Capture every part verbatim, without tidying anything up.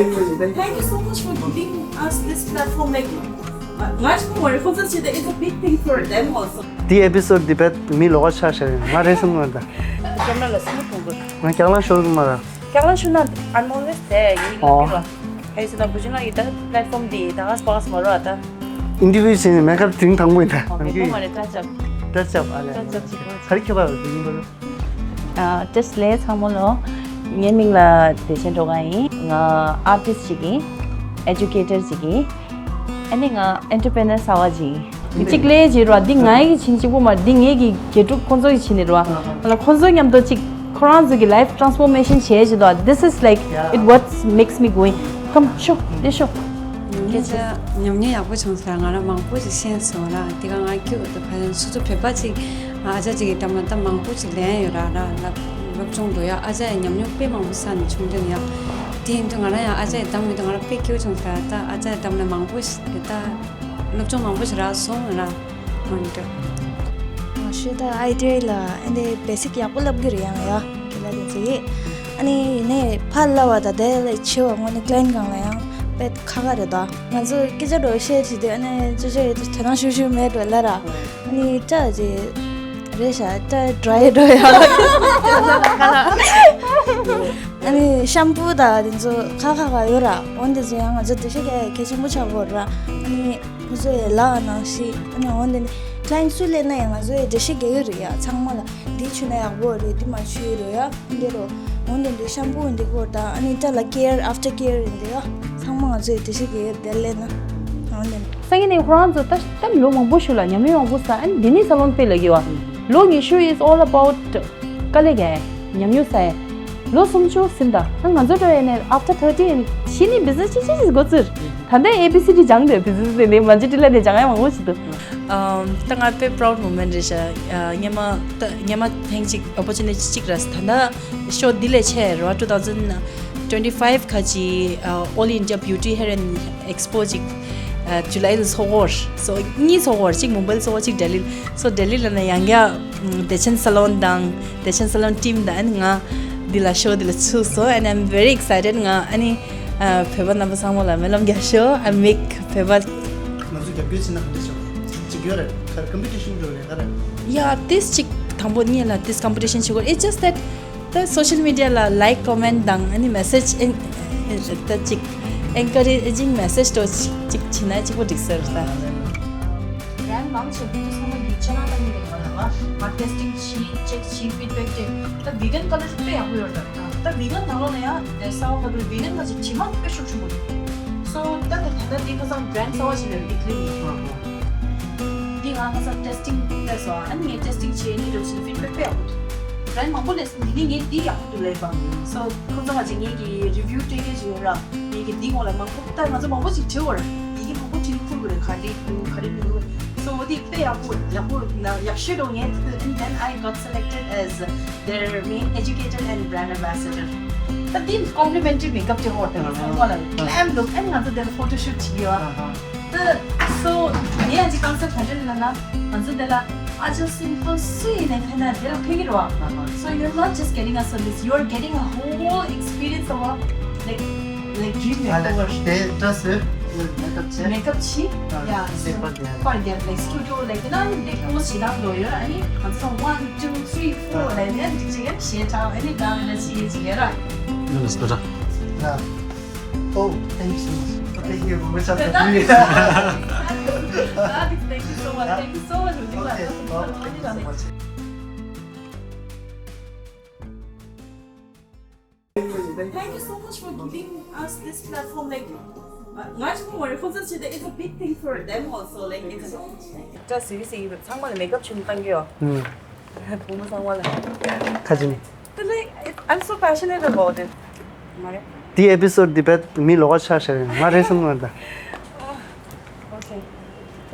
Thank you so much for giving us this platform. Like, ང་ཅིག་མ་རེད། ཁོ་ཚོ་བྱས་ཏེ། It's a big thing for them also. དེའི་ཨེ་པི་སོཌ་འདི་བས་མི་ལོགས་ཀ་ཆགས་ཤར་ཡིན། ང་རེད་བསམ་གི་མ་རེད། ཀེམ་ར་ལ་སུ་མ་མཐོང་གི། ང་ཀྱང་ལ་ཤོར་གི་མ་རེད། ཀྱང་ལ་ཤོར་ན་I'm always there. ཡིན་ལ་ཨོ། ཕེ་ལ། ཧེ་སི་ན་བུ་ཅི་ན་ཡི་ད་པླེ་ཊི་ཕོམ་འདི་ད་ག་སྤགས་མ་རོ་ཨ་ད། ཨིན་ཊར་བིའུ་བྱས་ནས་མེག་ཨབ་དྲིན་དང་པོ་ཡིན་ད། ཨོ་མེག་ཨབ་མ་རེད། ཊ་ཅི་ཨབ། ཊ་ཅི་ཨབ་ཨ་ལེ། ཊ་ཅི་ཨབ་བྱེད་དགོས། ག་རེ་ཁྱོད་པ་རེད་ཡིན་པ་རེད། ཨ། བཀྲ་ཤིས་བདེ་ལེགས་ཚང་མ་ལོ། ངའི་མིང་ལ་བདེ་ཆེན་སྒྲོལ་དཀར་ཡིན། ང་ཨར་ཊིསཊ་ཅིག་ཡིན། ཨེ་ཇུ་ཀེ་ཊར་ཅིག་ཡིན། ཨ་ནི་ང་ཨེན་ཊར་པི་རི་ནར་གསར་པ་ཅིག་ཡིན། གཅིག་ལས་བྱེད་རོགས། འདི་ངའི་གི་བྱིན་གཅིག་པོ་མ་རེད། འདི་ངའི་གི་དགེ་ཕྲུག་ཁོང་ཚོ་གི་བྱིན་ནི་རོགས། ང་ལ་ཁོང་ཚོ་མཉམ་དུ་གཅིག་ཁོ་རང་ཚོ་གི་life transformation བྱས་བྱེད་དོ། This is like it what makes me going. Come ཤོག་འདི་ཤོག་ཉམས་མྱོང་ཡག་པོ་བྱུང་ཟེར། ང་རང་མང་པོ་ཞིག་ཤེས་སོང་ར། དེ་ག་ང་ཁྱོད་དུ་ཕ་ཡན་སོ་སོ་བོད་པ་ཅིག་ཨ་ཅག་ཅིག་གི་གཏམ་ལ་ད་མང་པོ་ཅིག་ལེན་ཡོད་ར། ར་ལབ་སློབ་སྦྱོང་འགྲོ་ཡ། ཨ་ཅག་ཡ་ཉམས་མྱོང་དཔེ་མང་པོ་ས་ནས་བྱུང་དོན་ཡ། དེ་ཡིན་དུས་ང་རང་ཡ་ཨ་ཅག་ཡ་གཏམ་ཡོད་དུས་ང་རང་དཔེ་སྐྱིད་པོ་བྱུང་ཟེར། ད་ཨ་ཅག་ཡ་གཏམ་ལ་མང་པོ་ཞིག་ད་སློབ་སྦྱོང་མང་པོ་ཞིག་རག་སོང་ར། མང་པོ། ཨ་ཤེས་ད་ཨའི་ཊི་ཨའི་ལ་ཨ་འདི་བེ་སིག་ཡག་པོ་བསླབ་གི་རེད་ཡང་ཡ། ཁྱེད་ལ་དེ་ཚོ་ཡིན། ཨ་ནི་ཡིན་ནའི་ཕར་ལབ་པ་དང་དེ་ལས་ཆེ་བ་དངོས་གནས་ཀླན་གང་ལ་ཡང་དཔེ་ཁག་ཁག་རེད་ད། ང་ཚོ་སྐད་ཆ་འདྲ་བཤད་བྱེད་དུས་ཨ་ནི་ཅོ་ཅོ་ཡི་དོ་སྣང་ཤུགས་ཤུགས་མེད་འགྲོ་ལ་ར། ཨ་ནི་སྐྲ་ཅི་རེད་ཤག་སྐྲ་ཌི་རའི་འགྲོ་ཡ། ཨ་ནི་ཤམ་པུ་དང་དེ་ཚོ་ཁག་ཁག་ཁག་ཡོད་ར། འོན་ཏེ་ཚོ་ཡང་ང་ཚོ་འགྲེལ་བཤད་རྒྱག་ཡ་གལ་ཆེན་པོ་ཆགས་ཀྱི་ཡོད་ར། ཨ་ནི་ང་ཚོ་ཡི་ལ་ནང་བཞིན་ཨ་ནི་འོན་ཏེ་ནི་ཀླན་སུ་ལས་ན་ཡང་ང་ཚོ་ཡི་འགྲེལ་བཤད་རྒྱག་གི་རེད་ཡ། ཚང་མ་ལ་འདི་བྱུང་ན་ཡག་པོ་རེད། འདི་མ་བྱུང་རེད་ཡ། འདི་རོ། འོན་ཏེ་འདི་ཤམ་པུ་འདི་སྐོར་དང་ཨ་ནི་ད་ལ་ཀེར་ཨབ་ཊར་ཀེར་འདི་ཡ། ཚང་མ་ང་ཚོ་ཡི་འགྲེལ་བཤད་རྒྱག་གི་རེད་ལས་ན། འོན་ཏེ་སང་ཉིན་ནས་ཁོ་རང་ཚོ་ད་ད་ལོ་མང་པོ་ཞིག་ལ་ཉམས་མྱོང་མང་པོ་ས། ཨ་ནི་འདི་ནི་ས་ལོན་དཔེ་ལ་གི་བ། ལོ་ཉི་ཤུ་is all about དཀའ་ལས་རྒྱག་ཡ། ཉམས་མྱོང་ས་ཡ། ལོ་སུམ་ཅུ་ཟིན་ད། ཨ་ང་ཚོ་འདྲ་ཡིན་ནས་after thirty ཕྱི་ནས་བི་ཛི་ནེ་སི་ཅི་ཅི་ཅི་འགོ་ཚུགས། ད་ལྟ་ཨེ་བི་སི་ཌི་སྦྱངས་འདུག་བི་ཛི་ནེ་སི་ནས་མ་ཇི་ཏི་ལ་ནས་སྦྱང་ཡ་མང་པོ་ཞིག་འདུག་ཨམ། ད་ང་དཔེ་proud moment རེད་ཤག་ཨ། སྔོན་མ་ད་སྔོན་མ་ཐེངས་གཅིག་opportunity གཅིག་རག་ད་ལྟ་ཤོ་འདི་ལས་ཆེ་རེད་བ། two thousand twenty five ཁ་ཅིག་ཨ། All India Beauty Hair and Expo ཅིག་ཨ། ཇུ་ལའི་ལ་ཚོགས་ཀྱི་ཡོད་རེད། སོ་གཉིས་ཚོགས་ཀྱི་ཡོད་རེད། གཅིག་མུམ་བྷའི་ལ་ཚོགས་པ། གཅིག་ལྡི་ལི། སོ་ལྡི་ལི་ལ་ན་ཡང་བསྐྱར་བདེ་ཆེན་ས་ལོན་དང་བདེ་ཆེན་ས་ལོན་ཊིམ་དང་ཨ་ནི་ང་འདི་ལ་ཤོ་འདི་ལ་ཚུགས་སོང་། And I'm very excited. ང་ཨ་ནི་ཨ། བོད་པ་རྣམ་པ་ཚང་མ་ལ་སྨོན་ལམ་རྒྱག་ཤོག I make བོད་པ། ང་ཚོ་རྒྱབ་སྐྱོར་བྱེད་ན་ག་འདྲ་ཤོག་ཅིག་ཡོད་རེད། ག་རེ་ཀམ་པི་ཊི་ཤན་འགྲོ་རེད་ག་རེ། ཡ་ཏིས་ཅིག་དང་པོ་ཉིད་ལ་ཏིས་ཀམ་པི་ཊི་ཤན་བྱེད་དགོས། It's just that ད་སོ་ཤལ་མི་ཌི་ཡ་ལ་ལའིཀ་ཀོ་མེན་ཊི་དང་ཨ་ནི་མེ་སེ་ཇི་ཨེན་ད་ཅིག་ཨེན་ཀ་རེ་ཇིང་མེ་སེ་ཇི་འདྲ་ཅིག་ཅིག་བྱེད་ན་གཅིག་པོ་འགྲིག་ས་རེད་ད། བྷ་རེན་ཌི་མང་ཆེ་བོ་ཚང་མ་གི་ཆ་ན་ཏང་གི་རེད་བ་ལ་བ། ང་ཊེ་སི་ཊིང་བྱས་ཅེག་བྱས་ཕིཌ་བེག་སྤྲད། ད་བི་གན་ཀ་ལར་དཔེ་ཡག་པོ་ཡོད་རེད་ད། ད་བི་གན་ནང་ལོགས་ན་ཡང་དེ་གསར་པ་ཁ་ཐུག་བི་གན་ཁ་ཅིག་དྲི་མ་དཔེ་ཤུགས་ཆེན་པོ་འདུག་སོ་ད་དེ་ད་ལྟ་དེ་ཁ་སང་བྷ་རེན་ཌི་གསར་པ་ཞིག་ལས་ཨི་ཀ་ལི་ཡིན། འདི་ང་ཁ་སང་ཊེ་སི་ཊིང་སྤྲད་སོང་། ཨ་ནི་ངས་ཊེ་སི་ཊིང་བྱས་ནི་འདྲ་བྱས་ཕིཌ་བེག་དཔེ་ཡག་པོ་འདུག་བྷ་རེན་ཌི་མང་པོ་སླེབས་སོང་། འདི་ནི་ངས་འདི་ཡག་པོ་འདུག་ལབ་པ། སོ་ཁོང་ཚོ་ང་ཅིག་ངེད་ཀྱི་རི་ཝིའུ་སྤྲད་མཁན་ཅིག་ཡོད་ར། ངེད་ཀྱི་འདི་སྔོན་ལ་མང་པོ་ད་ང་ཚོ་མང་པོ་ཅིག་བྲིས་པ་རེད། ཡི་གེ་མང་པོ་བྲིས་ནས་ཕུལ་དགོས་རེད། ག་འདྲ་འདུག་ག་འདྲ་མི་འདུག་སོ་འོ་དེ་དཔེ་ཡག་པོ་ཡག་པོ་ན་ཡག་ཤོས་འདུག་ངས་ཐུག And then I got selected as their main educator and brand ambassador. ད་འདི་ཀོམ་པི་ལི་མེན་ཊི་རི་མེག་ཨབ་ཅིག་ཧོར་དང་ཚང་མ་ལ་ཀླེམ་འདུག And ང་ཚོ་དེར་ཕོ་ཊོ་ཤུཊ་བྱེད་ཀྱི་ཡོད། ད་སོ་ངས་ཨ་ཅིག་ཀོན་སེབ་ག་འདྲ་ལབ་ན་ང་ཚོ་དེ་ལ་ཨ་ཅག་སིན་པལ་སུ་ཡིན་ནའི་ཕན་ན་དེ་ལ་ཕན་གྱི་རེད་བ། So you're not just getting a service, you're getting a whole experience of a, like, like, dream makeover. དེ་ཏྲ་སི་མེག་ཨབ་བྱས། མེག་ཨབ་བྱས། ཡ། སེ་པར་རྒྱབ། པར་རྒྱབ། like, studio, like, you know, they close བྱེད་སྟངས་འདྲ་ཡོད། ཨ་ནི་ང་ཚོ་one, two, three, four ལབ་ནས་འགྲིག་ཅིག་ཡང་ཞེ་དྲག་ཨ་ནི་ད་ང་ལ་ཞེ་ཅིག་ཡོད་ར། ཡོད་ལ་སོ་ར། Oh, thank you so much. Thank you very much. Thank you so much. Thank you so much. Okay. Oh, thank you so much. Thank you so much for giving us this platform. Like, uh, ང་ཅིག་མ་རེད། ཁོ་ཚོ་བྱས་ཏེ། it's a big thing for them also. Like, it's a ད་སི་བི་སི་ཡིན་པ་ཚང་མ་ལ་མེག་ཨབ་བྱུང་བཏང་གི་ཡོད། ཨུམ། བུ་མོ་ཚང་མ་ལ། ཁ་ཅིག་ནི། དེ་ལས་I'm so passionate about it. མ་རེད། དེའི་ཨེ་པི་སོཌ་འདི་བས་མི་ལོགས་ཀ་ཆགས་ཤར་ཡིན། ང་རེད་བསམ་གི་མ་རེད་ད། Okay.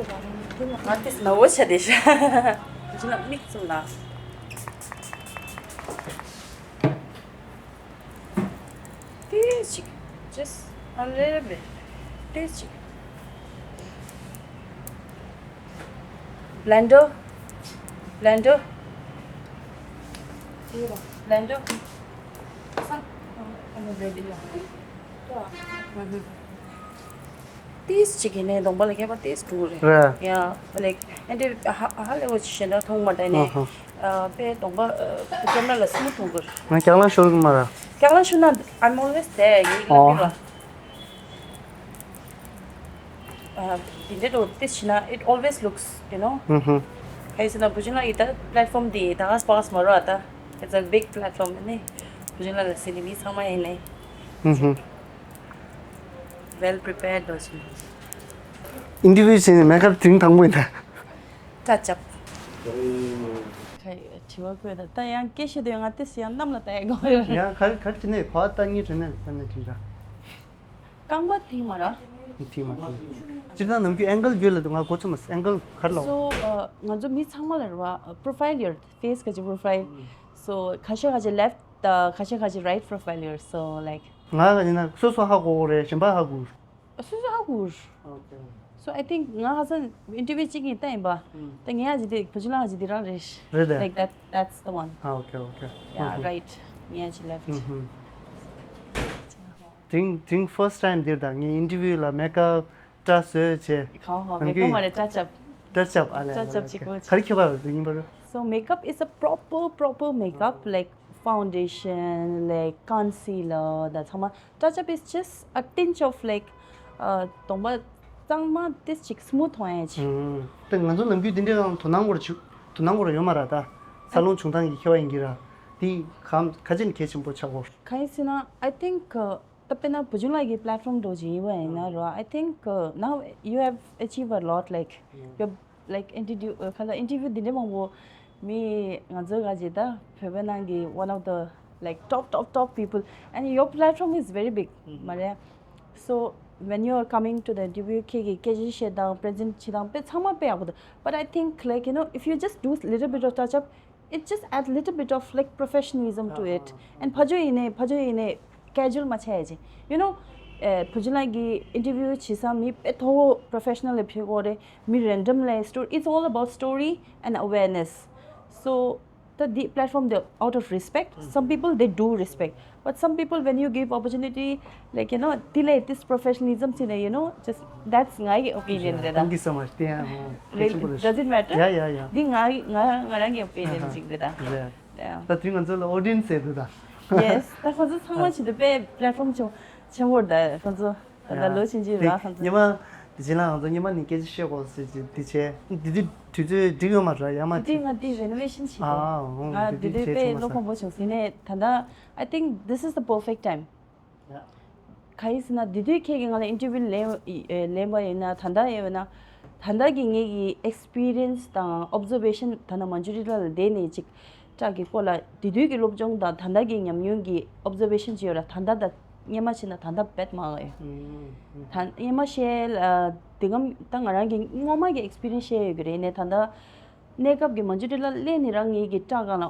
ང་དེ་ནག་པོ་ཆགས་བསྡད་ཤག་ཅི་ན་མིག་བཙུམ་ལ། ཏོག་ཙམ། Just a little bit. ཏོག་ཙམ། Blender. Blender. Blender. Some. ཏིས་ཅིག་གི་ནས་གདོང་པ་ལ་ཁྱད་པར་ཏིས་འགྲོ་རེད། རེད། ཡ་ལེག་ཨེ་འདྲ་ཧ་ཧ་ལས་པ་ཅིག་གཞན་དག་མཐོང་མ་དྲན་ནས། ཨ་ཧ། ཨ་དཔེ་གདོང་པ་ཨ་ཀེམ་ར་ལ་སི་མུ་ཐུང་གུར། ང་རྒྱང་ལ་ཤོར་གི་མ་ར། རྒྱང་ལ་ཤོར་ན་I'm always there. ཡིན་ལ་ཨོ། པི་ལ། ཨ་འདི་འདྲ་འགྲོ་ཏིས་ཕྱིན་ན་it always looks, you know. ཨུ་ཧུ། ག་ཡིན་ཟེར་ན་བུ་ཆུང་ལགས་ཀྱི་ད་པི་ལེཊ་ཕོམ་འདི་ད་ག་སྤ་ག་སི་མ་རོ་ཨ་ད། It's a big platform ནི། བུ་ཆུང་ལགས་ལ་ཟེར་ནི་མི་ཚང་མ་ཡིན་ནི། ཨུ་ཧུ། Well prepared འདུག་ཅིང་། ཨིན་ཊར་བིའུ་བྱས་ནས་མེག་ཨབ་ཐེངས་དང་པོ་ཡིན་ད། ཀྲ་ཅབ། ཁ་དྲི་བ་བཀོད་ད་ད་ཡང་སྐད་ཤེས་དུ་ཡང་ང་ཏི་སི་ཡང་གནམ་ལ་ལྟ་ཡ་དགོས་ཡོད་རེད། ཡང་ག་ག་དྲི་ནས་གོ་བ་ལྟ་ཉིད་དྲི་ནས་ལྟ་ནས་དྲི་ར། རྐང་པ་ཐིག་མ་ར། ཐིག་མ་ཐིག་སྤྱིར་བཏང་ནམ་རྒྱུན་ཨེང་གལ་བརྒྱུད་ལ་ང་གོ་ཚོད་མ་སོང་། ཨེང་གལ་ག་རེ་ལབ། So ང་ཚོ་མི་ཚང་མ་ལ་རེད་བ། Profile your face ག་ཅི་profile. So ཁ་ཤས་ཁ་ཤས་left ད་ཁ་ཤས་ཁ་ཤས་right profile your so like. ང་ག་ཡིན་ན་སོ་སོ་ཧ་གོ་གོ་རེད། གཞན་པ་ཧ་གོ། སོ་སོ་ཧ་གོ། Okay. So I think ང་ཧ་སང་ཨིན་ཊར་བིའུ་གཅིག་ཡིན་ལྟ་ཡིན་པ། ད་ངས་ཧ་ཅི་དེ་བུ་ཆུང་ལགས་ཧ་ཅི་དེ་རང་རེད། རེད་དེ། Like that that's the one. ཨ་okay okay. Yeah right. ངས་ཧ་ཅི་left. དེང་དེང་first time འདིར་ད་ངས་ཨིན་ཊར་བིའུ་ལ་མེག་ཨབ་སྐྲ་བཟོས་བྱས། གང་ཧ་མེག་ཨབ་མ་རེད་སྐྲ་ཆབ། སྐྲ་ཆབ་ཨ་ལས། སྐྲ་ཆབ་གཅིག་པོ་ག་རེ་ཁྱད་པར་ཡིན་པ་རེད། So makeup is a proper proper makeup like foundation like concealer ད་ཚང་མ། Touch up is just a tinge of like གདོང་པ་གཙང་མ་ཏིས་ཅིག་སི་མུ་ཐུང་ཐོང་ཡ་ཅིག་ད་ང་ཚོ་ནམ་རྒྱུན་དེ་འདྲའི་དང་དོ་སྣང་སྐོར་ཅིག་དོ་སྣང་སྐོར་ཡོད་མ་རེད་ད། ས་རླུང་བྱུང་སྟངས་ཀྱི་ཁྱད་པར་ཡིན་གྱི་ར། དེ་གམ་ག་ཅན་གལ་ཆེན་པོ་ཆགས་སྐོར། གང་ཡིན་ཟེར་ན་I think ད་དཔེར་ན་བུ་ཆུང་ལགས་ཀྱི་པི་ལེཊ་ཕོམ་འགྲོ་ཅིག་ཡིན་པ་ཡིན་ན་ར། I think now you have achieved a lot like you like interview ཁ་ལ་interview འདི་འདྲ་མང་པོ་མི་ང་ཚོའི་ག་ཅིག་ད་བོད་པའི་ནང་གི་one of the like top top top people and your platform is very big མ་རེད། So when you are coming to the interview ཁྱེད་ཀྱི་སྐད་ཆ་བཤད་སྟངས་པི་རི་ཛེན་བྱེད་སྟངས་དཔེ་ཚང་མ་དཔེ་ཡག་པོ་འདུག But I think like you know if you just do little bit of touch up it just add little bit of like professionalism to it and ཕ་ཇོ་ཡིན་ནའི་ཕ་ཇོ་ཡིན་ནའི་casual མ་བྱས་ཅིག you know བུ་ཆུང་ལགས་ཀྱི་interview བྱེད་ས་མི་དཔེ་མཐོ་པོ་professional ལ་ཕེབས་དགོས་རེད། མི་random ལ་story it's all about story and awareness. So ད་འདི་platform དེ out of respect some people they do respect but some people when you give opportunity like you know delay this professionalism ཟེར་ནས you know just that's ང་གི་opinion རེད་ད། Thank you so much དེ་ཡང་ཧོ། Really? Does it matter? Yeah yeah yeah. འདི་ང་ང་ང་རང་གི་opinion ཅིག་རེད་ད། རེད། Yeah. ད་དུས་ང་ཚོ་ལ་audience ཟེར་འདུག་ད། Yes ད་ཁོ་ཚོ་ཚང་མ་ཆེད་དུ་དཔེ་platform ཆེན་ཆེན་པོ་རེད་ད་ཁོ་ཚོ། ད་ལྟ་ལོ་ཕྱིན་ཅི་ར་ཧང་ཚ། ཉི་མ་དེ་ཅི་ལ་ང་ཚོ་ཉི་མ་ནི་སྐད་ཆ་བཤད་དགོས་ཟེར་གྱི་དེ་བྱས་འདི་དུས་དུས་ཚོད་འགྲིག་ཡོད་མ་རེད་ཡ་མ་དེ་དེ། ང་དེ་renovation བྱེད་ཨ་དགོས། ཨོ་ང་དེ་དེ་དུས་དེ་དཔེ་བྱས་བློ་ཆོག་ཁོང་པོ་བྱུང་ཟིན་ནས་ད་ལྟ་I think this is the perfect time. Yeah. ག་ཡིན་ཟེར་ན་དེ་དུས་ཁྱེད་ཀྱིས་ང་ལ་interview ལེན་ལེན་པ་ཡིན་ན་ད་ལྟ་ཡིན་ན་ད་ལྟ་གི་ངེད་ཀྱི་experience དང་observation ད་ལྟ་མ་འཇུ་རི་ལ་ལ་བསྡད་ནས་ཅིག་སྐྲ་གི་སྐོར་ལ་དེ་དུས་ཀྱི་སློབ་སྦྱོང་དང་ད་ལྟ་གི་ཉམས་མྱོང་གི་observation ཅིག་ཡོད་ལ་ད་ལྟ་དང་སྔོན་མ་བྱས་ན་ད་ལྟ་བེད་མང་ཡོད། ད་སྔོན་མ་བཤད་ལ་དེ་གམ་ད་ང་རང་གི་སྔོན་མ་གི་experience བཤད་ཡོད་ཀྱི་རེད་ནས་ད་ལྟ་གནས་སྐབས་ཀྱི་མ་འཇུ་དེ་ལ་སླེབས་ནས་རང་ངེད་ཀྱི་སྐྲ་སྒང་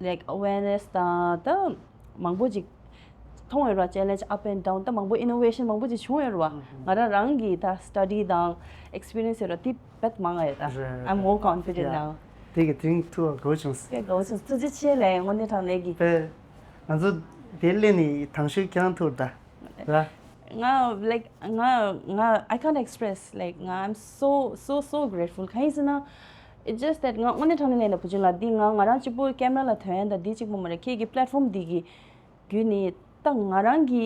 ལ་like awareness དང་ད་མང་པོ་ཅིག་མཐོང་ཡོད་ར་challenge up and down ད་མང་པོ་innovation མང་པོ་ཅིག་བྱུང་ཡོད་ར་བ་ང་རང་རང་གི་ད་study དང་experience ཡོད་ར་དེ་བེད་མང་ཡོད་ད། རེད། I'm more confident རེད། Now. དེ་གི་དེ་རིང་ཐུག་པ་དགའ་བོ་བྱུང་སོང་། དེ་དགའ་བོ་བྱུང་སོང་། ཐུགས་རྗེ་ཆེ་ལས་དངོས་གནས་དྲང་གནས་ཀྱི། པས། ང་ཚོ་དེ་སླེབས་ནས་དང་ཤོས་ཁྱེད་རང་ཐུག་ད། ར། ང་like ང་ང་I can't express like ང་I'm so so so grateful གང་ཡིན་ཟེར་ན། It's just that ང་དངོས་གནས་དྲང་གནས་ལས་ན་བུ་ཆུང་ལགས་འདི་ང་ང་རང་གཅིག་པུ་camera ལ་ཐོན་ཡ་ད་འདི་གཅིག་པུ་མ་རེད་ཁྱེད་ཀྱི་platform འདི་གི་བརྒྱུད་ནས་ད་ང་རང་གི་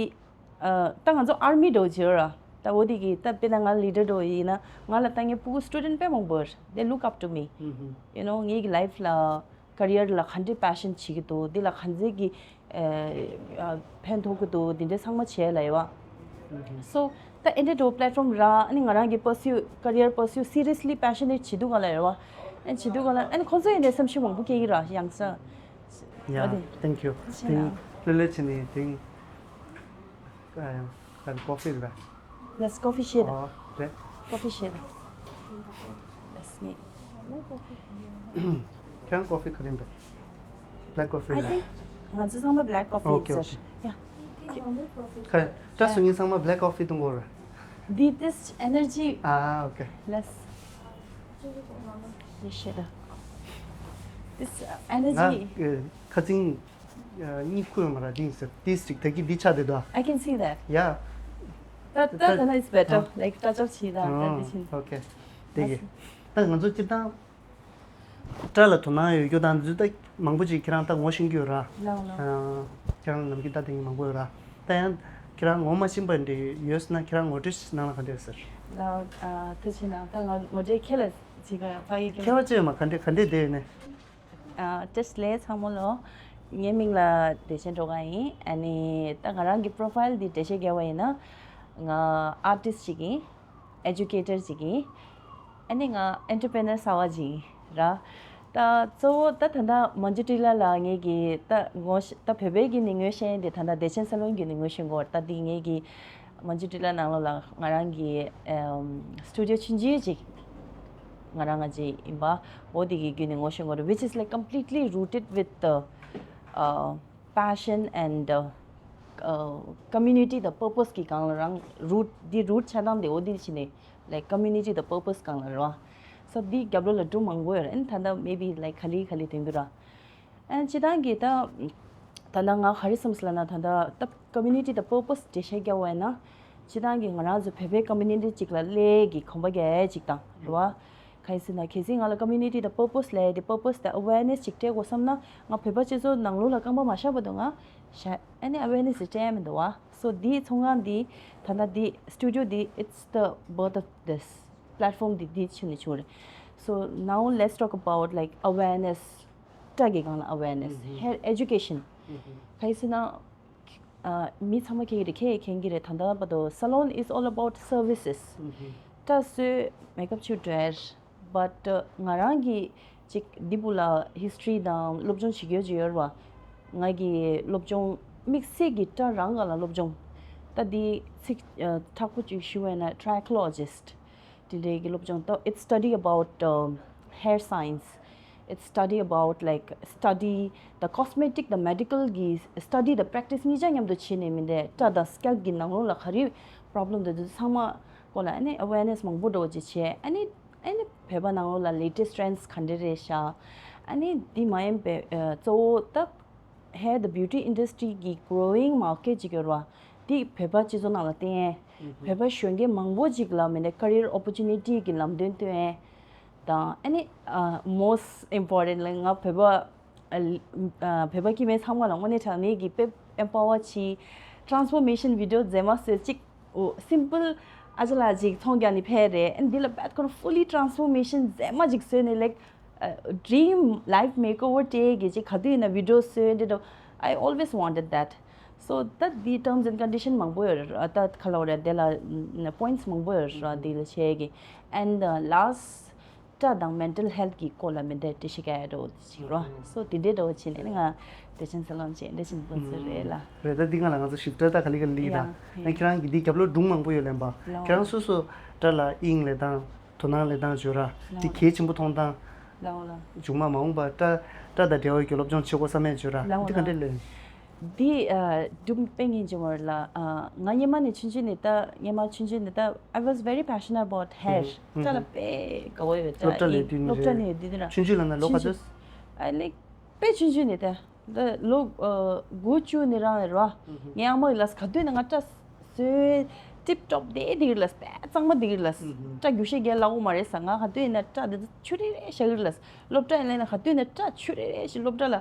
ཨ་ད་ང་ཚོ་army འདྲ་བོ་བྱེད་ར་ད་འོ་དེ་གི་ད་དཔེར་ན་ང་leader འདྲ་བོ་ཡིན་ན་ང་ལ་ད་ངའི་ཕྲུ་གུ་student དཔེ་མང་པོ་they look up to me. ཧུམ་ཧུམ། You know ངའི་གི་life ལ་career ལ་ག་འདྲའི་passion བྱེད་ཀྱི་འདུག་འདི་ལ་ག་ཚོད་ཀྱི་ཨ་ཕན་ཐོགས་ཀྱི་འདུག་འདི་འདྲའི་ཚང་མ་བྱས་ལ་ཡོད་བ། ཧུམ་ཧུམ། So ད་ཨེ་འདྲ་འདྲ་བོ་platform ར་ཨ་ནི་ང་རང་གི་pursue career pursue seriously passionate བྱེད་འདུག་ག་ལ་ཡོད་བ། ཨ་ནི་བྱེད་འདུག་ག་ལ་ཨ་ནི་ཁོང་ཚོ་ཡིན་ནའི་བསམ་ཤེས་མང་པོ་སྐྱེ་གི་ར་ཡང་ས། Yeah, thank you. དེང་ལོ་ལོ་ཕྱིན་ནས་དེང་ཨ་ཡང་ཁ་coffee རེད། Let's coffee བཞེས་དང་། ཨོ་རེད། Coffee བཞེས་དང་། Let's meet. ཁྱེད་རང་coffee ག་རེ་ཡིན་པས། Black coffee I རེད། Think ང་ཚོ་ཚང་མ་black coffee Okay, ཡིན་ཟེར། Okay. Yeah. ཁ་ད་སུ་ངའི་ཚང་མ་black coffee གཏོང་གོ་རེད། འདི་this energy. Ah, okay. Let's. བཞེས་དང་། This energy. ང་ཁ་ཚིང་། གཉིད་ཁུག་ཡོང་མ་ར། འདི་ཡིན་ཟེར། ཏིས་ཅིག་ད་གི་འདི་ཆགས་བསྡད་འདུག I can see that. Yeah. ད་ད་ད་ན་it's better. Like touch up བྱེད་ད་ད་འདི་བྱིན། Okay. དེ་གི་ད་ང་ཚོ་སྤྱིར་བཏང་སྐྲ་ལ་དོ་སྣང་ཡོད་རྒྱུ་དང་འཛུལ་ད་མང་པོ་ཅིག་ཁྱེད་རང་ད་ངོ་ཤེས་ཀྱི་ཡོད་ར། ལའོ་ལའོ། ཁྱེད་རང་ནམ་རྒྱུན་ད་དེ་མང་པོ་ཡོད་ར། ད་ཡང་ཁྱེད་རང་ངོ་མ་ཤེས་པ་འདྲ་ཡོད་ན་ཁྱེད་རང་ངོ་སྤྲོད་ནང་ལ་ག་འདྲ་ཟེར། ལའོ། ཐུགས་རྗེ་གནང་། ད་ང་ངོ་སྤྲོད་ཁྱེད་ལ་བྱེད་ཀ་ཕ་གི་ཁྱེད་ཁྱེད་རང་ཅེས་མ་ག་འདྲ་ག་འདྲ་བསྡད་ཡོད་ནས། བཀྲ་ཤིས་བདེ་ལེགས་ཚང་མ་ལོ། ངའི་མིང་ལ་བདེ་ཆེན་སྒྲོལ་དཀར་ཡིན། ཨ་ནི་ད་ང་རང་གི་profile འདི་འགྲེལ་བཤད་རྒྱག་པ་ཡིན་ན། ང་artist ཅིག་ཡིན། Educator ཅིག་ཡིན། ཨ་ནི་ང་entrepreneur གསར་པ་ཅིག་ཡིན་ར། ད་གཙོ་བོ་ད་ད་ལྟ་མན་ཇུ་ཊི་ལ་ལ་ངེད་ཀྱི་ད་ངོ་ཤ་ད་བོད་པའི་གི་ནི་ངོ་ཤེས་ཡིན་དེ། ད་ལྟ་བདེ་ཆེན་སལ་ལོན་གི་ནི་ངོ་ཤེས་གོ་ད་འདི་ངེད་ཀྱི་མན་ཇུ་ཊི་ལ་ནང་ལོགས་ལ་ང་རང་གི་studio ཆུང་ཆུང་ཅིག་ང་རང་ང་ཅིག་ཡིན་པ། འོ་དེ་གི་བརྒྱུད་ནས་ངོ་ཤེས་གོ་རེད། Which is like completely rooted with the uh, passion and uh, uh, community the purpose གི་སྒང་ལ་རང་root འདི་root ཆགས་སྟངས་དེ་འོ་དེ་ཕྱིན་ནས་like community the purpose སྒང་ལ་རེད་བ། So འདི་རྒྱབ་ལོགས་ལ་སྒྲུང་མང་པོ་ཡོད་རེད། ཨན་ད་ལྟ་maybe like ག་ལེ་ག་ལེ་དོན་གྱི་ར། ཨན་སྤྱིར་བཏང་གི་ད་ད་ལྟ་ང་ག་རེ་བསམ་སོང་ལབ་ན། ད་ལྟ་ད་community the purpose འགྲེལ་བཤད་རྒྱག་པ་ཡིན་ན། སྤྱིར་བཏང་གི་ང་རང་ཚོ་བོད་པའི་community གཅིག་ལ་སླེབས་ཀྱི་གོམ་པ་རྒྱག་ཡས་གཅིག་དང་རེད་བ། གང་ཡིན་ཟེར་ན་གལ་སྲིད་ང་ལ་community the purpose ལབ་ཡས་དེ་purpose དང་awareness གཅིག་སྤྲད་དགོས་བསམ་ན། ང་བོད་པ་སྤྱི་ཚོགས་ནང་ལོགས་ལ་རྐང་པ་མ་བཞག་བར་དུ་ང་བཞག་ཨ་ནི་awareness དེ་སྤྲད་ཡས་མི་འདུག་བ། So འདིའི་ཚོང་ཁང་འདི་ད་ལྟ་འདི་studio འདི་it's the birth of this platform འདི་འདི་ཕྱིན་ནས་བྱུང་རེད། So now let's talk about like awareness སྐྲ་གི་སྒང་ལ་awareness hair education གང་ཡིན་ཟེར་ན། ཨ། མི་ཚང་མ་མཁྱེན་གྱི་རེད། ཁྱེད་མཁྱེན་གྱི་རེད། ད་ལྟ་བར་དུ་salon is all about services སྐྲ་གསོ། makeup བྱེད་འགྲོ་ཡ་རེད། But ང་རང་གིས་ཅིག་འདི་བུ་ལ་history དང་སློབ་སྦྱོང་བྱེད་རྒྱུ་ཅིག་ཡོད་རེད་བ། ང་གི་སློབ་སྦྱོང་དམིགས་བསལ་གྱི་སྐྲ་རང་སྒང་ལ་སློབ་སྦྱོང་། ད་འདི་ཚིག་ཨ། མཁྲེགས་པོ་ཅིག་ཞུ་བ་ཡིན་ན་trichologist དེ་འདྲའི་གི་སློབ་སྦྱོང་ད། It's study about um, hair science. It's study about like study the cosmetic, the medical གི་study དང་practice གཉིས་ཆ་མཉམ་དུ་བྱས་ནས་མི་འདྲ་སྐྲ་དང་scalp གི་ནང་ལོགས་ལ་ག་རེ་problem དང་དེ་ཚང་མ་སྐོར་ལ་ཨ་ནི་awareness མང་པོ་འགྲོ་བ་ཅིག་བྱས། ཨ་ནི་ཨ་ནི་བོད་པ་ནང་ལོགས་ལ་latest trends ག་འདྲ་རེད་ཤག་ཨ་ནི་འདི་མ་ཡིན་པའི་ཨ། གཙོ་བོ་ད་hair the beauty industry གི་growing market ཅིག་ཡོད་རེད་བ། འདི་བོད་པ་སྤྱི་ཚོགས་ནང་ལ་བསྟན་ཡས། བོད་པ་གཞོན་སྐྱེས་མང་པོ་ཅིག་ལ་མི་འདྲ་career opportunity གི་ལམ་སྟོན་སྟོན་ཡས་དང་། ཨ་ནི་ཨ། most important ལ་ང་བོད་པ་ཨ། ཨ། བོད་པ་སྐྱེ་དམན་ཚང་མ་ལ་དངོས་གནས་དྲང་གནས་ཀྱི་དཔེ་empower བྱེད། transformation video མཛེས་མ་བཟོས་ཅིག་འོ་simple ཨ་ཅག་ལགས་ཅིག་ཚོང་རྒྱག་ནས་ཕེབས་རེད། ཨ་ནི་འདི་ལ་རྦད་ཁོ་རང་fully transformation མཛེས་མ་ཅིག་བཟོས་ནས་like ཨ། dream life makeover སྤྲད་ཀྱི་ཅིག་ག་དུས་ཡིན་ན་video བཟོས་འདི་འདྲ། I always wanted that. So ད་འདི་terms and condition མང་པོ་ཡོད་རེད། ད་ག་ལབ་དགོས་རེད། དེ་ལ་points མང་པོ་ཡོད་རེད། འདི་ལ་བྱེད་ཀྱི། And uh, last སྐྲ་དང་mental health གི་སྐོར་ལ་མི་འདྲ་འགྲེལ་བཤད་རྒྱག་ཡ་འདྲ་བོ་དེ་ཅིག་རོ། So དེ་འདྲའི་འདྲ་བོ་བྱས་ནས་ང་བདེ་ཆེན་སལ་ལོན་བྱས་འདྲ་བྱེད་དགོས་ཚོད་རེད་ལ། རེད། ད་འདི་ང་ལ་ང་ཚོ་ཞིབ་ཕྲ་ད་ག་ལེ་ག་ལེ་ལ་ཡིན་ད། ཡང་ཁྱེད་རང་གི་འདི་རྒྱབ་ལོགས་སྒྲུང་མང་པོ་ཡོད་ལབ་པ། ཁྱེད་རང་སོ་སོ་སྐྲ་ལ་དབྱིངས་ལས་དང་དོ་སྣང་ལས་དང་བརྗོད་ར། འདི་གལ་ཆེན་པོ་མཐོང་སྟངས། ལའོ་ལ། མཇུག་མ་མ་འོངས་པ་སྐྲ་སྐྲ་དང་འབྲེལ་བའི་གི་སློབ་སྦྱོང་བྱེད་དགོས་བསམ་མེད་བརྗོད་ར། ལའོ་འདི་ག་ལ། འདྲས་ལོས། འདི་ཨ། སྒྲུང་དཔེ་སྙིང་རྗེ་མོ་རེད་ལ། ཨ། ང་སྔོན་མ་ནས་ཆུང་ཆུང་ནས་ད་སྔོན་མ་ཆུང་ཆུང་ནས་ད་I was very passionate about hair. སྐྲ་ལ་དཔེ་དགའ་བོ་ཡོད། སྐྲ་སློབ་གྲྭ་ལ་ཡོད་དུས་ནས་སློབ་གྲྭ་རེད། ནས་ཡོད་དུས་ནས་ར། ཆུང་ཆུང་ལབ་ན་ལོ་ག་ཚོད། ཆུང་ཆུང་། ཨ་ལེ་དཔེ་ཆུང་ཆུང་ནས་ད། ད་ལོ་ཨ། དགུ་བཅུ་ནས་རང་རེད་བ། ངའི་ཨ་མ་ཡིས་ལབ་ག་དུས་ནས་ང་སྐྲ་བཟོས་tip top བསྡད་བསྡད་ཀྱི་རེད་ལབ། དཔེ་གཙང་མ་བསྡད་ཀྱི་རེད་ལབ། སྐྲ་རྒྱུག་ཤད་རྒྱག་སླ་བོ་མ་རེད་ཟེར། ང་ག་དུས་ཡིན་ན་སྐྲ་འདི་ཚོ་ཆུ་རེ་རེ་བཞག་གི་རེད་ལབ། སློབ་གྲྭ་ཡིན་ལབ་ན་ག་དུས་ཡིན་ན་སྐྲ་ཆུ་རེ་རེ་ཞིག་སློབ་གྲྭ་ལ་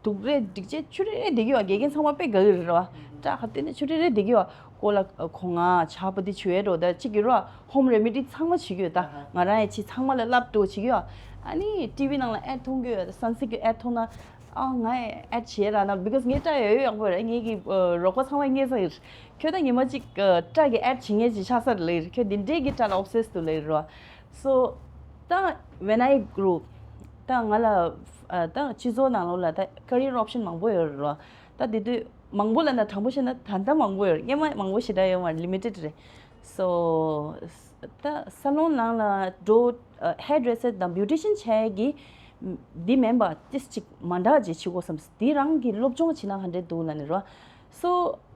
དུག་རེ་སྒྲིག་བྱས་ཆུ་རེ་རེ་བསྡད་ཀྱི་ཡོད། དགེ་རྒན་ཚང་མ་དཔེ་དགའ་གི་རེད་བ། སྐྲ་ག་དུས་ཡིན་ན་ཆུ་རེ་རེ་བསྡད་ཀྱི་ཡོད། ཀོ་ལ་གོང་ང་ཇ་པ་ཏི་བྱུག་ཡས་འགྲོ་ད་ཅིག་གི་རོ། home remedy ཚང་མ་བྱེད་ཀྱི་ཡོད་ད། ང་རང་ཡང་ཅིག་ཚང་མ་ལ་བསླབ་འགྲོ་བྱེད་ཀྱི་ཡོད། ཨ་ནི་ཊི་ཝི་ནང་ལ་ad མཐོང་གི་ཡོད། Sunsilk གི་ad མཐོང་ན། ཨ། ང་ཡི་ad བྱེད་ར་ན། Because ངའི་སྐྲ་ཡོད་ཡོད་ཡག་པོ་རེད། ངའི་གི་ཨ། རོགས་པ་ཚང་མ་ངའི་ས་ཡིར། ཁྱོད་ད་ཉི་མ་གཅིག་ཨ། སྐྲ་གི་ad བྱེད་མཁན་ཅིག་ཆགས་ས་རེད་ལབ་ཡིར། ཁྱོད་འདི་འདྲའི་གི་སྐྲ་ལ་obsessed འདུག་ལབ་ཡིར་རོ། So ད་when I grew ད་ང་ལ་ཨ། ད་སྤྱི་ཚོགས་ནང་ལོགས་ལ་ད་career option མང་པོ་ཡོད་རེད་རོ། ད་དེ་དུས་མང་པོ་ལབ་ན་དྲང་པོ་བཤད་ན་ད་ལྟ་མང་པོ་ཡོད་རེད། སྔོན་མ་མང་པོ་ཞེ་དྲག་ཡོད་མ་རེད། limited རེད། So ད་སལ་ལོན་ནང་ལ་འགྲོ། ཨ། hairdresser དང་beautician བྱས་ཀྱི་འདི་མིན་པ་ཏིས་ཅིག་མ་འདྲ་ཅིག་བྱེད་དགོས་བསམ། འདི་རང་གི་སློབ་སྦྱོང་བྱེད་ན་ག་འདྲས་འདུག་ལབ་ནས་རོ། So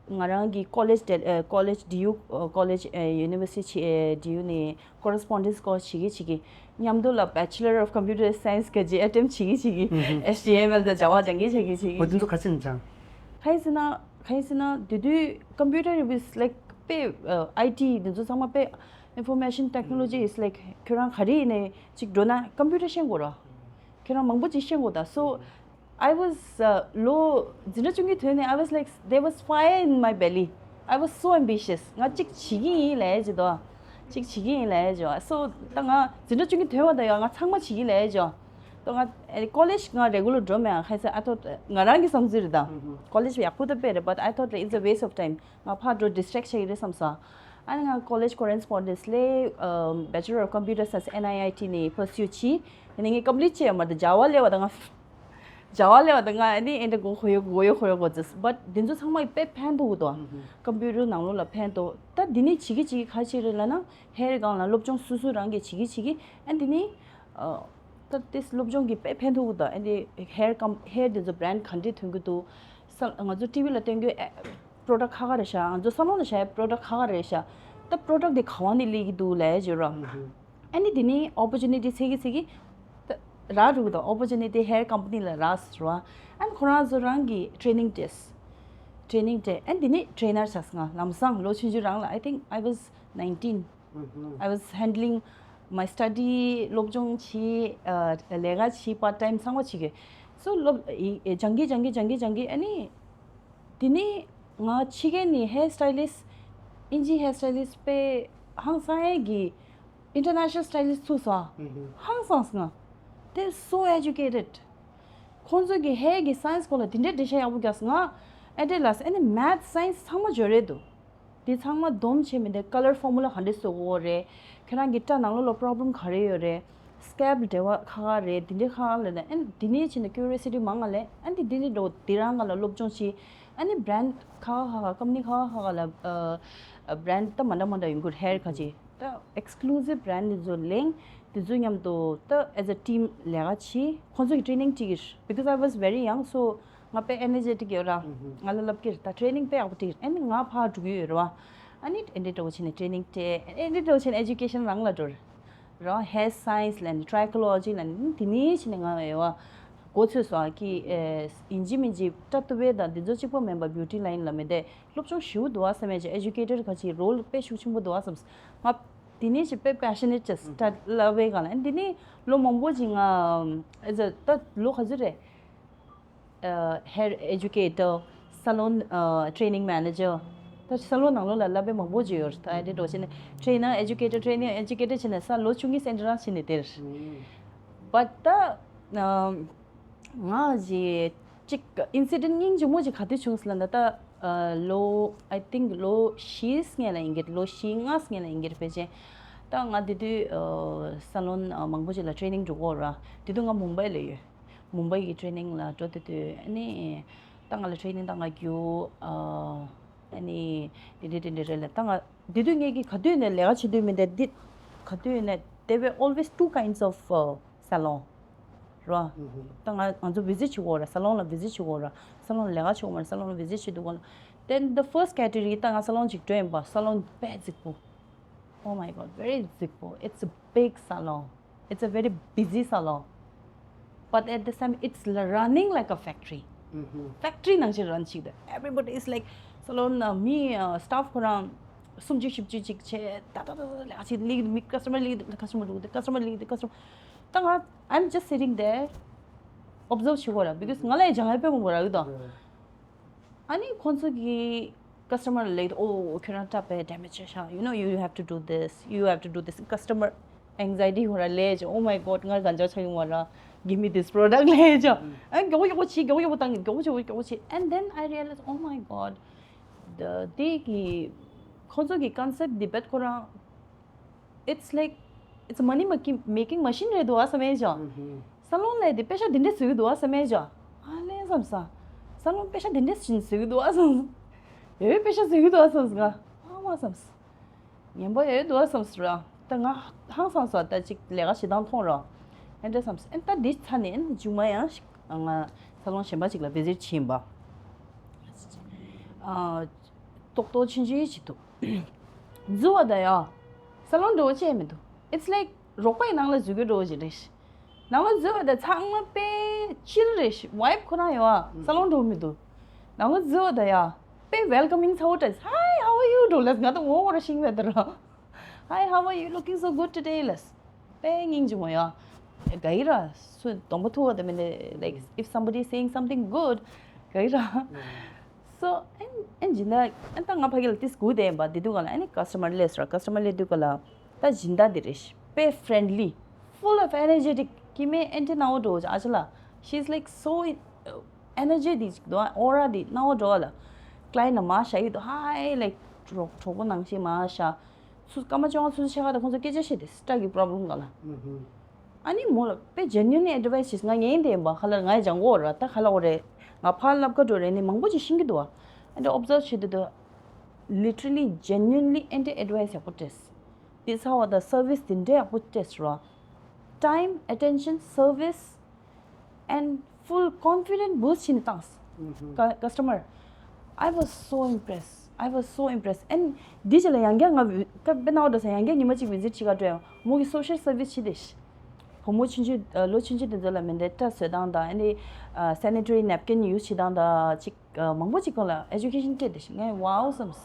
ང་རང་གི་college དེ་ཨ། college D U ཨ། college ཨ། university བྱེད་ཨ། D U ནས་correspondence course བྱེད་ཀྱི་བྱེད་ཀྱི། མཉམ་དུ་ལ་Bachelor of Computer Science ག་ཅིག་attempt བྱེད་ཀྱི་བྱེད་ཀྱི། H T M L དང་Java སྦྱང་གི་སྦྱང་གི་བྱེད་ཀྱི། འོ་དེ་ཚོ་ག་ཅི་ནས་སྦྱངས། གང་ཡིན་ཟེར་ན་གང་ཡིན་ཟེར་ན་དེ་དུས་computer is like དཔེ་ཨ་IT འདི་ཚོ་ཚང་མ་དཔེ་information technology is like ཁྱོད་རང་ག་རེ་ཡིན་ནའི་ཅིག་འགྲོ་ན་computer ཤེས་དགོས་ར། ཁྱོད་རང་མང་པོ་ཅིག་ཤེས་དགོས་ད། So I was ལོ་འཛིན་གྲྭ་བཅུ་གཉིས་ཐོན་ནས་I was like there was fire in my belly. I was so ambitious. ང་ཅིག་བྱེད་ཀྱི་ཡིན་ལབ་ཡ་ཅིག་འདུག་ཅིག་བྱེད་ཀྱི་ཡིན་ལབ་ཡ་ཅིག So ད་ང་འཛིན་གྲྭ་བཅུ་གཉིས་ཐོན་བ་དང་ཡང་ང་ཚང་མ་བྱེད་ཀྱི་ལབ་ཡ་ཅིག་ད་ང་ཨ་ནི་college ང་regular འགྲོ་མེད། ཨ་ཁ་སང་ཨ་ཐོ་ང་རང་གི་བསམ་ཚུལ་རེད་ད། College ཡག་པོ་ད་དཔེ་རེད། But I thought like it's a waste of time. ང་ཕར་འགྲོ་distract བྱེད་ཀྱི་རེད་བསམ་སོང་། ཨ་ནི་ང་college correspondence ལས་Bachelor of Computer Science N I I T ནས་pursue བྱས། ཨ་ནི་ངས་complete བྱས་ཡོད་མ་རེད། Java སླེབས་པ་དང་ང་Java སླེབས་པ་དང་ང་ཨ་ནི་ཨེ་འདྲ་གོ་ཧོ་ཡོ་གོ་ཡོ་ཧོ་ཡོ་གོ་ཙིས། But འདི་ཚོ་ཚང་མ་དཔེ་ཕན་ཐོགས་འདུག computer ནང་ལོགས་ལ་ཕན་ཐོགས། ད་འདི་ནས་བྱེད་ཀྱི་བྱེད་ཀྱི་ག་ཅིག་རེད་ལབ་ན་hair སྒང་ལ་སློབ་སྦྱོང་སོ་སོ་རང་གིས་བྱེད་ཀྱི་བྱེད་ཀྱི་ཨ་འདི་ནས་ད་དེ་སློབ་སྦྱོང་གི་དཔེ་ཕན་ཐོགས་འདུག་ཨ་འདི་hair com hair འདི་ཚོ་brand ག་འདྲས་ཐོན་གྱི་འདུག་ས་ང་ཚོ་TV ལ་སྟོན་གྱི་product ཁ་ཁ་རེད་ཤག་ང་ཚོ་salon ལ་བཞག་product ཁ་ཁ་རེད་ཤག་ད་product དེ་ག་བ་ནས་སླེབས་ཀྱི་འདུག་ལབ་ཡ་ཅིག་ཡོད་ར། ཨ་ནི་དེ་ནས་opportunity འཚོལ་གྱི་འཚོལ་གྱི་ད་རག་འགྲོ་གི་འདུག opportunity hair company ལ་རག་སོང་ར། ཨ་ནི་ཁོ་རང་ཚོ་རང་གི་training སྤྲད། training སྤྲད། ཨ་ནི་དེ་ནས་trainer ཆགས་སོང་། ང་ལམ་སང་ལོ་ཆུང་ཆུང་རང་ལ། I think I was nineteen. I was handling my study སློབ་སྦྱོང་བྱས། ཨ་ལས་ཀ་བྱས། part time ཚང་མ་བྱེད་ཀྱི། So སློབ་ཨི་ཨི་སྦྱང་གི་སྦྱང་གི་སྦྱང་གི་སྦྱང་གི་ཨ་ནི་དེ་ནས་ང་ཕྱི་རྒྱལ་ནས་hair stylist ཨིན་ཇི་hair stylist དཔེ་ཧང་སང་ཡས་ཀྱི་international stylist ཚུགས་སོང་། ཧང་སངས་སོང་། They so educated. ཁོང་ཚོ་གི་hair གི་science སྐོར་ལ་དེ་འདྲའི་འགྲེལ་བཤད་ཡག་པོ་རྒྱག་སོང་། ང་ཨེ་འདྲས་ལབ་སོང་། ཨ་ནི་math science ཚང་མ་འབྱོར་རེད་འདུག་དེ་ཚང་མ་སྡོམ་བྱས་མི་འདུག color formula ག་འདྲས་བཟོ་དགོས་རེད། ཁྱེད་རང་གི་སྐྲ་ནང་ལོགས་ལ་problem ག་རེ་ཡོད་རེད། scalp འབྲེལ་བ་ཁ་ཁ་རེད། དེ་འདྲའི་ཁ་ཁ་ལབ་ནས་ཨ་ནི་དེ་ནས་བྱས་ནས་curiosity མང་ང་ལས། ཨ་ནི་དེ་འདྲའི་འགྲོ་དེ་རང་ག་ལ་སློབ་སྦྱོང་བྱས། ཨ་ནི་brand ཁ་ཁ་ཁ་ཁ་company ཁ་ཁ་ཁ་ཁ་ལ་ཨ་brand ད་མ་འདྲ་མ་འདྲ་ཡོང་གི་རེད། hair ག་ཅིག་ད་exclusive brand འདི་ཚོ་ལེན། དེ་ཚོ་མཉམ་དུ་ད་as a team ལས་ཀ་བྱས། ཁོང་ཚོ་གི་training སྤྲད་ཀྱི་རེད། Because I was very young, so ང་དཔེ་energetic ཡོད་ར། ང་ལ་ལབ་ཀྱི་རེད། ད་training དཔེ་ཡག་པོ་སྤྲད་ཀྱི་རེད། ཨ་ནི་ང་ཕར་འགྲོ་གི་ཡོད་རེད་བ། ཨ་ནི་ཨེ་འདྲས་འདྲ་བོ་བྱས་ནས་training སྤྲད། ཨེ་འདྲས་འདྲ་བོ་བྱས་ནས་education རང་ལ་འགྲོ་རེད། རང་hair science ལབ་ནས་trichology ལབ་ནས་དེ་ནས་བྱས་ནས་ང་ཡོད་བ། མགོ་ཚོས་སོང་ཨ་ཀི་ཨེ་ཡིན་གཅིག་མིན་གཅིག་སྐྲ་གཏུབ་པའི་དང་འདི་ཚོ་གཅིག་པོ་མིན་པ་beauty line ལ་མི་བསྡད། སློབ་སྦྱོང་ཞེ་པོ་འདུག་བ་བསམ་ཡས་ཀྱི་educator ག་ཅིག་role དཔེ་ཤུགས་ཆེན་པོ་འདུག་བ་བསམ། ང་དེ་ནས་ཅིག་དཔེ་passionate ཅིག་སྐྲ་བསླབ་པའི་སྒང་ལ། ཨ་ནི་དེ་ནས་ལོ་མང་པོ་ཅིག་ང་as a ད་ལོ་ག་ཚོད་རེད། ཨ་hair educator, salon ཨ་training manager ད་salon ནང་ལོགས་ལ་བསླབ་པའི་མང་པོ་ཅིག་ཡོད་རེད། ད་ཨ་འདྲས་འདྲ་བོ་བྱས་ནས་trainer, educator, training, educator བྱས་ནས་ས་ལོ་བཅུ་གཉིས་ཙམ་འདྲ་རང་བྱས་ནས་དེར། But ད་ང་ཅིག་ཅིག་incident སྙིང་རྗེ་མོ་ཅིག་ག་དུས་བྱུང་ཟེར་ན། ད་ལྟ་ལོ་I think ལོ་བཞི་སྔོན་ལ་ཡིན་གྱི། ལོ་བཞི་ལྔ་སྔོན་ལ་ཡིན་གྱི་རེད། ཕལ་ཆེར་ད་ང་དེ་དུས་salon མང་པོ་ཅིག་ལ་training འགྲོ་གི་ཡོད་ར། དེ་དུས་ང་མུམ་བྷའི་ལ་ཡོད། མུམ་བྷའི་གི་training ལ་འགྲོ་དེ་དུས་ཨ་ནི་ད་ང་ལ་training ད་ང་རྒྱུ་ཨ་ནི་དེ་འདྲས་དེ་འདྲས་རེད་ལ། ད་ང་དེ་དུས་ངས་ཀྱི་ག་དུས་ནས་ལས་ཀ་བྱེད་དུས་མིན་ད་འདི་ག་དུས་ནས། There were always two kinds of salon ར། ད་ང་ང་ཚོ་visit བྱེད་དགོས་ར། salon ལ་visit བྱེད་དགོས་ར། salon ལ་ལས་ཀ་བྱེད་དགོས་མ་རེད། salon ལ་visit བྱེད་དུས་གོ་ལ། Then the first category ད་ང་salon ཅིག་འགྲོ་ཡིན་པ། salon དཔེ་རྫིག་པོ། Oh my God, very རྫིག་པོ། It's a big salon. It's a very busy salon. But at the same, it's running like a factory. Factory ནང་བཞིན་run བྱེད་ཀྱི་འདུག Everybody is like, salon ནང་མི་staff ཁོ་རང་སུམ་ཅུ་བཞི་བཅུ་ཅིག་བྱས། ད་ད་ད་ད་ལས་ཀ་བྱེད་ཀྱི་འདུག་མི་customer སླེབས་ཀྱི་འདུག customer སླེབས་ཀྱི་འདུག customer སླེབས་ཀྱི་འདུག customer ད་ང་I'm just sitting there, observe བྱེད་དགོས་ར། Because ང་ལ་ཡང་སྦྱང་ཡ་དཔེ་མང་པོ་རག་གི་འདུག་ཨ་ནི་ཁོང་ཚོ་གི་customer ལ་ལབ་ཀྱི་འདུག Oh, ཁྱོད་རང་སྐྲ་དཔེ་damage ཆགས་ཤག You know, you have to do this, you have to do this. Customer anxiety ཧོ་ར་ལས་ཀྱི། Oh my God, ང་གང་ཅག་ཆགས་ཡོང་བ་ར། Give me this product ལས་ཀྱི། ཨ་མགྱོགས་པོ་མགྱོགས་པོ་བྱེད། མགྱོགས་པོ་མགྱོགས་པོ་བཏང་། མགྱོགས་པོ་མགྱོགས་པོ་མགྱོགས་པོ་བྱེད། And then I realized, oh my God, the དེ་གི་ཁོང་ཚོ་གི་concept དེ་དཔེ་ཁོ་རང་It's like, it's a money making making machine རེད་འདུག་ཨ་བསམ་ཡས་ཅིག salon ལས་དེ་པེ་ཤ་དེ་འདྲས་བཟོ་གི་འདུག་ཨ་བསམ་ཡས་ཅིག་ཨ་ལས་བསམ་ས། salon པེ་ཤ་དེ་འདྲས་བཞིན་བཟོ་གི་འདུག་ཨ་བསམ། ཡོད་པེ་ཤ་བཟོ་གི་འདུག་ཨ་བསམ་ས། ང་ཨ་མ་བསམ་ས། ངན་པ་ཡོད་འདུག་ཨ་བསམ་ས་ར། ད་ང་ཧང་སངས་སོང་། ད་ཅིག་ལས་ཀ་བྱེད་སྟངས་མཐོང་ར། ཨེ་འདྲས་བསམ་ས། ཨེ་ད་འདི་ཚར་ནས་ཨེ་མཇུག་མ་ཡང་ཞིག་ང་salon གཞན་པ་ཅིག་ལ་visit བྱེད་ཡིན་པ། ཨ་ཏོག་ཏོག་ཆུང་ཆུང་ཅིག་འདུག་འཛུལ་བ་དང་ཡང་salon འགྲོ་བ་བྱས་མི་འདུག It's like རོགས་པའི་ནང་ལ་འཛུལ་གི་འགྲོ་བ་ཞིག་རེད། ནང་ལ་འཛུལ་བ་དང་ཚང་མ་དཔེ་chill རེད། vibe ཁོ་རང་ཡོད་ཨ། salon འགྲོ་མི་འདུག་ང་ཚོ་ད་ཡ། དཔེ་welcoming ཚ་བོ་ཏྲ། Hi, how are you? འགྲོ་ལས་ང་ད་ངོ་བོ་ར་ཤིང་བས་ད་ར། Hi, how are you? Looking so good today ལས། དཔེ་སྙིང་རྗེ་མོ་ཡ། ག་ཡི་ར། སུ་གདོང་པ་ཐུག་བ་དེ་མིན་ཏེ། Like, if somebody is saying something good, ག་ཡི་ར། So, ཨན་ཨན་ཇི་ན་ཨན་ད་ང་ཕ་གི་ལ་ཏིས་གུ་དེ་ཡིན་པ་དེ་དུས་ག་ལ་ཨ་ནི་customer་ལས་ར། customer་ལས་དུས་ག་ལ་ད་སྦྱིན་བདག་དེ་རེད། དཔེ་friendly, full of energetic. ཀི་མེ་ཨན་ཏི་ན་འོ་འགྲོ་ཨ་ཅི་ལ། She's like so, uh, energetic ཅིག་འདུག་ཨོ་ར་དེ་ན་འོ་འགྲོ་ལ། client་ན་མ་ཤ་ཡི་དུ་ཧའི་like གྲོགས་གྲོགས་པོ་ནང་བཞིན་མ་ཤ། ཚུ་སྐར་མ་བཅོ་ལྔ་ཚུ་ཆ་ག་ད་ཁོང་ཚོ་སྐད་ཆ་བཤད་དེ་སི་ཏྲ་གི་problem་ག་ལ། ཨ་ནི་མོ་ལ་དཔེ་genuinely advice་ཞིག་ང་ངན་དེ་ཡིན་པ་ཁ་ལ་ང་ཡི་ལྗང་གོ་ར་ད་ཁ་ལ་འོ་རེད། ང་ཕར་ལབ་ཀ་འགྲོ་རེད་ནི་མང་པོ་ཅིག་ཤིང་གི་འདུག་ཨ་འདྲ་observe་བྱེད་དུས་དུ་literally genuinely and advice་ཡག་པོ་སྤྲད། དེ་ཚ་བ་ད་service་དེ་འདྲ་ཡག་པོ་སྤྲད་ར། time, attention, service and full confident boost་བྱས་ནས་བཏང་། ཀ་customer, I was so impressed. I was so impressed. And འདི་ཅི་ལ་ཡང་བསྐྱར་ང་ཀ་པེ་ན་འོ་འགྲོ་ས་ཡང་བསྐྱར་ཉི་མ་གཅིག་visit་བྱེད་ག་འགྲོ་ཡང་མོ་གི་social service་བྱེད་དེ་ཤི། བུ་མོ་ཆུང་ཆུང་ལོ་ཆུང་ཆུང་དེ་ཚོ་ལ་མེ་མདའི་སྐྲ་བཟོ་སྟངས་དང་ཨ་ནི་sanitary napkin use་བྱེད་སྟངས་དང་ཅིག་མང་པོ་ཅིག་སྐོར་ལ་education་སྤྲད་དེ་ཤི་ངས་wow་བསམས།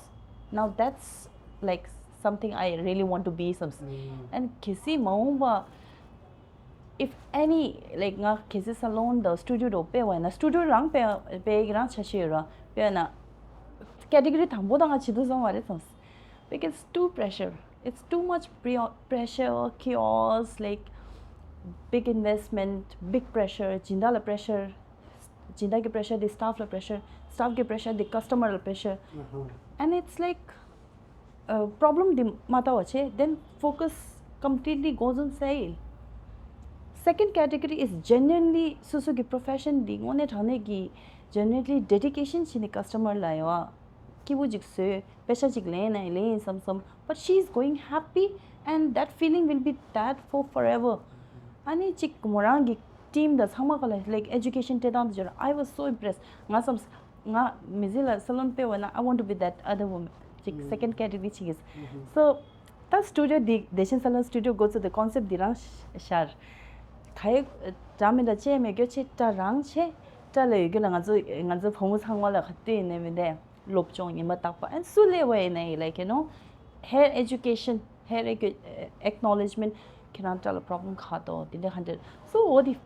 Now that's like something I really want to be བསམས། And གལ་སྲིད་མ་འོངས་པ if any like ང་གལ་སྲིད་salon་དང་studio་འགྲོ་སྤེལ་བ་ཡིན་ན་studio་རང་སྤེལ་སྤེལ་གི་རང་ཆ་ཤས་ཡོད་ར་སྤེལ་ན་category་དང་པོ་དང་ང་བྱེད་དུ་བཟང་བ་རེད་བསམས། Because too pressure. It's too much pre- pressure, chaos, like big investment, big pressure. སྦྱིན་བདག་ལ་pressure, སྦྱིན་བདག་གི་pressure་དེ་staff་ལ་pressure, staff་གི་pressure་དེ་customer་ལ་pressure. And it's like uh, problem་དེ་མ་ལྟ་བ་བྱས། Then focus completely goes on sale. Second category is genuinely སོ་སོ་གི་profession་དེ་དངོས་གནས་དྲང་གནས་ཀྱི་genuinely dedication་བྱས་ནས་customer་ལ་ཡོད་ཨ། སྐྱིད་པོ་ཅིག་བཟོས། པེ་ཤ་ཅིག་ལེན་ན་ལེན་ཡིན་བསམ་བསམ། But she is going happy and that feeling will be that for forever. ཨ་ནི་ཅིག་མོ་རང་གི་team་དང་ཚང་མ་ག་ལ་like education་སྤྲད་སྟངས་དེ་ཅོར། I was so impressed. ང་བསམ་ང་མི་ཚེ་ལ་salon་སྤེལ་བ་ན་I want to be that other woman. ཅིག་second category་ཅིག་གིས། So ད་studio་འདི་བདེ་ཆེན་salon studio་འགོ་བཙུགས་དེ་concept་འདི་རང་ཤར། ག་ཡེ་འདྲ་མི་འདྲ་ཅེས་མེད་རྒྱུ་ཆེ་སྐྲ་རང་ཆེ་སྐྲ་ལ་ཡོད་རྒྱུ་ལ་ང་ཚོ་ང་ཚོ་བུ་མོ་ཚང་མ་ལ་ག་དུས་ཡིན་ནའི་མི་འདས། སློབ་སྦྱོང་ཉི་མ་རྟག་པ་ཨན་སུ་ལས་བ་ཡིན་ནའི་like you know hair education, hair edu- acknowledgement ཁྱེད་རང་སྐྲ་ལ་problem་ག་དོ་དེ་འདྲ་ག་འདྲ། So འོ་དེ་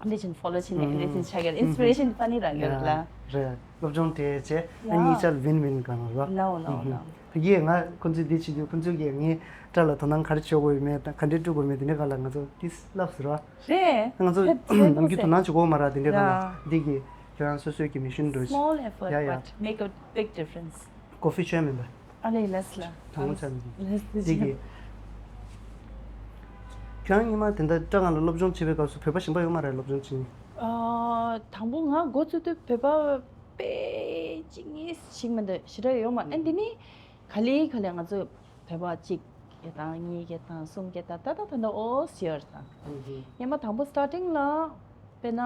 འདི་བཞིན་follow་བྱས་ནས་རེ་ཞིག་ཆགས་ཀྱི་inspiration་ཕ་ནི་རང་ཡོད་རེད་ལ། རེད། སློབ་སྦྱོང་སྤྲད་བྱས་ཨ་གཉིས་ཆར་win win་གང་རེད་བ། No, no, no. ཕ་གིའི་ང་ཁོ་ཚོས་འདི་བྱེད་དུས་ཁོ་ཚོས་ཀྱིས་ངའི་སྐྲ་ལ་དོ་སྣང་ག་རེ་བྱེད་དགོས་ཡོད་མེད་དང་ག་འདྲས་བཀྲུ་དགོས་མེད་དེ་འདྲ་ག་ལ་ང་ཚོ་ཏིས་ལབ་ཟེར་བ། རེད། ང་ཚོ་ནམ་རྒྱུན་དོ་སྣང་བྱེད་དགོས་མ་རེད་དེ་འདྲ་ག་ལ་འདི་གི་ཁྱེད་རང་སོ་སོའི་གི་mission་འགྲོ་ཆེ། Small effort, yeah, yeah. But make a big difference. Coffee་ཆོས་མིན་པ། ཨ་ལེ་ལས་ལ། དང་པོ་ཆ་མིན། ལས་ལས་འདི་གི་ཁྱེད་རང་ཉི་མ་དེ་འདྲ་སྐྲ་སྒང་ལ་སློབ་སྦྱོང་བྱེད་པའི་སྐབས་སུ་བོད་པ་གཞན་པ་ཡོད་མ་རེད་སློབ་སྦྱོང་བྱེད་མཁན། ཨ་དང་པོ་ང་འགོ་བཙུགས་དུས་བོད་པ་དཔེ་གཅིག་གཉིས་ཞིག་མི་འདུག་ཞེ་དྲག་ཡོད་མ་ཨ་འདི་ནི་ག་ལེ་ག་ལེ་ང་ཚོ་བོད་པ་གཅིག་སྐད་དང་གཉིས་སྐད་དང་གསུམ་སྐད་དང་ད་ལྟ་ད་ལྟ་ཨོ་ཟེར་དང་། ཉི་མ་དང་པོ་starting་ལ་དཔེར་ན་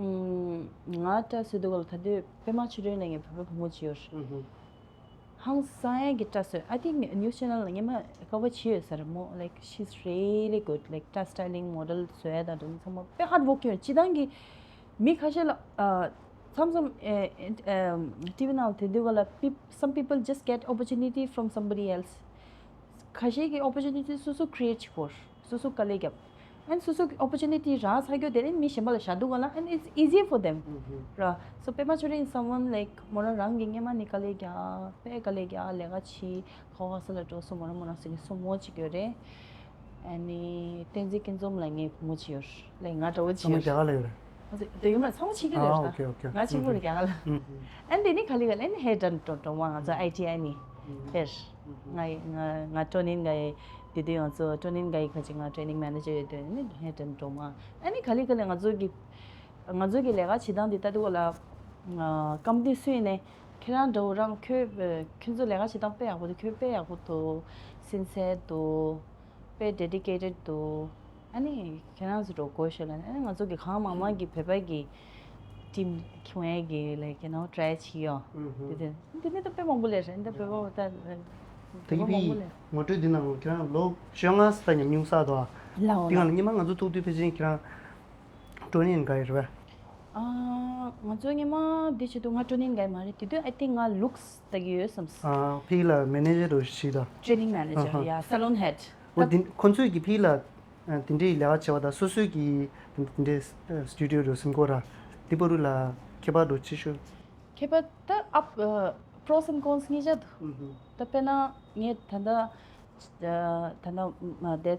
ང་སྐྲ་བཟོས་དུས་སྐབས་ལ་ད་དུས་པད་མ་ཆོས་སྒྲོན་ལ་ངའི་བོད་པའི་བུ་མོ་གཅིག་ཡོད། ཧང་སང་ཡ་གི་སྐྲ་བཟོས། I think news channel་ལ་ཉི་མ་cover་བྱས་ཡོད་ས་རེད་མོ། Like she's really good, like སྐྲ་styling, model་བཟོས་ཡ་དང་དུ་ཚང་མ་དཔེ་hard work་ཡོད། སྤྱི་བཏང་གི་མི་ཁ་ཤས་ལ་ཨ་མཚམས་མཚམས་ཨེ་ཨེ་ཨེ་ཊི་ཝི་ནང་དེ་དུས་སྐབས་ལ་peop- some people just get opportunity from somebody else. ཁ་ཤས་ཀྱི་opportunity་སོ་སོ་create་བྱེད་དགོས། སོ་སོ་དཀའ་ལས་བརྒྱབ། And སོ་སོ་གི་opportunity་རག་ཚར་རྒྱུ་དེ་ནི་མི་གཞན་པ་ལ་བཞག་འདུག་ག་ལ། And it's easier for them. ར། So པད་མ་ཆོས་སྒྲོན་is someone like མོ་རང་རང་གི་སྔོན་མ་ནས་དཀའ་ལས་རྒྱག་དཔེ་དཀའ་ལས་རྒྱག་ལས་ཀ་བྱེད་ཁ་བ་ས་ལ་འགྲོ་སོང་མོ་རང་མོ་རང་སེང་གེ་སོ་མོ་གཅིག་ཡོད་རེད། ཨ་ནི་བསྟན་འཛིན་སྐྱིད་འཛོམས་ལ་ངའི་བུ་མོ་གཅིག་ཡོད་རེད། ལའི་ང་འདྲ་བོ་གཅིག་ཚང་མ་ཡོད་རྒྱ་གར་ལ་ཡོད་རེད། ང་ཚོ་དེ་ཡོད་མ་ཚང་མ་ཕྱི་རྒྱལ་ལ་ཡོད་ཨ་རེད་ད། Okay, okay. ང་གཅིག་པུ་རེད་རྒྱ་གར་ལ། ཨ་ནི་དེ་ནི་ག་ལེ་ག་ལེ་ཨ་ནི་hair done་འགྲོ་འགྲོ་མ་ང་ཚོ་ཨའི་ཊི་ཨའི་ནི་hair། ང་ང་ཊོ་ནིན་ག་ཡི་དེ་དུས་ང་ཚོ་ཊོ་ནིན་ག་ཡི་ཁ་ཅིག་ང་training manager་ཡོད་དུས་ནི་hair done་འགྲོ་མ། ཨ་ནི་ག་ལེ་ག་ལེ་ང་ཚོ་གི་ང་ཚོ་གི་ལས་ཀ་བྱེད་སྟངས་དེ་ལྟ་དུས་ལ་company་སུ་ཡིན་ནའི་ཁྱེད་རང་འདྲ་བོ་རང་ཁྱོད་ཁྱོད་ཚོ་ལས་ཀ་བྱེད་སྟངས་དཔེ་ཡག་པོ་འདུག་ཁྱོད་དཔེ་ཡག་པོ་འདུག sincere་འདུག་དཔེ་dedicated་འདུག་ཨ་ནི་ཁྱེད་རང་ཚོ་འགྲོ་དགོས་ཤོད་ལ་ཨ་ནི་ང་ཚོ་གི་གང་མང་མང་གི་བོད་པ་གི་team་ཁྱོད་ཡ་གི་like you know try་བྱེད་ཡོང་། དེ་དེ་དེ་ནི་ད་དཔེ་མང་པོ་ལས་རེད་འདི་བོད་པ་ད་ད་བོད་པ་མང་པོ་ལས། ངོ་སྤྲོད་འདི་ནང་ཁྱེད་རང་ལོ་བཅོ་ལྔ་ཙམ་ཉམས་མྱོང་བསགས་འདུག་ཨ། ལའོ་དེ་སྒང་ལ་སྔོན་མ་ང་ཚོ་ཐུག་དུས་ཕལ་ཆེར་ཁྱེད་རང་ཊོ་ནིན་ག་ཡི་རེད་པས། ཨ། ང་ཚོ་སྔོན་མ་འདི་བྱེད་དུས་ང་ཊེ་ནིང་ག་ཡི་མ་རེད། དེ་དུས་I think ང་looks ལྟ་གི་ཡོད་བསམས། ཨ་ཕ་གི་ལ་མེ་ནེ་ཇར་རུ་ཞིག་དང་། training manager, yeah, salon head. འོ་འདི་ཁོང་ཚོས་ཀྱི་ཕ་གི་ལ་ཨ་དེ་འདྲའི་ལས་ཀ་བྱེད་པ་དང་སོ་སོའི་གི་དེ་འདྲའི་སི་ཊུ་ཌི་ཡོ་རུ་སིམ་ཀོ་ར་དེ་བར་རུ་ལ་ཁྱད་པར་རུ་ཆེ་ཤོས། ཁྱད་པར་ད་up pros and cons གཉིས་ཆ་འདུག་ད་དཔེར་ན་ངས་ད་ལྟ་ད་ལྟ་དེ་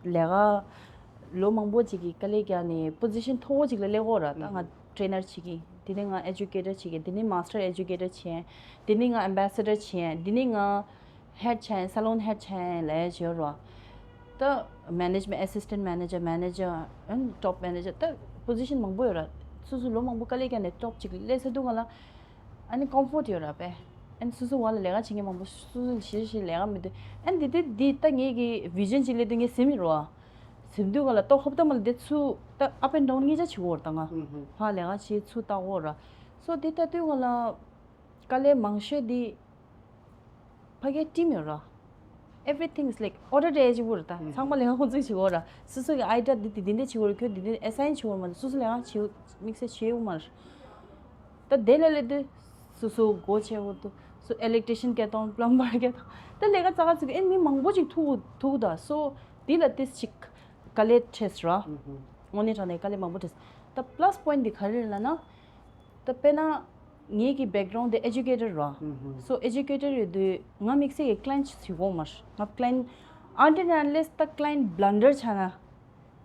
ལས་ཀ་ལོ་མང་པོ་ཅིག་གི་དཀའ་ལས་བརྒྱབ་ནས་པོ་ཛི་ཤན་མཐོ་བོ་ཅིག་ལ་སླེབས་ཡོད་ར། ད་ང་ཊེ་ནར་བྱེད་ཀྱི། དེ་ནས་ང་ཨེ་ཇུ་ཀེ་ཊར་བྱེད་ཀྱི། དེ་ནས་མ་སི་ཊར་ཨེ་ཇུ་ཀེ་ཊར་བྱས། དེ་ནས་ང་ཨེམ་བེ་སེ་ཌར་བྱས། དེ་ནས་ང་ཧེཌ་བྱས། སེ་ལོན་ཧེཌ་བྱས་ལས་བྱས་ར། ད་མེ་ནེ་ཇི་མེན་ཊ་ཨེ་སི་སི་ཊེན་ཊི་མེ་ནེ་ཇར། མེ་ནེ་ཇར། ཨན་ཊོབ་མེ་ནེ་ཇར། ད་པོ་ཛི་ཤན་མང་པོ་ཡོད་ར། སོ་སོ་ལོ་མང་པོ་དཀའ་ལས་བརྒྱབ་ནས་ཊོབ་ཅིག་སླེབས་ཚར་དུས་སྒང་ལ་ཨ་ནི་ཀོམ་ཕོརཊ་ཡོད་ར་པས། ཨ་ནི་སོ་སོ་འོག་ལ་ལས་ཀ་བྱེད་མཁན་མང་པོ། སོ་སོ་ལ་གཞི་ཞིག་ལས་ཀ་མི་འདུག་ཨ་ནི་དེ་དུས་འདི་ད་ངེད་ཀྱི་བི་ཞན་ཅིག་སླེབས་དུས་ངས་ཟིན་མི་རུང་བ། ཟིན་དུས་སྒང་ལ་ཏོག་ཧོབ་ཏེ་མ་ལ་དེ་ཚུར་ད་ཨབ་ཨེན་ཌའུན་གཉིས་ཆ་བྱེད་དགོས་རེད། ད་ང་ཕར་ལས་ཀ་བྱེད་ཚུར་ལྟ་དགོས་ར། སོ་དེ་ལྟ་དུས་སྒང་ལ་དཀའ་ལས་མང་ཤོས་དེ་ཕ་གིའི་ཊིམ་ཡོད་ར། Everything is like order་རེ་བྱེད་དགོས་རེད། ད་ཚང་མ་ལས་ཀ་ཁོང་ཚོས་བྱེད་དགོས་ར། སོ་སོ་གི་ཨའི་ཌི་ཡ་འདི་དེ་འདི་འདྲ་བྱེད་དགོས་རེད། ཁྱོད་འདི་འདི་ཨེ་སའིན་བྱེད་དགོས་མ་རེད། སོ་སོ་ལས་ཀ་བྱེད་དམིགས་བསལ་བྱེད་དགོས་མ་རེད། ད་དེ་ལ་སླེབས་དུས་སོ་སོ་སྒོ་ཕྱེ་དགོས་འདུག་སོ་ཨི་ལེག་ཊི་རི་ཤན་སྐད་གཏོང་། པི་ལམ་བར་སྐད་གཏོང་། ད་ལས་ཀ་ཙག་ཙིག་ཨེ་མི་མང་པོ་ཅིག་ཐུག་ཐུག་ད། སོ་འདི་ལ་ཏིས་ཅིག་དཀའ་ལས་འཕྲད་ར། དངོས་གནས་དྲང་གནས་དཀའ་ལས་མང་པོ་འཕྲད། ད་པ་ལ་སི་པོ་ཡིན་ཊི་འདི་ག་རེ་རེད་ལབ་ན། ད་དཔེར་ན་ངེད་ཀྱི་བེག་གི་རའུན་ཌི་དེ་ཨེ་ཇུ་ཀེ་ཊར་ར། སོ་ཨེ་ཇུ་ཀེ་ཊར་ཡོད་དུས་ང་དམིགས་བསལ་གྱི་ཀ་ལ་ཡེན་ཊི་ཞིག་དགོས་མ་རེད། ང་ཀ་ལ་ཡེན་ཊི་ཨན་ཊིལ་ཨན་ལེ་སི་ད་ཀ་ལ་ཡེན་ཊི་བྷི་ལན་ཌར་ཆགས་ན།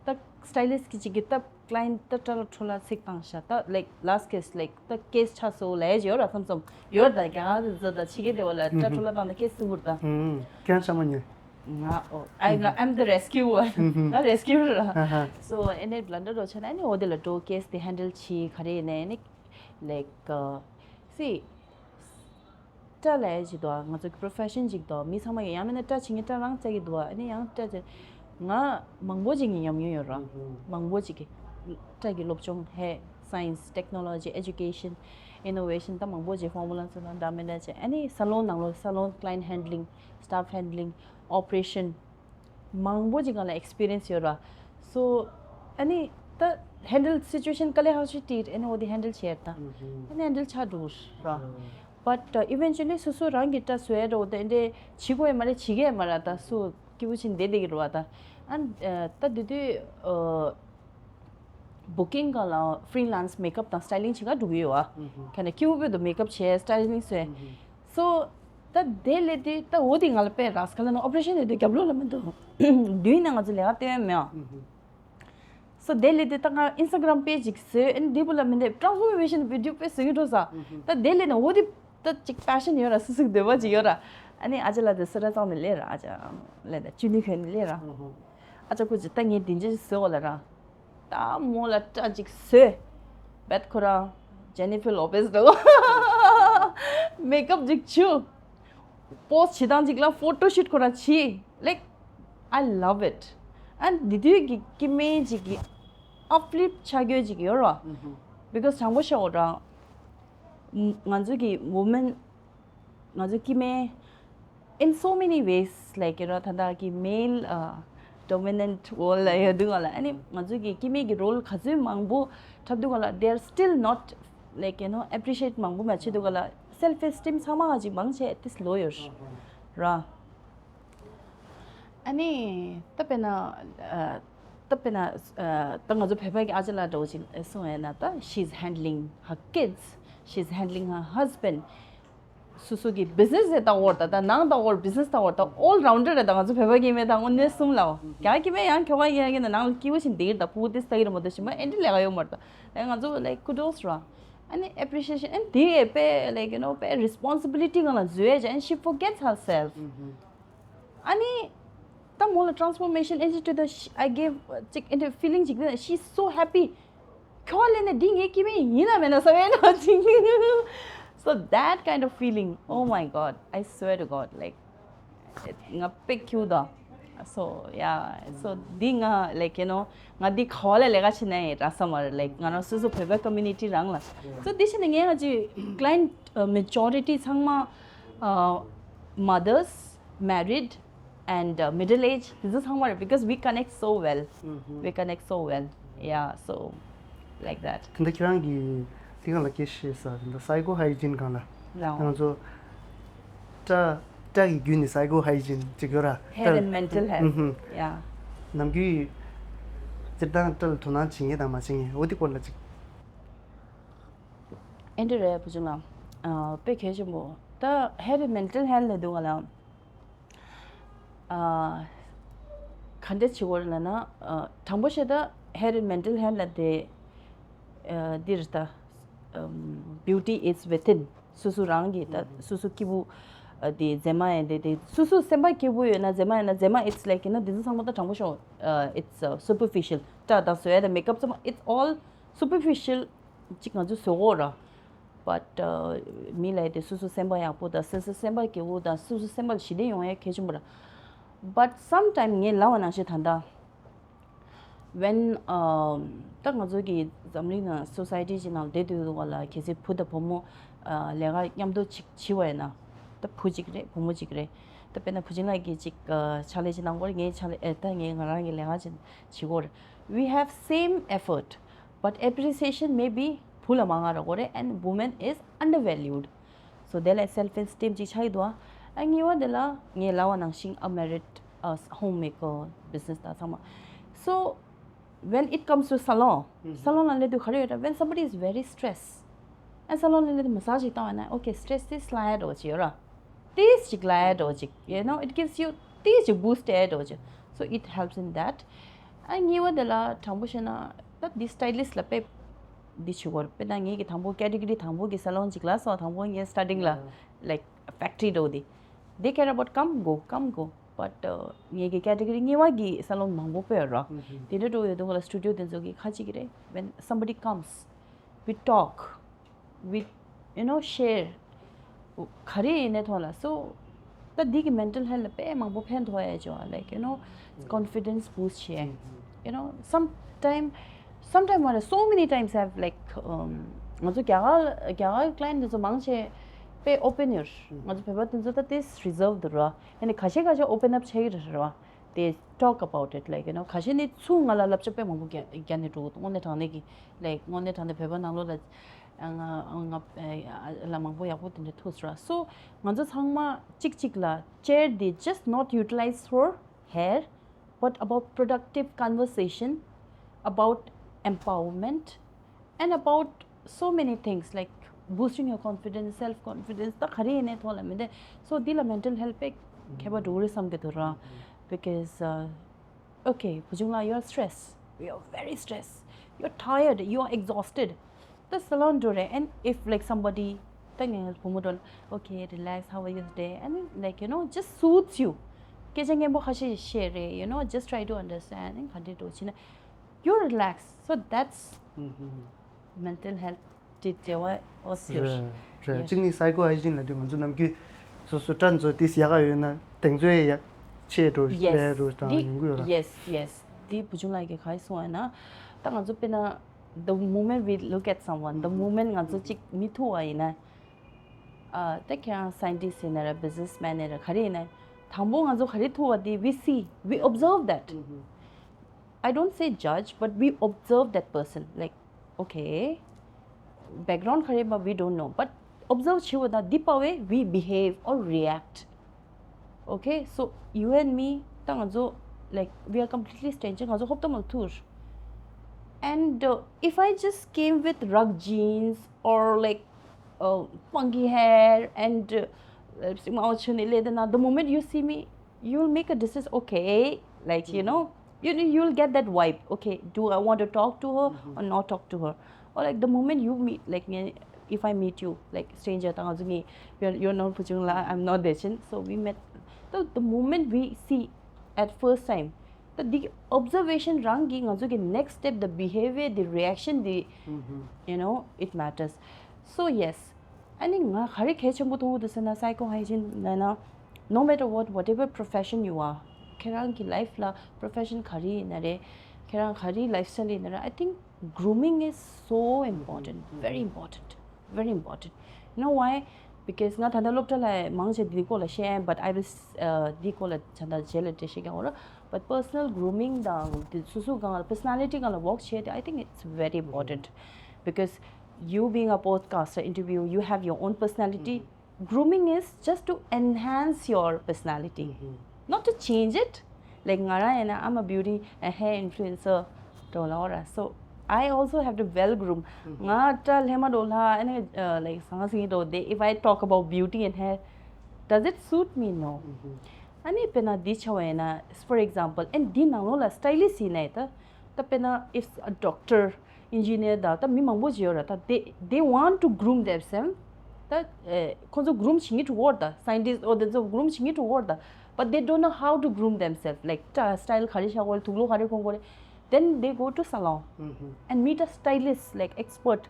ད་སི་ཊའི་ལི་སི་ཊི་གི་ཅིག་གིས་ད་ཀ་ལ་ཡེན་ཊི་ད་སྐྲ་ལ་ཁྲོ་ལ་ཚིག་བཏང་ཤག་ད་ལའིཀ་ལ་སི་ཊི་ཀེ་སི་ལའིཀ་ད་ཀེ་སི་ཆགས་སོང་ལབ་ཡོད་ར། བསམ་བསམ་ཡོད་ར། ད་རྒྱ་གར་དུ་ཟོ་ད་ཕྱི་རྒྱལ་དེ་བ་ལ་སྐྲ་ཁྲོ་ལ་བཏང་ད་ཀེ་སི་བཙུགས་པ་རེད་ད། ཁྱེད་རང་ཤ་མ་ཉོས། ང་ཨོ་ཨའི་ང་I'm the rescuer. ང་རེ་སི་ཀིའུ་ར། སོ་ཨེ་ནས་བྷི་ལན་ཌར་རོ་ཆ་ན་ཨེ་ནས་འོ་དེ་ལ་འགྲོ། ཀེ་སི་དེ་ཧན་ཌལ་བྱེད། ག་རེ་ཡིན་ནའི་ཨེ་ནས་ལའིཀ་སི་སྐྲ་ལབ་ཡ་ཅིག་འདུག་ང་ཚོ་གི་པོ་རོ་ཕེ་ཤན་ཅིག་འདུག་མི་ཚང་མ་ཡོད། ཡང་མིན་ན་སྐྲ་བྱེད་མཁན་སྐྲ་རང་བཙལ་གྱི་འདུག་ཨ་ནི་ཡང་སྐྲ་བྱེད། ང་མང་པོ་ཅིག་གི་ཉམས་མྱོང་ཡོད་ར། མང་པོ་ཅིག་གི་སྐྲ་གི་སློབ་སྦྱོང་ཧེ། སའེན་སི། ཊེག་ནོ་ལོ་ཇི། ཨེ་ཇུ་ཀེ་ཤན། ཨི་ནོ་ཝེ་ཤན། ད་མང་པོ་ཅིག་ཕོར་མུ་ལ་ཚོ་ལ་འདྲ་མི་འདྲ་བྱས། ཨ་ནི་སེ་ལོན་ནང་ལོགས་སེ་ལོན་ཀ་ལ་ཡེན་ཊི་ཧན་ཌི་ལིང་། སི་ཊཕ་ཧན་ཌི་ལིང་། ཨོ་པ་རེ་ཤན། མང་པོ་ཅིག་སྒང་ལ་ཨེག་སི་པི་རི་ཡེན་སི་ཡོད་ར། སོ་ཨ་ནི་ད་ཧན་ཌལ་སི་ཅུ་ཨེ་ཤན་དཀའ་ལས་ཁག་ཤོས་ཅིག་ཨ་ནི་འོ་དེ་ཧན་ཌལ་བྱས་ད། ཨ་ནི་ཧན་ཌལ་ཆགས་འགྲོ་ར། བཊ་ཨི་ཝེན་ཅུ་ལི་སོ་སོ་རང་གི་སྐྲ་བཟོ་ཡ་འདྲ་བོ་ད་ཨེ་འདྲས་བྱེད་དགོས་ཡ་མ་རེད། བྱེད་ཀྱི་ཡ་མ་རེད། ད་སོ་སྐྱིད་པོ་ཕྱིན་བསྡད་བསྡད་ཀྱི་རེད་བ་ད། ཨ་ནི་ད་དེ་དུས་ཨ། བུ་ཀིང་སྒང་ལ་ཕི་རི་ལན་སི་མེག་ཨབ་དང་སི་ཊའི་ལིང་བྱེད་ག་འགྲོ་གི་ཡོད་བ། ཁ་ནས་སྐྱིད་པོ་བོད་དུ་མེག་ཨབ་བྱས། སི་ཊའི་ལིང་བཟོས། སོ་ད་དེ་སླེབས་དུས་ད་འོ་དེ་ང་ལ་དཔེ་རག་སི་ཁ་ལ་ན་ཨོ་པ་རེ་ཤན་ཡོད་དུས་རྒྱབ་ལོགས་ལ་མི་འདུག་མདུན་ནས་ང་ཚོ་ལས་ཀ་སྟོན་ཡ་མེད་ཨ། སོ་དེ་སླེབས་དུས་ད་ང་ཨིན་སི་ཊ་གྷི་རམ་པེ་ཇི་ཅིག་བཟོས། ཨ་ནི་དེ་བུ་ལ་མི་འདེབས་ཊ་རན་སི་ཕོར་མེ་ཤན་བི་ཌི་ཡོ་དཔེ་བཟོ་གི་འགྲོ་ས། ད་དེ་སླེབས་ནས་འོ་དེ། ད་ཅིག་པེ་ཤན་ཡོད་ར། སུ་སུ་འདོད་པ་ཅིག་ཡོད་ར། ཨ་ནི་ཨ་ཅག་ལགས་དེ་སེ་ར་ཚང་ནས་སླེབས་ར། ཨ་ཅག་ལགས་དེ་ཅུ་ནི་ཁོན་ནས་སླེབས་ར། ཨ་ཅག་ཁོ་ཅིག་ད་ངས་དེ་འདྲ་ཞིག་བཟོས་འོ་ལ་ར། ད་མོ་ལ་སྐྲ་ཅིག་བཟོས། བེད་ཁོ་རང་ཇེ་ནི་ཕར་ལོ་པེས་འདྲ་བོ་མེག་ཨབ་ཅིག་བྱུགས། པོ་སི་བྱེད་སྟངས་ཅིག་ལ་ཕོ་ཊོ་ཤུཊ་ཁོ་རང་བྱས། Like, I love it. ཨ་ནི་དེ་དུས་ཀྱི་སྐྱེ་དམན་ཅིག་གི་ཨབ་ལིཕ་ཊི་ཆགས་རྒྱུ་ཅིག་ཡོད་ར། Because དྲང་པོ་བཤད་འོ་ར། ང་ཚོ་གི་ཝུ་མེན། ང་ཚོ་སྐྱེ་དམན། In so many ways, like, you know, ད་ལྟ་གི་male uh, dominant world ལ་ཡོད་དུས་སྒང་ལ་ཨ་ནི་ང་ཚོ་གི་སྐྱེ་དམན་གྱི་རོལ་ག་ཚོད་མང་པོ་འཁྲབ་དུས་སྒང་ལ་they are still not, like, you know, appreciate མང་པོ་མ་བྱེད་དུས་སྒང་ལ་self esteem ཚང་མ་ག་ཅིག་མང་ཆེ་ཏིས་ལོ་ཡོད་ར། ཨ་ནི་ད་དཔེར་ན་ཨ། ད་དཔེར་ན་ཨ། ད་ང་ཚོ་བོད་པ་གི་ཨ་ཅག་ལགས་འདྲ་བོ་ཅིག་གསུངས་ཡོད་ན་ད། She's handling her kids, she's handling her husband. སོ་སོ་གི་བི་ཛི་ནེ་སི་ཟེར་ལྟ་བོར་ད། ད་ནང་ལྟ་བོར་བི་ཛི་ནེ་སི་ལྟ་བོར་ད། ཨོལ་རའུན་ཌར་རེད་ད། ང་ཚོ་བོད་པ་གི་མེད་ད་དངོས་གནས་གསུམ་ལའོ། རྒྱ་གི་མེད་ཡང་ཁྱོ་ག་ཡིན་ཡང་གི་ན་ནང་ལ་སྐྱིད་པོ་ཞིག་འདིར་ད་ཕྲུ་གུ་ཏིས་ལྟ་གི་རེད་མ་གཏོགས་ཞིམ་པ་ཨེ་འདྲ་ལས་ཀ་ཡོད་མ་རེད་ད། ལས་ང་ཚོ་like kudos ར། ཨ་ནི་appreciation ཨ་ནི་དེ་དཔེ་like, you know, དཔེ་responsibility སྒང་ལ་འཛུལ་ཡ་ཅིག and she forgets herself. ཨ་ནི་ད་མོ་ལ་transformation ཨེ་ཅིག་དུས་ད་I gave ཅིག་ཨེ་འདྲ་feeling ཅིག་ད། She's so happy. ཁྱོ་ག་ལས་ནས་འདི་ངའི་སྐྱེ་དམན་ཡིན་ན་མེད་ན་བསམ་ཡས་ན་ཅིག So that kind of feeling, oh my God, I swear to God, like, ང་དཔེ་ཁྱུག་ད། So yeah, so འདི་ང་like, you know, ང་འདི་ག་བ་ལ་ལས་ཀ་བྱེད་ན་ཡང་རག་ས་མ་རེད། Like, ང་རང་སོ་སོ་བོད་པའི་community རང་ལ། So འདི་བྱས་ནས་ངའི་ང་ཅིག་client uh, majority ཚང་མ uh, mothers, married and uh, middle age དེ་ཚོ་ཚང་མ་རེད། Because we connect so well. We connect so well. Yeah, so like that. དེ་འདྲ་ཁྱེད་རང་གི་ དེ་སྒང་ལ་སྐད་ཆ་བཤད་ས་རེད་འདུག psycho hygiene་སྒང་ལ། ང་རང་། ཚོ་སྐྲ་སྐྲ་གི་བརྒྱུད་ནས་psycho hygiene་ཅིག་ཡོད་ར། Hair and mental health. Yeah. ནམ་རྒྱུན་སྤྱིར་བཏང་སྐྲ་ལ་དོ་སྣང་བྱེད་མཁན་དང་མ་བྱེད་མཁན་འོ་དེ་སྐོར་ལ་ཅིག་ཨེ་འདྲ་རེད་བུ་ཆུང་ལགས། དཔེ་གལ་ཆེན་པོ། ད་hair and mental health་ལ་འདུག་ག་ལ། ག་འདྲ་བྱེད་དགོས་རེད་ལབ་ན། དྲང་པོ་བཤད་ད་hair and mental health་ལ་དེ་འདི་རེད་ད། Beauty is within. སོ་སོ་རང་གི་ད་སོ་སོ་སྐྱིད་པོ་དེ་མཛེས་མ་ཡིན་དེ་དེ་སོ་སོ་སེམས་པ་སྐྱིད་པོ་ཡོད་ན་མཛེས་མ་ཡིན་ན་མཛེས་མ། It's like you know this is something ད་དྲང་པོ་ཤོད། It's superficial. སྐྲ་དང་བཟོ་ཡ་དང་makeup ཚང་མ། It's all superficial. ཅིག་ང་ཚོས་བཟོ་གོ་ར། But མི་ལ་དེ་སོ་སོ་སེམས་པ་ཡག་པོ་དང་སོ་སོ་སེམས་པ་སྐྱིད་པོ་དང་སོ་སོ་སེམས་པ་ཞི་བདེ་ཡོང་ཡ་གལ་ཆེན་པོ་ར། But sometime ངས་ལབ་པ་ནང་བཞིན་ད་ལྟ། When ད་ང་ཚོ་གི་འཛམ་གླིང་ནང་society་ཅིག་ནང་བསྡད་དུས་བ་ལ་གལ་སྲིད་བུ་དང་བུ་མོ་ལས་ཀ་མཉམ་དུ་ཅིག་བྱེད་པ་ཡིན་ན། ད་བུ་གཅིག་རེད་བུ་མོ་གཅིག་རེད། ད་དཔེར་ན་བུ་ཆུང་ལགས་ཀྱིས་ཅིག་ཕྱག་ལས་ཅིག་གནང་གོ་རེད། ངས་ཕྱག་ལས་ཨེ་ད་ངས་ང་རང་གི་ལས་ཀ་ཅིག་བྱེད་གོ་རེད། We have same effort, but appreciation may be བུ་ལ་མང་ང་རག་གོ་རེད། And woman is undervalued. So དེ་ལ་self esteem་ཅིག་ཆགས་ཀྱི་འདུག་ཨ། ཨ་གཉིས་པ་དེ་ལ་ངས་ལབ་པ་ནང་བཞིན་a married, a homemaker, business ད་ཚང་མ། So when it comes to salon, salon་ལ་སླེབས་དུས་ག་རེ་ཡོད་ད། When somebody is very stressed, and salon་ལ་སླེབས་དུས་massage་ཅིག་བཏང་བ་ན་okay, stress་དེ་slide་འགྲོ་ཅིག་ཡོད་ར། ཏིས་ཅིག་ལ་འགྲོ་ཅིག you know it gives you ཏིས་ཅིག་boost་འགྲོ་ཅིག So it helps in that. ཨ་གཉིས་པ་དེ་ལ་དྲང་པོ་བཤད་ན་ད་འདི་stylist་ལ་དཔེ་འདི་བྱེད་དགོས་རེད། དཔེར་ན་ངེད་ཀྱི་དང་པོ་category་དང་པོ་གི་salon་ཅིག་ལ་སོང་། དང་པོ་ངས་starting་ལ་like factory་འགྲོ་དེ་they care about come go, come go. But ངེད་ཀྱི་category་གཉིས་པ་གི་salon་མང་པོ་དཔེ་ར། དེ་འདྲ་འགྲོ་ཡོད་དུས་ལ་studio་དེ་ཚོ་གི་ཁ་ཅིག་གི་རེད། When somebody comes, we talk, we you know share. ག་རེ་ཡིན་ནའི་ཐོག་ལ། So ད་འདི་གི་mental health་ལ་དཔེ་མང་པོ་ཕན་ཐོགས་ཡ་ཅོ། Like you know confidence boost་བྱེད། You know sometime, sometime what so many times I've like ང་ཚོ་རྒྱ་གར་རྒྱ་གར་client་དེ་ཚོ་མང་ཆེ་དཔེ་open་ཡོད། ང་ཚོ་བོད་པ་དེ་ཚོ་ད་དེ་reserved་ར། ཡང་ན་ཁ་ཤས་ཁ་ཤས་open up་བྱེད་ཀྱི་རེད་ར། They talk about it, like you know ཁ་ཤས་ནི་ཚུར་ང་ལ་བསླབ་བྱ་དཔེ་མང་པོ་རྒྱག་རྒྱག་ནས་འགྲོ་གི་འདུག་དངོས་གནས་དྲང་གནས་ཀྱི་like དངོས་གནས་དྲང་གནས་བོད་པ་ནང་ལོགས་ལ་ང་ང་ལ་མང་པོ་ཡག་པོ་དེ་འདྲ་ཐུག་སོང་ར། So ང་ཚོ་ཚང་མ་གཅིག་གཅིག་ལ་chair དེ་just not utilize for hair, but about productive conversation, about empowerment, and about so many things like boosting your confidence, self confidence. ད་ག་རེ་ཡིན་ནའི་ཐོག་ལ་མི་འདི། So འདི་ལ་mental health དཔེ་ཁྱད་པར་འགྲོ་གི་རེད་བསམ་གྱི་འདུག་ར། Because okay, བུ་ཆུང་ལགས, you are stressed, you are very stressed, you are tired, you are exhausted. ད་salon འགྲོ་རེད། And if like somebody ད་ངས་བུ་མོ་འགྲོ་ལ okay, relax, how was your day? And like you know just soothes you. སྐད་ཆ་སྙན་པོ་ཁ་ཤས་བཤད་རེད། You know just try to understand. ག་འདྲ་འགྲོ་ཕྱིན་ན you relax. So that's mental health དེ་བདེ་བ་ཨོ་ཟེར། རེད་རེད། གཅིག་ནི་psycho hygiene ལབ་དུས་ང་ཚོ་ནམ་རྒྱུན་སོ་སོ་སྐྲ་ཚོ་ཏིས་ཡག་ག་ཡོད་ན་དེང་ཚོའི་ཡག་ཆེ་འགྲོ་ལས་འགྲོ་དང་ཡོང་གི་ཡོད་ར། Yes, yes. འདི་བུ་ཆུང་ལགས་ཀྱིས་ག་རེ་གསུངས་ཡོད་ན། ད་ང་ཚོ་དཔེར་ན་the moment we look at someone, the moment ང་ཚོ་གཅིག་མི་ཐུག་པ་ཡིན་ན། ཨ་ད་ཁྱེད་རང་scientist ཡིན་ན་ར་businessman ཡིན་ན་ག་རེ་ཡིན་ན། དང་པོ་ང་ཚོ་ག་རེ་ཐུག་པ་དེ་we see, we observe that. I don't say judge, but we observe that person. Like, okay, background ག་རེ་ཡིན་པ་we don't know, but observe བྱེད་པ་དང་འདི་པ་བས་we behave or react. Okay, so you and me ད་ང་ཚོ like we are completely stranger. ང་ཚོ་ཧོབ་ཏེ་མ་ཐུག And uh, if I just came with rugged jeans or like uh, funky hair and uh, lipstick མང་པོ་བྱས་ནས་སླེབས་ན། The moment you see me, you'll make a decision. Okay, like you know, you you'll get that vibe. Okay, do I want to talk to her or not talk to her? Or like the moment you meet, like if I meet you, like stranger, ད་ང་ཚོ་གཉིས, you're you're not བུ་ཆུང་ལགས, I'm not བདེ་ཆེན། So we met. The the moment we see at first time, ད་འདི་observation རང་གིས་ང་ཚོ་གི་next step, the behavior, the reaction, the you know it matters. So yes, ཨ་ནི་ང་ག་རེ་གལ་ཆེན་པོ་མཐོང་གི་འདུག་ཟེར་ན། Psycho hygiene ལབ་ན། No matter what, whatever profession you are, ཁྱེད་རང་གི་life ལ་profession ག་རེ་ཡིན་ན་རེད། ཁྱེད་རང་ག་རེ་lifestyle ཡིན་ན་རེད། I think grooming is so important, very important, very important. You know why? Because ང་ད་ལྟ་སློབ་གྲྭ་ལ་མང་ཆེ་འདི་སྐོར་ལ་བཤད། But I will འདི་སྐོར་ལ་ད་ལྟ་རྗེས་ལ་འགྲེལ་བཤད་རྒྱག་དགོས་རེད། But personal grooming དང་འདི་སོ་སོ་སྒང་ལ་personality སྒང་ལ་work བྱས་ཏེ། I think it's very important. Because you being a podcaster, interview, you have your own personality. Grooming is just to enhance your personality, not to change it. Like, ང་རང་ཡིན་ན I'm a beauty and hair influencer འགྲོ་ལ་འོ་ར། So I also have to well groom. ང་ད་ལྷས་མ་འགྲོ་ལ་ཨ་ནི་like ཟང་ཟིང་འགྲོ་དེ། If I talk about beauty and hair, does it suit me? No. ཨ་ནི་དཔེར་ན་འདི་ཆ་བ་ཡིན་ན། For example, and འདི་ནང་ལོགས་ལ་stylist ཡིན་ནའི་ད་ད་དཔེར་ན་if a doctor, engineer ད་ད་མི་མང་པོ་ཅིག་ཡོད་ར། ད་they, they want to groom themselves. ད་ཁོང་ཚོ་groom བྱེད་ཀྱི་འགྲོ་གི་ཡོད་ར། ད scientist འོ་དེ་ཚོ་groom བྱེད་ཀྱི་འགྲོ་གི་ཡོད་ར། ད་but they don't know how to groom themselves. Like ད་style ག་རེ་བྱ་དགོས་རེད། དུག་ལོག་ག་རེ་གོན་དགོས་རེད། Then they go to salon and meet a stylist, like expert,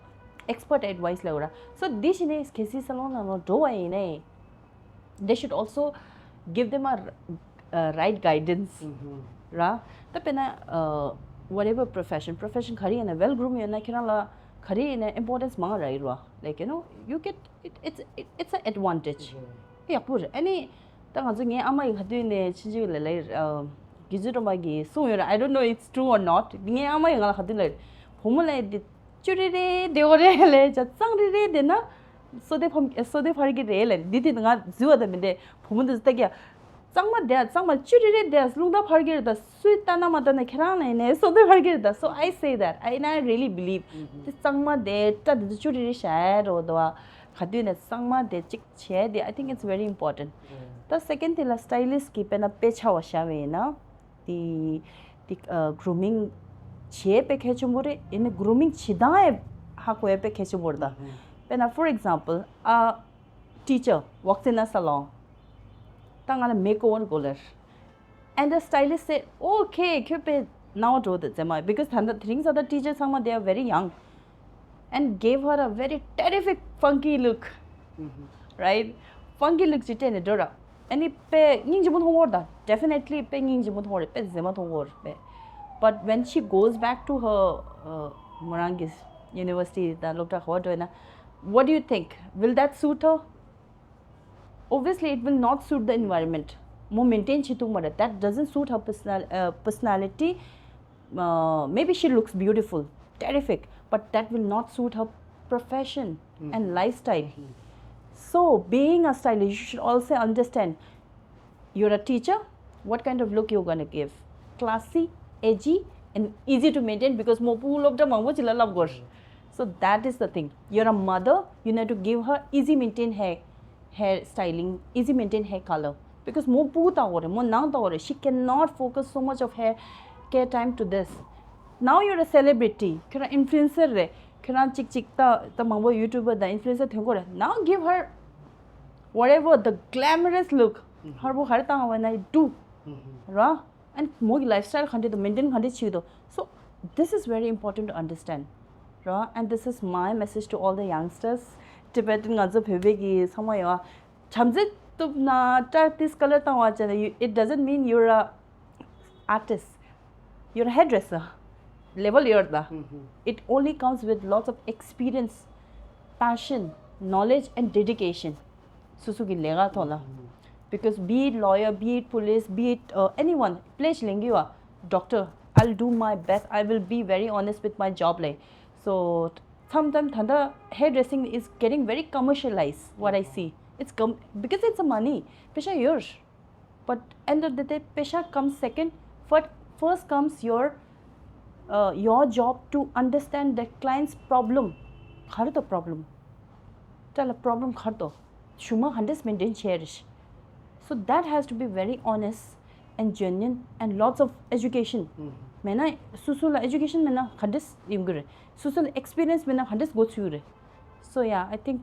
expert advice ལབ་ར། So འདི་བྱས་ནས་གལ་སྲིད་salon ནང་ལ་འགྲོ་བ་ཡིན་ནའི། They should also give them a, uh, right guidance. ར། ད་དཔེར་ན་uh, whatever profession, profession ག་རེ་ཡིན་ན་well groom ཡོད་ན་ཁྱེད་རང་ལ་ག་རེ་ཡིན་ན་importance མང་ར་ཡོད་ར། Like, you know, you get it, it's, it, it's an advantage. ཡག་པོ་རེད། ཨ་ནི་ད་ང་ཚོ་ངའི་ཨ་མ་ཡི་ག་དུས་ནས་ཕྱིན་ཅི་ལ་ལ་དགེ་ཚུལ་སྒྲོལ་མ་གིས་གསུངས་ཡོད་ར། I don't know it's true or not. ངའི་ཨ་མ་ཡིས་ང་ལ་ག་དུས་ལ་བུ་མོ་ལ་འདི་ཅུ་རེ་རེ་བསྡད་ཡོད་རེད་ལབ་བྱས། གཙང་རེ་རེ་བསྡད་ན་བསོད་བདེ་ཕམ་བསོད་བདེ་འཕར་གྱི་རེད་ལབ། འདི་དེ་ང་རྫུན་པ་ད་མི་འདུག་བུ་མོ་འདི་ཚོ་ལྟ་གི་ཡ། གཙང་མ་བསྡད་ཡ། གཙང་མ་ཅུ་རེ་རེ་བསྡད་ཡ། རླུང་རྟ་འཕར་གྱི་རེད། ད་སུས་ལྟ་ན་མ་ལྟ་ན་ཁྱེད་རང་ལ་ཡིན་ནའི་བསོད་བདེ་འཕར་གྱི་རེད། ད། So I say that, I, and I really believe. དེ་གཙང་མ་བསྡད་ཡ། སྐྲ་འདི་ཚོ་ཅུ་རེ་རེ་བྱས་ཡ་རོ་དོ། ག་དུས་ནས་གཙང་མ་བསྡད་ཅིག་བྱས་ཏེ། I think it's very important. ད་second དེ་ལ་stylist གི་དཔེར་ན་དཔེ་ཆ་བ་བཞག་པ་ཡིན་ན། དེ་དེ་grooming བྱེད་དཔེ་གལ་ཆེན་པོ་རེད། ཡིན་ནའི་grooming བྱེད་སྟངས་ཡང་ཧ་གོ་ཡ་དཔེ་གལ་ཆེན་པོ་རེད་ད། དཔེར་ན་for example, a teacher walks in a salon. ད་ང་ལ་makeover དགོས་ལབ། And the stylist said, okay, ཁྱོད་དཔེ་སྣང་བ་འགྲོ་འདུག་མཛེས་མ། Because ད་ལྟ་དེ་རིང་ས་ད་teacher ཚང་མ་they are very young. And gave her a very terrific funky look. Right? Funky look ཅིག་སྤྲད་ནས་འགྲོ་ར། ཨ་ནི་དཔེ་སྙིང་རྗེ་མོ་མཐོང་གི་ཡོད་རེད་ད། Definitely དཔེ་སྙིང་རྗེ་མོ་མཐོང་གི་ཡོད་རེད། དཔེ་མཛེས་མ་མཐོང་གི་ཡོད་རེད་དཔེ། But when she goes back to her, uh, མོ་རང་གི་university དང་སློབ་གྲྭ་ག་པར་འགྲོ་ཡིན་ན། What do you think? Will that suit her? Obviously, it will not suit the environment. མོ་maintain བྱེད་ཐུབ་མ་རེད། That doesn't suit her personal, uh, personality. Uh, maybe she looks beautiful, terrific, but that will not suit her profession and lifestyle. So, being a stylist, you should also understand, you're a teacher, what kind of look you're gonna give. Classy, edgy, and easy to maintain, because མོ་སྤུ་གུ་སློབ་གྲྭ་མང་པོ་ཅིག་ལ་བསླབ་དགོས། So that is the thing. You're a mother, you need to give her easy maintain hair, hair styling, easy maintain hair color. Because མོ་སྤུ་གུ་ལྟ་དགོས་རེད། མོ་ནང་ལྟ་དགོས་རེད། She cannot focus so much of her care time to this. Now you're a celebrity. ཁྱོད་རང་influencer རེད། ཁྱོད་རང་ཅིག་ཅིག་ད་ད་མང་པོ་YouTuber དང་influencer ཐོན་གྱི་ཡོད་རེད། Now give her whatever the glamorous look. ཧར་པོ་ག་རེ་བཏང་བ་ན་do ར། And མོ་གི་lifestyle ག་འདྲ་འདུག, maintain ག་འདྲ་བྱེད་ཀྱི་འདུག So this is very important to understand ར། And this is my message to all the youngsters. Tibetan ང་ཚོ་བོད་པའི་གི་ཚང་མ་ཡོད་ཨ། བྱམས་བརྩེ་གཏུབ་ན་ད་this color བཏང་བ་བྱས་ན། you, it doesn't mean you're a artist. You're a hairdresser. Level ཡོད་ད། It only comes with lots of experience, passion, knowledge and dedication. སོ་སོ་གི་ལས་ཀ་ཐོག་ལ། Because be it lawyer, be it police, be it, uh, anyone, place ལེན་གི་ཡོད། Doctor, I'll do my best. I will be very honest with my job ལབ། So sometimes ད་ལྟ་hairdressing is getting very commercialized, what I see. It's com- because it's a money. པེ་ཤ་ཡོད། But end of the day, པེ་ཤ་comes second. First, first comes your, uh, your job to understand that client's problem. ག་རེ་འདུག problem? ད་ལ་problem ག་རེ་འདུག་གཞུག་མ་ག་འདྲས་maintain བྱས་རེད། So that has to be very honest and genuine and lots of education. མེད་ན་སོ་སོ་ལ་education མེད་ན་ག་འདྲས་ཡོང་གི་རེད། སོ་སོ་ལ་experience མེད་ན་ག་འདྲས་འགོ་ཚུགས་ཀྱི་རེད། So yeah, I think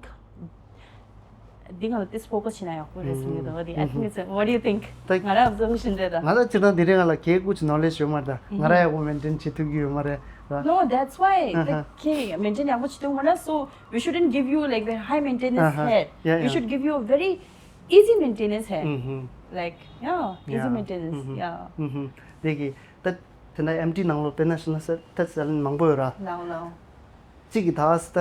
འདི་སྒང་ལ་ཏིས་focus བྱས་ན་ཡག་པོ་རེད་བསམ་གྱི་འདུག་འོ་དེ། I think it's, what do you think? ད་ང་རང་བཟོ་མི་ཤེས་འདྲ་ད། ང་ལ་སྤྱིར་བཏང་འདི་རིང་ང་ལ་གལ་ཀུ་ཅི་knowledge ཡོད་མ་རེད་ད། ང་རང་ཡག་པོ་maintain བྱེད་ཐུབ་ཀྱི་ཡོད་མ་རེད་ད། No, that's why. ད་ཁྱེད་maintain ཡག་པོ་བྱེད་ཐུབ་མ་རེད། So we shouldn't give you like very high maintenance hair. Yeah, yeah. We should give you a very easy maintenance hair. Like, yeah, easy maintenance. Yeah. དེ་གི་ད་དེ་ན་ཨེམ་ཊི་ནང་ལོགས་དཔེར་ན་བཤད་ན་ས་ད་ཟ་ལན་མང་པོ་ཡོད་ར། ལའོ་ལའོ། གཅིག་གིས་ད་ས་ད་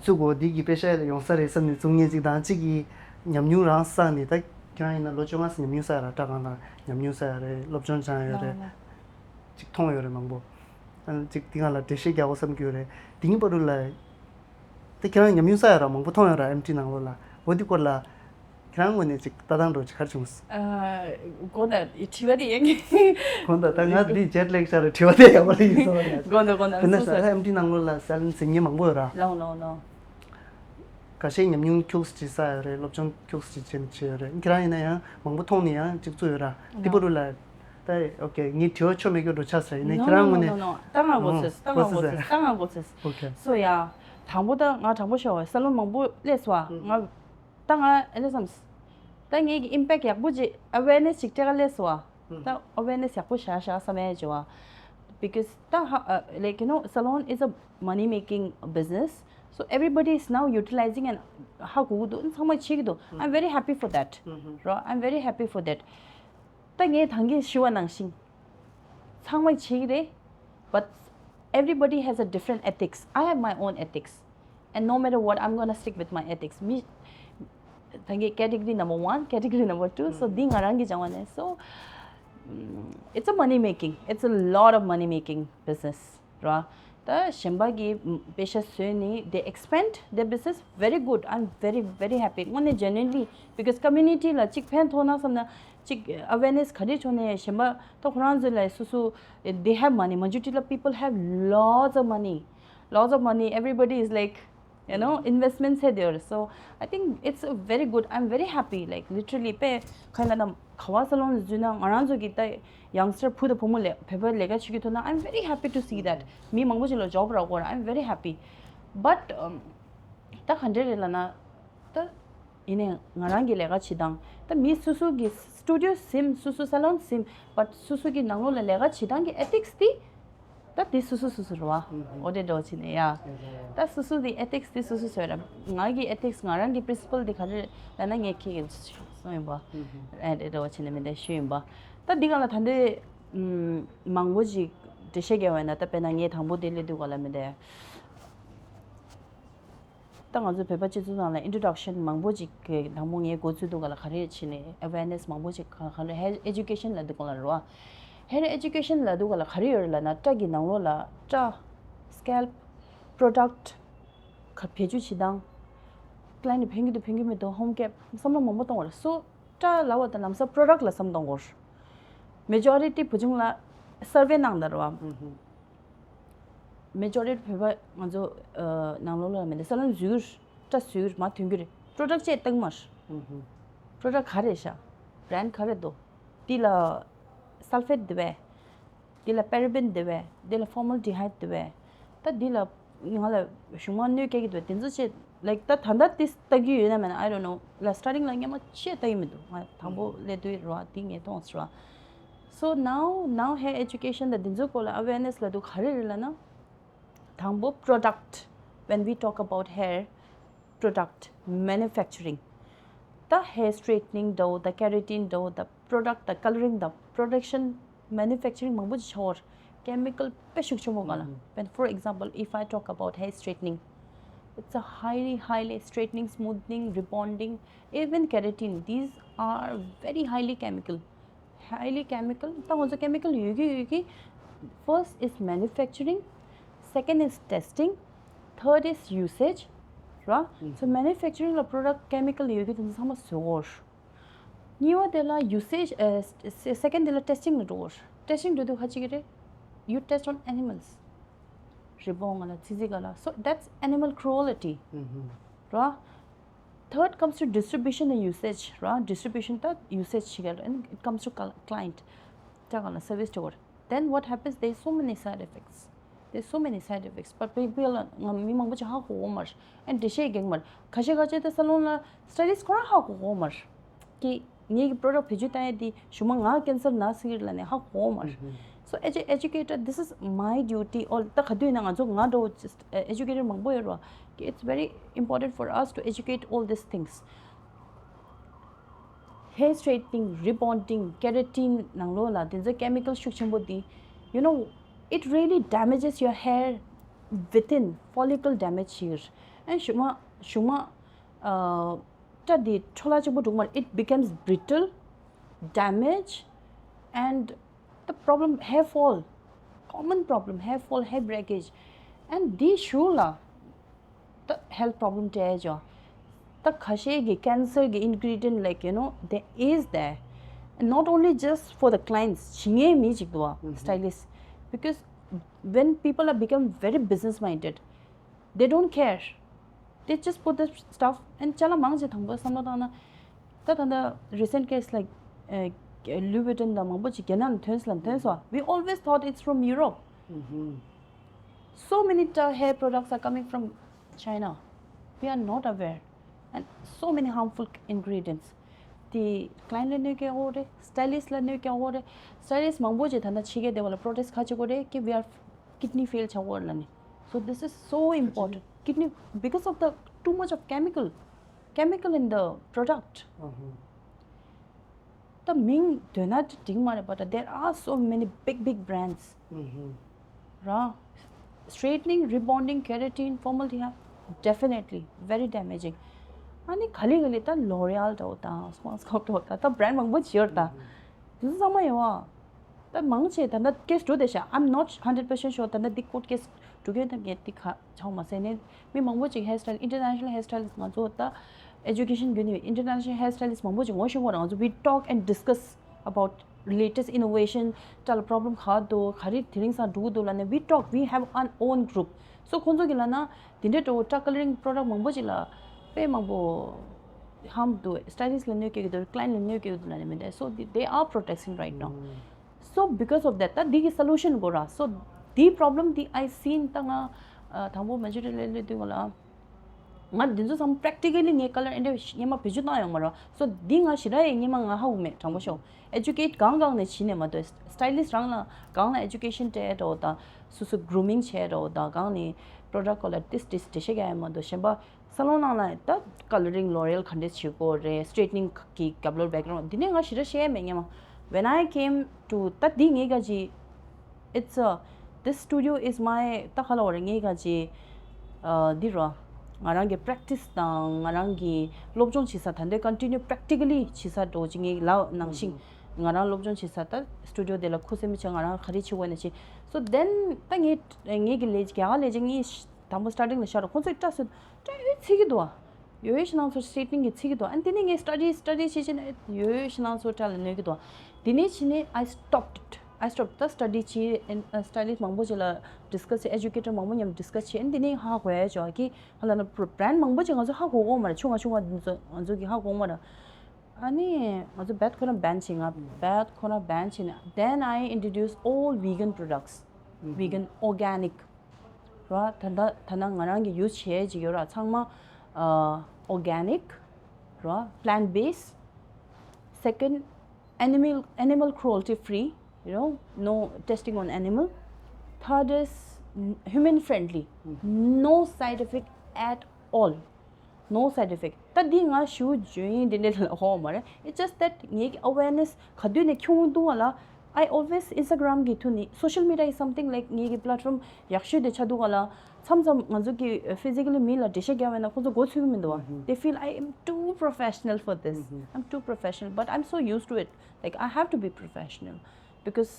བཙུགས་གོ་འདི་གི་པེ་ཤ་ཡ་ལ་ཡོང་ས་རེད་བསམ་ནས་བཙུགས་མཁན་གཅིག་དང་། གཅིག་གིས་ཉམས་མྱོང་རང་བསགས་ནས། ད་ཁྱེད་རང་ཡིན་ན་ལོ་བཅོ་ལྔ་ཙམ་ཉམས་མྱོང་བསགས་ཡོད་ར། སྐྲ་གང་ལ་ཉམས་མྱོང་བསགས་ཡོད་རེད། སློབ་སྦྱོང་སྦྱངས་ཡོད་རེད། ལའོ་ལའོ། གཅིག་མཐོང་ཡོད་རེད་མང་པོ། ཨ་ནི་གཅིག་འདི་སྒང་ལ་འགྲེལ་བཤད་རྒྱག་དགོས་བསམ་གྱི་ཡོད་རེད། དེ་གཉིས་བར་དུ་ལ་ དེ་ཁྱེད་རང་ཉམས་མྱོང་བསགས་ཡོད་ར། མང་པོ་མཐོང་ཡོད་ར། ཨེམ་ཊི་ནང་ལོགས་ལ། འོ་འདི་སྐོར་ལ་ཁྱེད་རང་ངོས་ནས་ཅིག་ལྟ་སྟངས་འདྲ་ཅིག་ག་རེ་བྱུང་སོང་། ཨ། དགོངས་དག་དྲི་བ་དེ་ཡིན་གི། དགོངས་དག་ད་ང་འདི་ཇེཊ་ལེག་ཤར་རེ་དྲི་བ་དེ་ཡག་པོ་ལ་ཡིན་སོང་ར། དགོངས་དག་དགོངས་དག་དེ་ན་སོ་ས་སོ། ཨེམ་ཊི་ནང་ལོགས་ལ་སེ་ལོན་ཟིན་མཁན་མང་པོ་ཡོད་ར། ལོང་ལོང་ལོང་། ཁ་ཤས་ཉམས་མྱོང་ཁྱུག་ཙམ་ཅིག་བསགས་ཡོད་རེད། སློབ་སྦྱོང་ཁྱུག་ཙམ་ཅིག་བྱས་ནས་བྱས་ཡོད་རེད། ཁྱེད་རང་ཡིན་ན་ཡང་མང་པོ་མཐོང་ནས་ཡང་གཅིག་བཙུགས་ཡོད་ར། དེ་པོ་རུ་ལ་ད་ཨོ་ཀེ་ངའི་དྲི་བ་ཆོ་མེད་སྐྱོ་འགྲོ་ཆགས་ཟེར་ཡིན་ན་ཁྱེད་རང་ངོས་ནས། ད་ང་མགོ་ཚོས་ད་ང་མགོ་ཚོས་ད་ང་མགོ་ཚོས། ཨོ་ཀེ། སོ་ཡ། དང་པོ་ད་ང་དྲང་པོ་བཤད་པ་སེ་ལོན་མང་པོ་སླེབས་སོང་ང་། ད་ང་ཨེ་ལེ་སམ། ད་ངའི་གི་ཨིམ་པེག་ཡག་པོ་ཅིག་ཨ་ཝེར་ནེ་སི་ཅིག་སྤྲད་ག་སླེབས་སོང་ང་། ད་ཨ་ཝེར་ནེ་སི་ཡག་པོ་བཞག་བཞག་བསམ་ཡས་བྱུང་བ། Because ད་ཧ་like you know salon is a money making business, so everybody is now utilizing and ཧ་གོ་གི་འདུག་ཚང་མ་བྱེད་ཀྱི་འདུག I'm very happy for that. རོ། I'm very happy for that. ད་ངས་ད་གིན་ཞུས་པ་ནང་བཞིན། ཚང་མས་བྱེད་ཀྱི་རེད། But everybody has a different ethics. I have my own ethics. And no matter what, I'm gonna stick with my ethics. མི། ད་གིན་category number one, category number two. So འདི་ང་རང་གི་སྦྱང་བ་ནས། So mm, it's a money making. It's a lot of money making business. ར། ད་གཞན་པ་གི་པེ་ཤ་བཟོས་ནས་they expand their business very good. I'm very very happy དངོས་གནས་genuinely, because community ལ་གཅིག་ཕན་ཐོགས་ན་བསམ་ན་གཅིག་awareness ག་རེ་བྱུང་ནས་གཞན་པ་ད་ཁོ་རང་ཚོ་ལ་སོ་སོ། They have money. Majority of people have lots of money. Lots of money. Everybody is like, you know, investments are there. So I think it's a very good. I'm very happy. Like literally པེ་ཁ་ལ་ན་ག་བ་སེ་ལོན་བཟོས་ན་ང་རང་ཚོ་གི་ད་ཡང་སར་བུ་དང་བུ་མོ་ལས་བོད་པ་ལས་ཀ་བྱེད་ཀྱི་ཐུབ་ན། I'm very happy to see that. མི་མང་པོ་ཞིག་ལ་job རག་གོ་ར། I'm very happy. But um, ད་ག་འདྲ་རེད་ལབ་ན། ད་ཡིན་ནའི་ང་རང་གི་ལས་ཀ་བྱེད་སྟངས། ད་མི་སོ་སོ་གི་studio ཟིན། སོ་སོ་salon ཟིན། But སོ་སོ་གི་ནང་ལོགས་ལ་ལས་ཀ་བྱེད་སྟངས་ཀྱི་ethics དེ། ད་དེ་སོ་སོ་སོ་སོ་རེད་བ། འོ་དེ་འདྲ་བྱས་ནས་ཡ། ད་སོ་སོ་དེ་ethics དེ་སོ་སོ་སོ་རེད། ང་གི་ethics ང་རང་གི་principle དེ་ག་རེ་ལབ་ན་ངས་ཁྱེད་ཀྱི་གསུངས་ཡིན་པ། ཨེ་དེ་འདྲ་བྱས་ནས་མི་འདྲ་ཞུས་ཡིན་པ། ད་འདི་ག་ལ་ད་འདི་མང་པོ་ཞིག་འགྲེལ་བཤད་རྒྱག་པ་ཡིན་ན། ད་དཔེར་ན་ངས་དང་པོ་དེ་སླེབས་དུས་ག་ལ་མི་འདྲ། ད་ང་ཚོ་བོད་པ་སྤྱི་ཚོགས་ནང་ལ་introduction མང་པོ་ཅིག་གི་དང་པོ་ངས་འགོ་ཚུགས་དུས་ག་ལ་ག་རེ་བྱས་ནས་awareness མང་པོ་ཅིག་ག་ག་ལ་hair education ལབ་དུས་ག་ལ་རེད་བ། Hair education ལབ་དུས་ག་ལ་ག་རེ་ཡོད་རེད་ལབ་ན། སྐྲ་གི་ནང་ལོགས་ལ་སྐྲ་scalp product ག་བེད་སྤྱོད་བྱེད་སྟངས། client ཕན་གྱི་འདུག་ཕན་གྱི་མི་འདུག home care བསམ་བློ་མང་པོ་གཏོང་བ་རེད། So སྐྲ་ལབ་པ་དང་ལམ་སང་product ལ་བསམ་གཏོང་དགོས། Majority བུ་ཆུང་ལ་survey གནང་དང་རེད་བ། Majority བོད་པ་ང་ཚོ་ནང་ལོགས་ལ་མེད་ན་salon བཟོས་ཀྱི་རེད། སྐྲ་བཟོས་ཀྱི་རེད། མར་ཐོན་གྱི་རེད། Product ཅིག་བཏང་མ་རེད། Product ག་རེ་ཤག brand ག་རེ་འདུག་འདི་ལ་sulphate འདི་བས། འདི་ལ་paraben འདི་བས། འདི་ལ་formaldehyde འདི་བས། ད་འདི་ལ་ང་ལ་གཞུག་མ་གནོད་སྐྱེལ་གྱི་འདུག་དེ་ཚོ་ཅིག like ད་ད་ལྟ་དེ་ལྟ་གི་ཡོད་ན་མེད་ན་I don't know. ལ་starting ལ་སྔོན་མ་ཅིག་ལྟ་གི་མི་འདུག་ང་དང་པོ་སླེབས་དུས་རེད་བ། དེ་ངས་མཐོང་སོང་ར། So now, now hair education དང་དེ་ཚོའི་སྐོར་ལ་awareness ལབ་དུས་ག་རེ་རེད་ལབ་ན། དང་པོ་product, when we talk about hair product manufacturing, the hair straightening འདྲ་བོ་དང་keratin འདྲ་བོ་དང་product དང་colouring དང་production manufacturing མང་པོ་ཅིག་བྱ་བར་chemical དཔེ་ཤུགས་ཆེན་པོ་ག་ལ། When, for example, if I talk about hair straightening, it's a highly, highly straightening, smoothening, rebonding, even keratin. These are very highly chemical. Highly chemical. ད་ང་ཚོ་chemical ཡོད་ཀྱི་ཡོད་ཀྱི། First is manufacturing, second is testing, third is usage, ར། So manufacturing ལ་product chemical ཡོད་ཀྱི་དེ་ཚོ་ཚང་མ་བཟོ་དགོས། གཉིས་པ་དེ་ལ་usage, ཨ་second དེ་ལ་testing ལ་འགྲོ་དགོས། Testing འགྲོ་དུས་ག་ཅི་གི་རེད། You test on animals. རི་བོང་ལ་ཙི་ཙི་ག་ལ། So that's animal cruelty, ར། Third comes to distribution and usage, ར། Distribution ད་usage བྱེད་ཀྱི་རེད། And it comes to cl- client. ད་ག་ལ་service འགྲོ་དགོས། Then what happens? There's so many side effects. There's so many side effects. But people ང་མི་མང་པོ་ཅིག་ཧ་གོ་གོ་མ་རེད། And འགྲེལ་བཤད་རྒྱག་མ་རེད། ཁ་ཤས་ཁ་ཤས་ད་salon ལ་stylist ཁོ་རང་ཧ་གོ་གོ་མ་རེད། ཀྱི་ངེད་ཀྱི་product བེད་སྤྱོད་བཏང་ཡས་དེ་གཞུག་མ་ང་cancer ན་སྲིད་ཀྱི་རེད་ལབ་ནས་ཧ་གོ་མ་རེད། So as a educator, this is my duty. All ད་ག་དུས་ཡིན་ན་ང་ཚོ་ང་འདྲ་བོ་educator མང་པོ་ཡོད་རེད་བ། It's very important for us to educate all these things. Hair straightening, rebonding, keratin ནང་ལོགས་ལ་དེ་ཚོ་chemical ཤུགས་ཆེན་པོ་དེ། You know, it really damages your hair within. Follicle damage བྱེད་ཀྱི་རེད། And གཞུག་མ་གཞུག་མ་ཨ། སྐྲ་དེ་འཕྲོ་བརླག་ཆེན་པོ་འགྲོ་གི་མ་རེད། It becomes brittle, damage, and the problem, hair fall. Common problem, hair fall, hair breakage. And དེའི་གཞུག་ལ་ད་ health problem སྤྲད་ཅོ། ད་ཁ་ཤས་ཀྱི་cancer གི་ingredient, like, you know, there is there. And not only just for the clients, བྱེད་མཁན་མི་ཅིག་འདུག་བ། Stylist, because when people are become very business minded, they don't care. They just put the stuff and ཅ་ལག་མང་ཆེ་དང་པོ་བསམ་བློ་བཏང་ན། ད་ད་ལྟ་recent case like, uh, Louis Vuitton དང་མང་པོ་ཅིག་རྒྱ་ནག་ནས་ཐོན་སོང་ལབ་ཐོན་སོང་། We always thought it's from Europe. So many ta- hair products are coming from China. We are not aware. And so many harmful ingredients. དེ་client ལ་གནོད་སྐྱེལ་ཡོད་རེད། Stylist ལ་གནོད་སྐྱེལ་ཡོད་རེད། Stylist མང་པོ་ཅིག་ད་ལྟ་ཕྱི་རྒྱལ་སྡེ་བ་ལ་protest ག་བྱེད་དགོས་རེད། ཀི we are kidney fail བྱ་དགོས་ལབ་ནས། So this is so important. Kidney, because of the too much of chemical, chemical in the product. ད་མིང་འདོན་ན་འགྲིག་མ་རེད། But there are so many big big brands. ར། Straightening, rebonding, keratin, formaldehyde, definitely very damaging. ཨ་ནི་ག་ལེ་ག་ལེ་ད་L'Oréal འདྲ་བོ་དང་Schwarzkopf འདྲ་བོ་དང་ད་brand མང་པོ་ཅིག་ཡོད་རེད་ད། དེ་ཚོ་ཚང་མ་ཡོད་ཨ། ད་མང་ཆེ་ད་ལྟ་case འགྲོ་བསྡད་ཤག I'm not hundred percent sure ད་ལྟ་འདི་court case འགྲོ་གི་ཡོད་དམ་ངས་འདི་ག་ཆགས་མ་ཟད་ནས། མི་མང་པོ་ཅིག་hair style, international hair stylist ང་ཚོ་ད་education བརྒྱུད་ནས་international hair stylist མང་པོ་ཅིག་ངོ་ཤེས་ཀྱི་ཡོད་རེད། ང་ཚོ we talk and discuss about latest innovation, ད་ལ་problem ག་འདུག་ག་རེ་དེ་རིང་སང་འགྲོ་གི་འདུག་ལབ་ནས། We talk, we have our own group. So ཁོང་ཚོ་གིས་ལབ་ན་དེ་འདྲའི་འདྲ་བོ་ད་coloring product མང་པོ་ཅིག་ལ་དཔེ་མང་པོ་harm འདུག stylist ལ་གནོད་སྐྱེལ་གྱི་འདུག client ལ་གནོད་སྐྱེལ་གྱི་འདུག་ལབ་ནས་མི་འདུག So they, they are protesting right now. So because of that, ད་འདི་གི་solution དགོས་ར། So འདི་problem འདི་I seen ད་ང་ཨ་དང་པོ་Manchester ལ་སླེབས་དུས་ང་ལ་ང་འདི་ཚོ་ཚང་མ་practically ངས་colour འདི་འདྲ་སྔོན་མ་བེད་སྤྱོད་བཏང་ཡོད་མ་རེད། So འདི་ང་ཞེ་དྲག་ཡས་སྔོན་མ་ང་ཧ་གོ་མེད། དྲང་པོ་ཤོད། Educate གང་གང་ནས་བྱས་ནས་མ་གཏོགས། Stylist རང་ལ་གང་ལ་education སྤྲད་འདྲ་བོ་དང་། སོ་སོ་grooming བྱས་འདྲ་བོ་དང་། གང་ནས་product སྐོར་ལ་ཏིས་ཏིས་འགྲེལ་བཤད་རྒྱག་ཡས་མ་གཏོགས། གཞན་པ་salon ནང་ལ་ད་coloring L'Oréal ག་འདྲས་བྱེད་དགོས་རེད། Straightening གི་རྒྱབ་ལོགས་background འདི་ནས་ང་ཞེ་དྲག་ཤེས་ཡས་མེད་སྔོན་མ། When I came to ད་འདི་ངས་ག་ཅི། It's a, this studio is my ད་ག་ལབ་དགོས་རེད། ངས་ག་ཅི། ཨ་འདི་རོ། ང་རང་གི་practice དང་ང་རང་གི་སློབ་སྦྱོང་བྱེད་ས། ད་ལྟ་continue practically བྱེད་ས་འདྲ་བོ་ཅིག་ངས་ལབ་ནང་བཞིན། ང་རང་སློབ་སྦྱོང་བྱེད་ས་ད་studio དེ་ལ་ཁུ་སིམ་མེར་བྱས་ང་རང་ག་རེ་བྱེད་དགོས་ན་བྱེད། So then ད་ངས་ངས་ཀྱི་ལས་རྒྱ་གར་ལས་བྱེད་ངས་དང་པོ་starting ལ་ཤར་རོ། ཁོང་ཚོས་བཀྲ་སོད་བཀྲ་ཡོད་ཚིག་གི་འདུག་ཨ། ཡོད་ཡོད་ཞེ་ནང་ཚོ་straightening གི་ཚིག་གི་འདུག་ཨ། དེ་ནས་ངས་study study བྱེད་བྱེད་ནས་ཡོད་ཡོད་ཞེ་ནང་ཚོ་བཀྲ་ལ་གནོད་ཀྱི་འདུག་དེ་ནས་ཕྱིན་ནས་I stopped it. I stopped ད་study བྱེད། ཨ་stylist མང་པོ་ཅིག་ལ་discuss བྱེད། Educator མང་པོ་མཉམ་discuss བྱེད། ཨ་དེ་ནས་ཧ་གོ་ཡ་ཅོ་གི་ཧ་ལ་ན་brand མང་པོ་ཅིག་ང་ཚོ་ཧ་གོ་གོ་མ་རེད། ཆུང་ང་ཆུང་ང་འདི་ཚོ་ང་ཚོ་གི་ཧ་གོ་མ་རེད། ཨ་ནི་ང་ཚོ་བེད་ཁོ་ན་ban བྱེད། ང་བེད་ཁོ་ན་ban བྱེད་ནས། Then I introduce all vegan products. Vegan, organic ར། ད་ད་ད་ན་ང་རང་གི་use བྱེད་ཀྱི་ཡོད་ར། ཚང་མ་ཨ་organic ར། Plant based. Second, animal animal cruelty free, you know, no testing on animal. Third is human friendly, no side effect at all. No side effect. ད་འདི་ང་ཞུ་བརྗོད་ཡིན་འདི་འདྲ་ལ་ཧོ་མ་རེད། It's just that ངེད་ཀྱི་awareness ག་དུས་ནས་ཁྱོང་འདུག་བ་ལ། I always Instagram གི་ཐོག་ནས། Social media is something like ངེད་ཀྱི་platform ཡག་ཤོས་དེ་ཆགས་འདུག་བ་ལ། མཚམས་མཚམས་ང་ཚོ་གི་physically མི་ལ་འགྲེལ་བཤད་རྒྱག་པ་ན་ཁོང་ཚོ་མགོ་ཚོས་ཀྱི་མི་འདུག་བ། They feel I am too professional for this. I'm too professional, but I'm so used to it. Like, I have to be professional because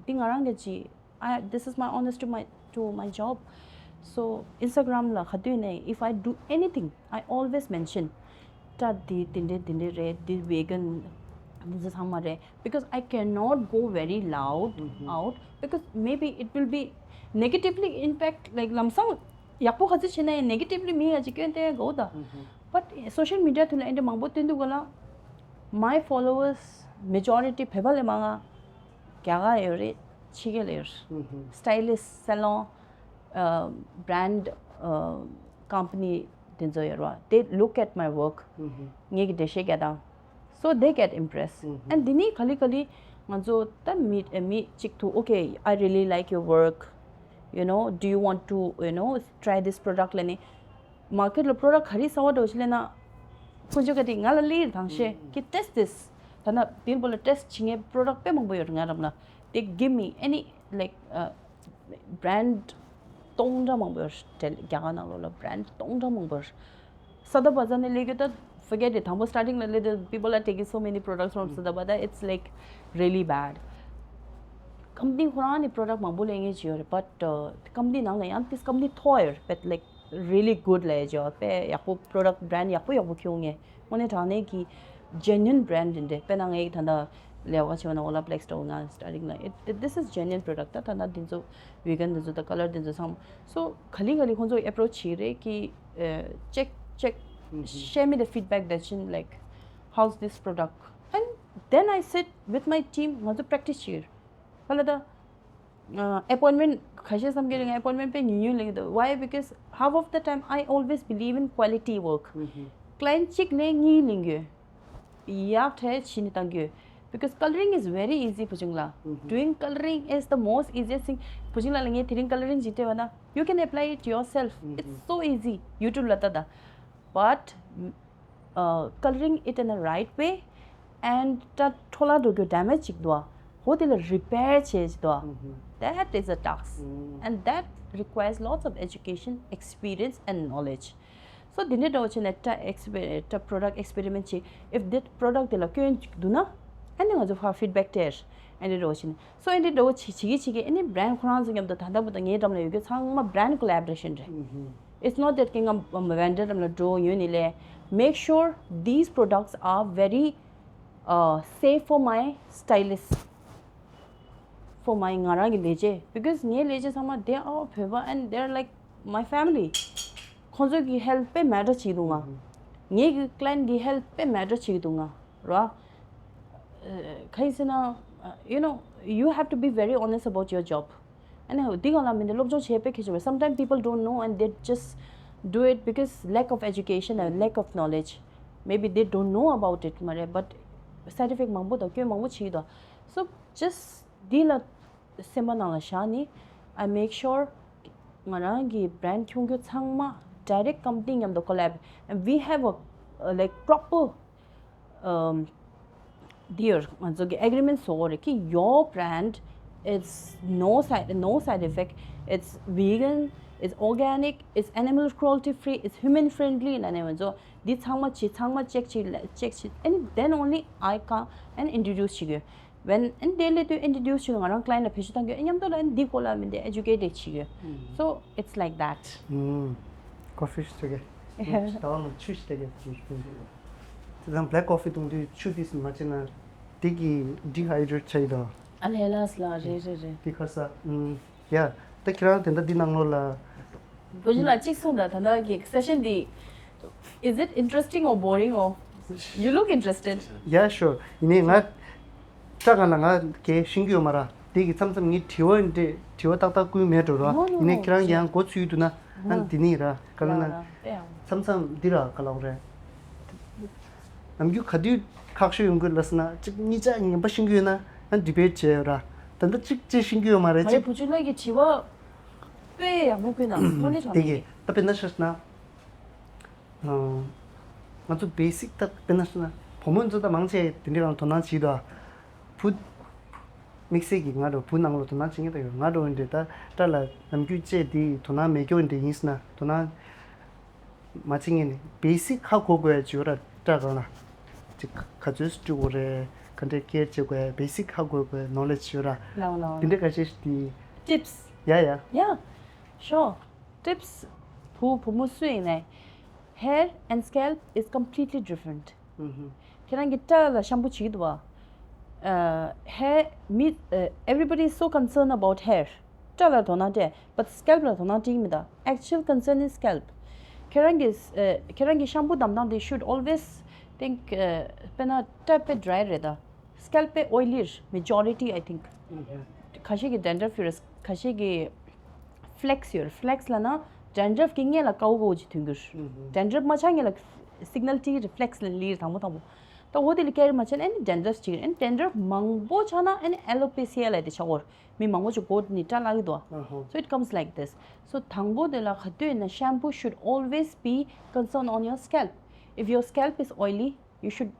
འདི་ང་རང་གི་ཅི། I, this is my honest to my, to my job. So Instagram ལ་ག་དུས་ནས་if I do anything, I always mention ད་འདི་འདི་འདྲ་འདི་འདྲ་རེད། འདི་vegan འདི་ཚོ་ཚང་མ་རེད། Because I cannot go very loud out because maybe it will be negatively impact, like ལམ་སང་ཡག་པོ་ག་ཚོད་བྱས་ན་ཡང་negatively མི་ཡ་ཅིག་སྐྱོན་བསྟན་དགོས་ད། But social media ཐོག་ལ་ཨེ་འདྲ་མང་པོ་སྟོན་དུས་ག་ལ། My followers majority བོད་པ་ལས་མང་ང་རྒྱ་གར་ཡོད་རེད། ཕྱི་རྒྱལ་ལ་ཡོད་རེད། Stylist, salon, uh, brand, uh, company དེ་ཚོ་ཡོད་རེད་བ། They look at my work. ངེད་ཀྱི་འགྲེལ་བཤད་རྒྱག་སྟངས། So they get impressed. And དེ་ནས་ག་ལེ་ག་ལེ་ང་ཚོ་ད་མི་མི་གཅིག་ཐུག Okay, I really like your work, you know, do you want to, you know, try this product ལབ་ནས། Market ལ་product ག་རེ་གསར་པ་འདྲ་བོ་ཞིག་སླེབས་ན། ཁོང་ཚོ་ག་དེ་ང་ལ་སླེབས་དང་ཤེས་ཀྱི་test this. ད་ན་དེ་འབོ་ལ་test བྱེད་མཁན་product དཔེ་མང་པོ་ཡོད་རེད་ང་རང་ལ། They give me any, like, uh, brand སྟོང་ཕྲག་མང་པོ་ཡོད་རེད། རྒྱ་གར་ནང་ལོགས་ལ་brand སྟོང་ཕྲག་མང་པོ་ཡོད་རེད། Sada Bazaar ནས་སླེབས་ཀྱི་ད་forget it. དང་པོ་starting ལ་སླེབས་དུས་people are taking so many products from Sada Bazaar. It's like really bad. Company ཁོ་རང་ནས་product མང་པོ་ལེན་མཁན་ཅིག་ཡོད་རེད། But uh, company ནང་ལ་ཡང་དེ་company མཐོ་ཡོད་རེད། But like really good ལས་ཅོ་དཔེ་ཡག་པོ་product brand ཡག་པོ་ཡག་པོ་ཁྱོང་ངས་དངོས་གནས་དྲང་གནས་ཀྱི་genuine brand འདི་འདྲ། དཔེར་ན་ངས་ད་ལྟ་ལས་ཀ་བྱེད་པ་ན་Olaplex འདྲ་བོ་ང་starting ལ་it it- this is genuine product ད་ད་ལྟ་འདི་ཚོ་vegan འདི་ཚོ་ད་color འདི་ཚོ་ཚང་མ། So ག་ལེ་ག་ལེ་ཁོང་ཚོ་approach བྱེད་རེད་ཀྱི་check check share me the feedback that you like how's this product and then I sit with my team ང་ཚོ་practice བྱེད་ག་ལ་ད། Appointment ཁ་ཤས་བསམ་གྱི་རེད། ང་appointment དཔེ་ཉུང་ཉུང་ལེན་གྱི་འདུག Why? Because half of the time I always believe in quality work. Client གཅིག་ལས་གཉིས་ལེན་གྱི་ཡོད། ཡག་གྲས་བྱས་ནས་བཏང་གི་ཡོད། Because colouring is very easy བུ་ཆུང་ལགས། Doing colouring is the most easiest thing. བུ་ཆུང་ལགས་ལ་ངས་དེ་རིང་colouring ཅིག་སྤྲད་པ་ན you can apply it yourself. It's so easy. YouTube ལ་ལྟ་ད། But uh, colouring it in a right way and ད་འཕྲོ་བརླག་འགྲོ་རྒྱུ་damage ཅིག་འདུག་ཨ། ཧོ་དེ་ལ་repair བྱེད་ཅིག་འདུག་ཨ། That is a task. And that requires lots of education, experience and knowledge. So དེ་འདྲ་འདྲ་བོ་བྱས་ནས་ད་exper- ད་product experiment བྱེད། If that product དེ་ལ་སྐྱོན་ཅིག་འདུག་ན་ཨ་ནི་ང་ཚོ་ཕར་feedback སྟེར། ཨ་འདྲ་འདྲ་བོ་བྱས་ནས། So ཨ་འདྲ་འདྲ་བོ་བྱེད་བྱེད་ཀྱི་བྱེད་ཀྱི་ཨ་ནི་brand ཁོ་རང་ཚོ་མཉམ་དུ་ད་ལྟ་བར་དུ་ངའི་འགྲམ་ལ་ཡོད་རྒྱུ་ཚང་མ་brand collaboration རེད། It's not that ཀྱི་ང་vendor རམ་ལ་འགྲོ་ཡོད་ནི་ལས། Make sure these products are very uh, safe for my stylist, for my ང་རང་གི་ལས་བྱེད། Because ངའི་ལས་བྱེད་ཚང་མ་they are བོད་པ་and they're like my family. ཁོང་ཚོ་གི་health དཔེ་matter བྱེད་ཀྱི་འདུག་ང་། ངའི་གི་client གི་health དཔེ་matter བྱེད་ཀྱི་འདུག་ང་ར། ག་ཡིན་ཟེར་ན། You know, you have to be very honest about your job. ཨ་ནི་འདི་གང་ལ་མི་འདི་སློབ་སྦྱོང་བྱེད་པའི་ཁྱད་ཆོས་རེད། Sometimes people don't know and they just do it because lack of education and lack of knowledge. Maybe they don't know about it མ་རེད། But side effect མང་པོ་དང་སྐྱོན་མང་པོ་བྱེད་ཀྱི་འདུག So just འདི་ལ་སེམས་པ་ནང་ལ་བཞག་ནི། I make sure ང་རང་གི་brand ཁྱོང་རྒྱུ་ཚང་མ་direct company མཉམ་དུ་collab and we have a, a like proper um, deal ང་ཚོ་གི་agreement བཟོ་དགོས་རེད་ཀྱི your brand it's no side no side effect, it's vegan, it's organic, it's animal cruelty free, it's human friendly ན་ནས་ང་ཚོ་འདི་ཚང་མ་བྱེད་ཚང་མ་check བྱེད་check བྱེད and then only I come and introduce བྱེད་དགོས། When and དེ་ལས་དུས་introduce བྱེད་ང་རང་client ལ་བེད་སྤྱོད་བཏང་དགོས། མཉམ་དུ་ལ་འདི་སྐོར་ལ་མི་འདི་educate བྱེད་དགོས། So it's like that. ཨུམ། coffee ཞིག་སྤྲད་གི། ད་བ་ལ་ཆུ་ཞིག་སྤྲད་གི། དེ་དང་black coffee བཏུང་དུས་ཆུ་དེ་མ་བྱས་ན་དེ་གི་dehydrate བྱས་ཡོད་དོ། ཨ་ལས་ལགས་ལགས་རེད་རེད་རེད། དེ་ཁར་ས་ཨུམ། ཡ། ད་ཁྱེད་རང་དེ་འདྲ་འདི་ནང་ལོགས་ལ། བུ་ཆུང་ལགས་གཅིག་གསུངས་དང་ད་ལྟ་གི་session འདི། Is it interesting or boring or you look interested? Yeah, sure. ཡིན་ནའི་ང་སྐྲ་གང་ལ་ང་གས་ཤེས་ཀྱི་ཡོད་མ་ར། དེ་གི་མཚམས་མཚམས་ངས་དྲི་བ་འདྲི་དྲི་བ་ཏག་ཏག་བསྐུལ་མེད་འགྲོ་ར། No, no, ཡིན་ནའི་no, ཁྱེད་རང་གིས་ཡང་མགོ་ཚོས་འདུག་ན་ཨ་འདི་ནི་ར་ག་ལ་ན། མཚམས་མཚམས་འདི་ར་ག་ལ་འོ་རེད། ནམ་རྒྱུན་ག་དུས་ཁག་ཤོས་ཡོང་གི་ལ་ཟེར་ན་གཅིག་གཉིས་ཆ་ངན་པ་ཤེས་ཀྱི་ཡོད་ན་ཨ་debate བྱས་ཡོད་ར། ད་ལྟ་གཅིག་ཅེས་ཤེས་ཀྱི་ཡོད་མ་རེད། གཅིག་བུ་ཆུང་ལགས་ཀྱི་དྲི་བ་དཔེ་ཡག་པོ་བསྐུལ་ན་དངོས་གནས་དྲང་དེ་གནས་གི་ད་དཔེར་ན་ཤོད་ན། ང་ཚོ་basic ད་དཔེར་ན་ཤོད་ན་བུ་མོ་ཚོ་ད་མང་ཆེ་དེ་འདྲའི་རང་དོ་སྣང་བྱེད་དོ། བུ་དམིགས་བསལ་གྱི་ང་འགྲོ་བུ་ནང་ལོ་དོ་སྣང་བྱེད་མཁན་ད་ཡོད། ང་འགྲོ་འདྲེ་ད་སྐྲ་ལ་ནམ་རྒྱུན་བཅད་དེ་དོ་སྣང་མེད་སྐྱོ་འདྲེ་ཡིན་ཟེར་ན་དོ་སྣང་མ་བྱེད་མཁན་ནི་basic ཧ་གོ་དགོས་ཡ་ཅིག་ཡོད་ར། སྐྲ་གང་ལ་ཅིག་ག་ཚོད་སུ་བཀྲུ་དགོས་རེད། ག་འདྲས་care བྱེད་དགོས་ཡ་basic ཧ་གོ་དགོས་ཡ་knowledge ཡོད་ར། ལའོ་ལའོ། དེ་འདྲས་ཁ་ཤས་ཤིག་དེ། Tips. Yeah, yeah. Yeah, sure. Tips. བུ་བུ་མོ་སུ་ཡིན་ནའི། Hair and scalp is completely different. ཁྱེད་རང་གི་སྐྲ་ལ་ཤམ་པུ་བྱེད་ཀྱི་འདུག་བ། Hair མི་everybody is so concerned about hair. སྐྲ་ལ་དོ་སྣང་སྤྲད། But scalp ལ་དོ་སྣང་སྤྲད་ཀྱི་མི་འདུག Actual concern is scalp. ཁྱེད་རང་གི་ཁྱེད་རང་གི་ཤམ་པུ་བདམས་སྟངས་དེ་should always think དཔེར་ན་སྐྲ་དཔེ་dry རེད་ད། Scalp དཔེ་oily རེད། Majority I think. ཁ་ཤས་ཀྱི་dandruff ཡོད་རེད། ཁ་ཤས་ཀྱི་flakes ཡོད་རེད། Flakes ལབ་ན་dandruff གི་སྔོན་ལ་དཀར་པོ་དཀར་པོ་ཅིག་ཐོན་གྱི་རེད། Dandruff མ་ཆགས་སྔོན་ལ་signal དེ་reflex ལ་ལིར་དང་པོ་དང་པོ། ད་འོ་དེ་ལ་care མ་བྱས་ན་ཨ་ནི་dandruff ཅིག་རེད། ཨ་ནི་dandruff མང་པོ་ཆགས་ན་ཨ་ནི་alopecia ལབ་དེ་ཆགས་ཀྱི་ཡོད་རེད། མི་མང་པོ་ཅིག་མགོ་ནི་སྐྲ་ལྷག་གི་འདུག So it comes like this. So དང་པོ་དེ་ལ་ག་དུས་ཡིན་ན་shampoo should always be concerned on your scalp. If your scalp is oily, you should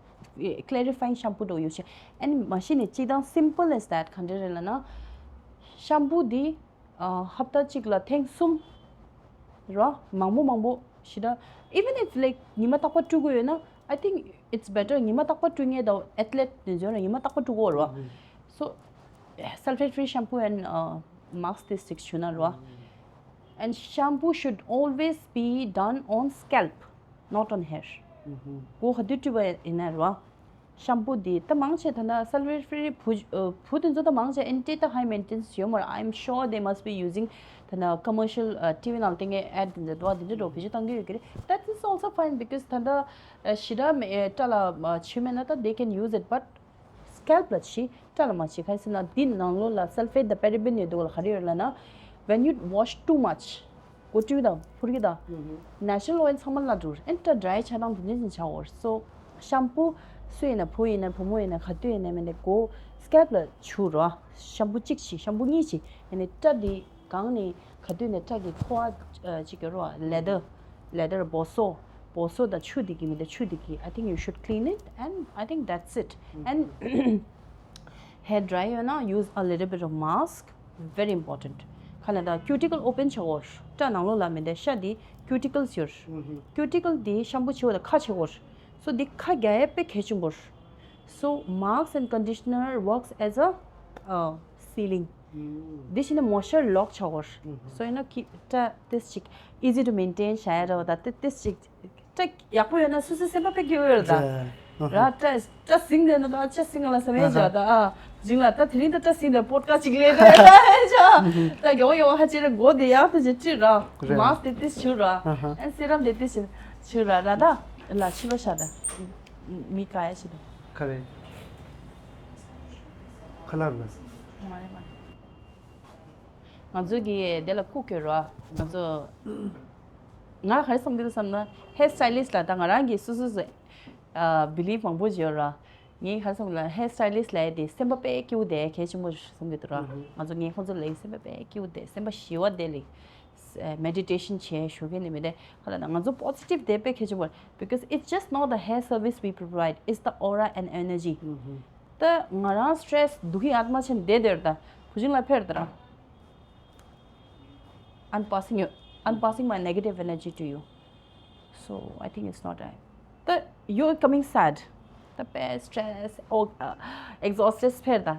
clarifying shampoo འདྲ་བོ་ཡོད་ཤག་ཨ་ནི་མ་གཞི་ནས་སྤྱིར་བཏང་simple as that ག་འདྲ་རེད་ལབ་ན། ཤམ་པུ་འདི་ཨ་ཧབ་ཏ་གཅིག་ལ་ཐེངས་གསུམ་ར། མང་པོ་མང་པོ་ཞེ་དྲག even if like ཉི་མ་རྟག་པར་བཀྲུ་དགོས་ཡོད་ན། I think it's better ཉི་མ་རྟག་པར་བཀྲུ་མཁན་དང་athlete དེ་ཚོ་ལ་ཉི་མ་རྟག་པར་བཀྲུ་དགོས་ར། So sulfate free shampoo and uh, mask དེ་སྟིག་བྱུང་ན་ར། And shampoo should always be done on scalp, not on hair. མགོ་ག་དུས་བཀྲུས་པ་ཡིན་ན་རེད་བ། ཤམ་པུ་འདི་ད་མང་ཆེ་ད་ན་སལ་ཕེཊ་ཕི་རི་བུ་བུ་དེ་ཚོ་ད་མང་ཆེ་ཨེན་ཊི་ད་ཧའི་མེན་ཊེ་ནེན་སི་ཡོད་མ་རེད། I'm sure they must be using ད་ན་commercial uh, TV ནང་སྟེང་གི་ཨེཌ་དེ་ཚོ་འདུག་བ། དེ་འདྲ་འགྲོ་བེད་སྤྱོད་བཏང་གི་ཡོད་ཀྱི་རེད། That is also fine because ད་ད་ཞེ་དྲག་མེ་སྐྲ་ལ་བྱེད་མེད་ན་ད་they can use it, but scalp ལ་བྱེད། སྐྲ་ལ་མ་བྱེད། ག་རེ་ཟེར་ན་འདི་ནང་ལོགས་ལ་sulfate དང་paraben ཡོད་འདུག་ལ། ག་རེ་ཡོད་ལབ་ན། When you wash too much, མགོ་བཀྲུས་དང་ཕུར་གྱི་དང་natural oil ཚང་མ་བརླག་འགྲོ། ཨེན་ཊི་ཌ་རའི་ཆགས་སྟངས་དེ་འདྲ་ཞིག་ཆགས་འོར། So ཤམ་པུ་སུ་ཡིན་ན་བུ་ཡིན་ན་བུ་མོ་ཡིན་ན་ག་དུས་ཡིན་ན་མིན་ཏེ་མགོ་སྐལ་ལ་བྱུག་རོགས། ཤམ་པུ་གཅིག་བྱེད། ཤམ་པུ་གཉིས་བྱེད། ཡིན་ནའི་སྐྲ་འདི་གང་ནས་ག་དུས་ནས་སྐྲ་གི་ཁུ་བ་ཅིག་ཡོད་རོགས། ལེ་དར་ལེ་དར་སྦོ་སོ་སྦོ་སོ་དང་ཆུ་འདི་གི་མིན་ཏེ་ཆུ་འདི་གི I think you should clean it and I think that's it. And hair dry ཡོད་ན་use a little bit of mask, very important. ཁ་ལ་ད་ཀུ་ཊི་ཀལ་ཨོ་པན་བྱེད་དགོས། སྐྲ་ནང་ལོགས་ལ་མིན་ཏེ་ཤ་འདི་ཀུ་ཊི་ཀལ་ཡོད། ཀུ་ཊི་ཀལ་འདི་ཤམ་པུ་བྱེད་དགོས་དང་ཁ་བྱེད་དགོས། So འདི་ཁ་རྒྱག་ཡས་དཔེ་གལ་ཆེན་པོ། So mask and conditioner works as a uh, sealing. འདི་བྱས་ནས་མོ་ཤར་ལོག་བྱེད་དགོས། So you know keep སྐྲ་ཏིས་ཅིག་easy to maintain བྱ་ཡ་རེད་བ། ད་ཏིས་ཅིག་སྐྲ་ཡག་པོ་ཡོད་ན་སོ་སོའི་སེམས་པ་དཔེ་སྐྱིད་པོ་ཡོད་རེད་ད། ར་སྐྲ་སྐྲ་ཟིང་དེ་ན་ད་སྐྲ་ཟིང་ལ་ས་མེད་བྱ་ད་ཨ། ཇིང་ལ་ད་དེ་རིང་ད་སྐྲ་ཟིང་དེ་པོ་ཊི་ཀ་སི་ཊི་ཅིག་ལས་ད་ཡ་ད་ད་ག་བ་ཡ་བ་ཧ་ཅེ་རེ་མགོ་དེ་ཡག་ཏུ་ཅིག་བཀྲུས་ར། མཱ་སི་ཀི་དེ་ཏིས་བྱུགས་ར། ཨན་སེ་རམ་དེ་ཏིས་བྱུགས་ར། ར་ད་ལ་ཕྱི་པ་ཤ་ད་མི་ཀ་ཡ་ཤི་ད། ཁ་རེ། ཁ་ལག་ལ། མ་རེད་མ་རེད། ང་ཚོ་གི་དེ་ལ་ཀུག་ཡོད་ར། ང་ཚོ་ང་ག་རེ་བསམ་གི་འདུག་བསམ་ན་ཧེར་སི་ཊའི་ལིསི་ཊི་ལ་ད་ང་རང་གི་སོ་སོ་སོ་ཨ་བི་ལིབ་མང་པོ་ཅིག་ཡོད་ར། ངས་ག་རེ་བསམ་གི་ལ་ཧེར་སི་ཊའི་ལིསི་ཊི་ལ་དེ་སེམས་པ་དཔེ་སྐྱིད་པོ་དེ་གལ་ཆེན་པོ་བསམ་གི་འདུག་ར། ང་ཚོ་ངས་ཁོང་ཚོ་ལ་སེམས་པ་དཔེ་སྐྱིད་པོ་དེ་སེམས་པ་ཞི་བ་དེ་ལ་མེ་ཌི་ཊེ་ཤན་བྱས་ཞུ་གི་ནི་མི་དེ་ག་ལ་ན་ང་ཚོ་པོ་སི་ཊིབ་དེ་དཔེ་གལ་ཆེན་པོ། Because it's just not the hair service we provide, it's the aura and energy. ད་ང་རང་སི་ཊེ་སི་དུ་ཁི་ཨ་ཏི་མ་ཆེན་བསྡད་དེར་ད་བུ་ཆུང་ལ་ཕེར་ད་ར། I'm passing you, I'm passing my negative energy to you. So I think it's not right. ད་you're coming sad. ད་དཔེ་སི་ཊེ་སི་ཨོ་ཨེག་ཛོ་སི་ཊེཌ་ཕེར་ད།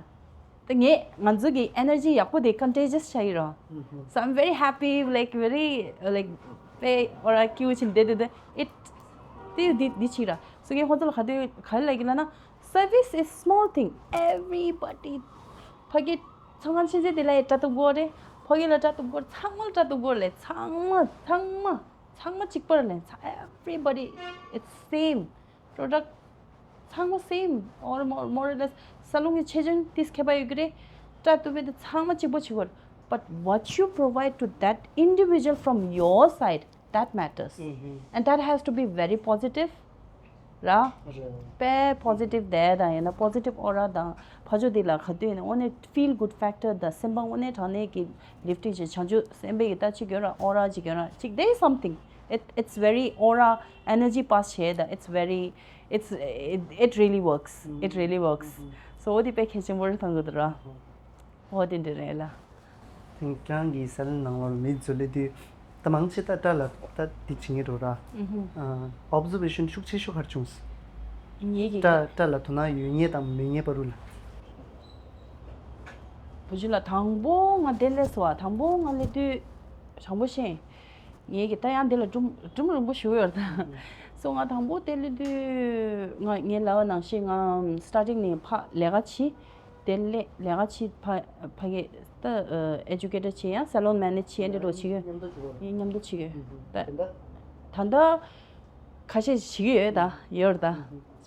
ད་ངས་ང་ཚོ་གི་ཨེ་ནར་ཇི་ཡག་པོ་དེ་ཀོན་ཊེ་ཇི་ཡས་བྱ་ཡི་རོ། So I'm very happy, like very like དཔེ་ཨོ་ར་སྐྱིད་པོ་ཆེན་བསྡད་དེ་དེ་it དེ་འདི་འདི་ཆིག་ར། སོ་ངས་ཁོང་ཚོ་ལ་ག་དུས་ག་རེ་ལབ་ཀྱི་ལབ་ན། Service is small thing. Everybody ཕ་གི་ཚང་མ་ཆེ་ཆེ་དེ་ལ་ཡི་སྐྲ་གཏུབ་དགོས་རེད། ཕ་གི་ལ་སྐྲ་གཏུབ་དགོས་རེད། ཚང་མ་ལ་སྐྲ་གཏུབ་དགོས་རེད། ཚང་མ་ཚང་མ་ཚང་མ་གཅིག་པ་རེད། ཚང་everybody it's same product. ཚང་མ་same or more, more or less. ས་ལུང་གི་ཆེ་ཆུང་ཏིས་ཁྱད་པར་ཡོད་ཀྱི་རེད། སྐྲ་གཏུབ་པའི་དེ་ཚང་མ་གཅིག་པ་བྱེད་དགོས་རེད། But what you provide to that individual from your side, that matters. And that has to be very positive. ར། དཔེ་པོ་སི་ཊིབ་དེ་དང་ཡིན་ན་པོ་སི་ཊིབ་ཨོ་ར་དང་ཕ་ཇོ་དེ་ལ་ག་དུས་ཡིན་ན་དངོས་གནས་feel good factor དང་སེམས་པ་དངོས་གནས་དྲང་གནས་ཀྱི་ལིཕ་ཊིང་བྱེད། བྱང་ཆུབ་སེམས་དཔའི་ཡི་ད་ཅིག་ཡོད་ར། ཨོ་ར་ཅིག་ཡོད་ར་ཅིག there is something. It, it's very aura, energy pass བྱེད་ད། It's very, it's, it, it really works. It really works. So འོ་དེ་དཔེ་གལ་ཆེན་པོ་རེད་མཐོང་གི་འདུག་ར། འོ་དེ་འདྲ་རེད་ལ། དེང་རྐྱང་གི་སེ་ལོན་ནང་ལོགས་ལ་མི་ཚོ་སླེབས་དུས་ད་མང་ཆེ་ད་སྐྲ་ལ་ད་འདི་བྱེད་ངེས་འགྲོ་ར། ཨོབ་ཛར་ཝེ་ཤན་ཤུགས་ཆེ་ཤོས་ག་རེ་བྱུང་སོང་། ངེད་ཀྱི་སྐྲ་སྐྲ་ལ་དོ་སྣང་ཡོད་ངེས་དང་མེད་ངེས་བར་དུ་ལ། བུ་ཆུང་ལ་དང་པོ་ང་དེ་སླེབས་སོང་བ། དང་པོ་ང་སླེབས་དུས་དྲང་པོ་བཤད། ངེད་ཀྱི་ད་ཡང་དེ་ལ་སྒྲུང་སྒྲུང་རིང་པོ་ཞིག་ཡོད་རེད་ད། སོ་ང་དང་པོ་དེ་སླེབས་དུས་ང་ངས་ལབ་པ་ནང་བཞིན་ང་སི་ཊར་ཊིང་ནས་ཕ་ལས་ཀ་བྱས། དེ་ལས་ལས་ཀ་བྱེད་ཕ་ཕ་གི་ད་ཨེ་ཇུ་ཀེ་ཊར་བྱེད་ཡང་སེ་ལོན་མེ་ནེ་ཇི་བྱེད་འདི་འགྲོ་བྱེད་ཀྱི་ཡོད། མཉམ་དུ་བྱེད་ཀྱི་ཡོད། ད་ད་ལྟ་ཁ་ཤས་བྱེད་ཀྱི་ཡོད་ད་ཡོད་རེད་ད།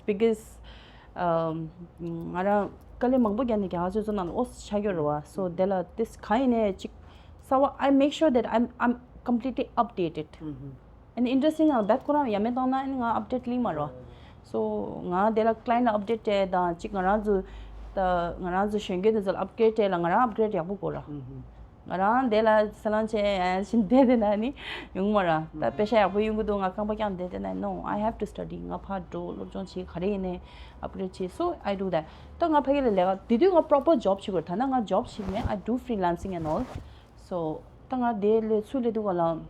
Because ང་རང་དཀའ་ལས་མང་པོ་བརྒྱབ་ནས་རྒྱ་གར་ཆོས་ཚོགས་ནང་ལ་ཨོ་ཆགས་ཀྱི་ཡོད་རེད་བ། སོ་དེ་ལ་ཏིས་གང་ཡིན་ནའི་ཅིག་གསར་པ་I make sure that I'm I'm completely updated. And interesting ཡང་བེཀ་གྷ་རའུན་ཌ་ཡ་མེད་བཏང་ན་ཨ་ནི་ང་ཨབ་ཌེཊ་ལིང་མ་རོ། སོ་ང་དེ་ལ་ཀ་ལ་ཡེན་ཊ་ལ་ཨབ་ཌེཊ་སྤྲད་དང་ཅིག་ང་རང་ཚོ་ད་ང་རང་ཚོ་གཞོན་སྐྱེས་དེ་ཚོ་ལ་ཨབ་གྷི་རེཌ་སྤྲད་ལ་ང་རང་ཨབ་གྷི་རེཌ་ཡག་པོ་དགོས་ར། ང་རང་དེ་ལ་ས་ལང་ཆེ་ཡ་ཞིག་བསྡད་དེ་ན་ནི་ཡོང་མ་ར། ད་པེ་ཤ་ཡག་པོ་ཡོང་གི་འདུག་ང་རྐང་པ་བརྐྱངས་བསྡད་དེ་ན་no, I have to study. ང་ཕར་འགྲོ་སློབ་སྦྱོང་བྱེད་ག་རེ་ཡིན་ནའི་ཨབ་གྷི་རེཌ་བྱེད། So I do that. ད་ང་ཕ་གི་ལ་ལས་ཀ་དེ་དུས་ང་པོ་རོ་པར་ཇོབ་བྱེད་དགོས་ར། ད་ན་ང་ཇོབ་བྱེད་མེད། I do freelancing and all. So ད་ང་དེ་ལས་ཚུར་སླེབས་དུས་ག་ལ།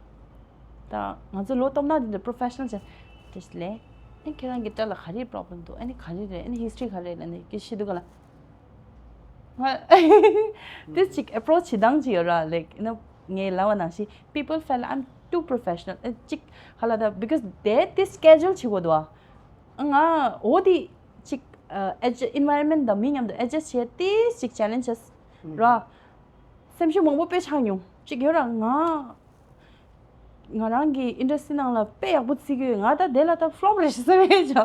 ད་ང་ཚོ་ལོ་སྟོབས་ན་དེ་འདྲ་པོ་རོ་ཕེ་ཤ་ནལ་ཅན་ཏིས་ལས། ཨ་ཁྱེད་རང་གི་སྐྲ་ལ་ག་རེ་པོ་རོབ་ལེམ་འདུག་ཨ་ནི་ག་རེ་རེད། ཨ་ནི་ཧིས་ཊོ་རི་ག་རེ་རེད། ཨ་ནི་སྐད་ཤེས་དུས་ག་ལ། ང་ཏིས་ཅིག་ཨེ་པོ་རོ་ཆི་བྱེད་སྟངས་ཅིག་ཡོད་ར། ལའིཀ་ཡུ་ནོ། ངས་ལབ་པ་ནང་བཞིན། People felt I'm too professional. ཨ་ཅིག་ཧ་ལ་ད། Because they this schedule བྱེད་དགོས་འདུག་ཨ། ང་འོ་དེ་ཅིག་ཨ་adjust environment དང་མི་མཉམ་དུ་adjust བྱེད་དེ་ཅིག་challenge ར། སེམས་ཤུགས་མང་པོ་དཔེ་ཆག་མྱོང་། ཅིག་ཡོད་ར། ང་ང་རང་གི་industry ནང་ལ་དཔེ་ཡག་པོ་བརྩི་གི་ཡོད། ང་ད་དེ་ལ་ད་flop རེད་ཤག་བསམ་ཡས་ཅིག་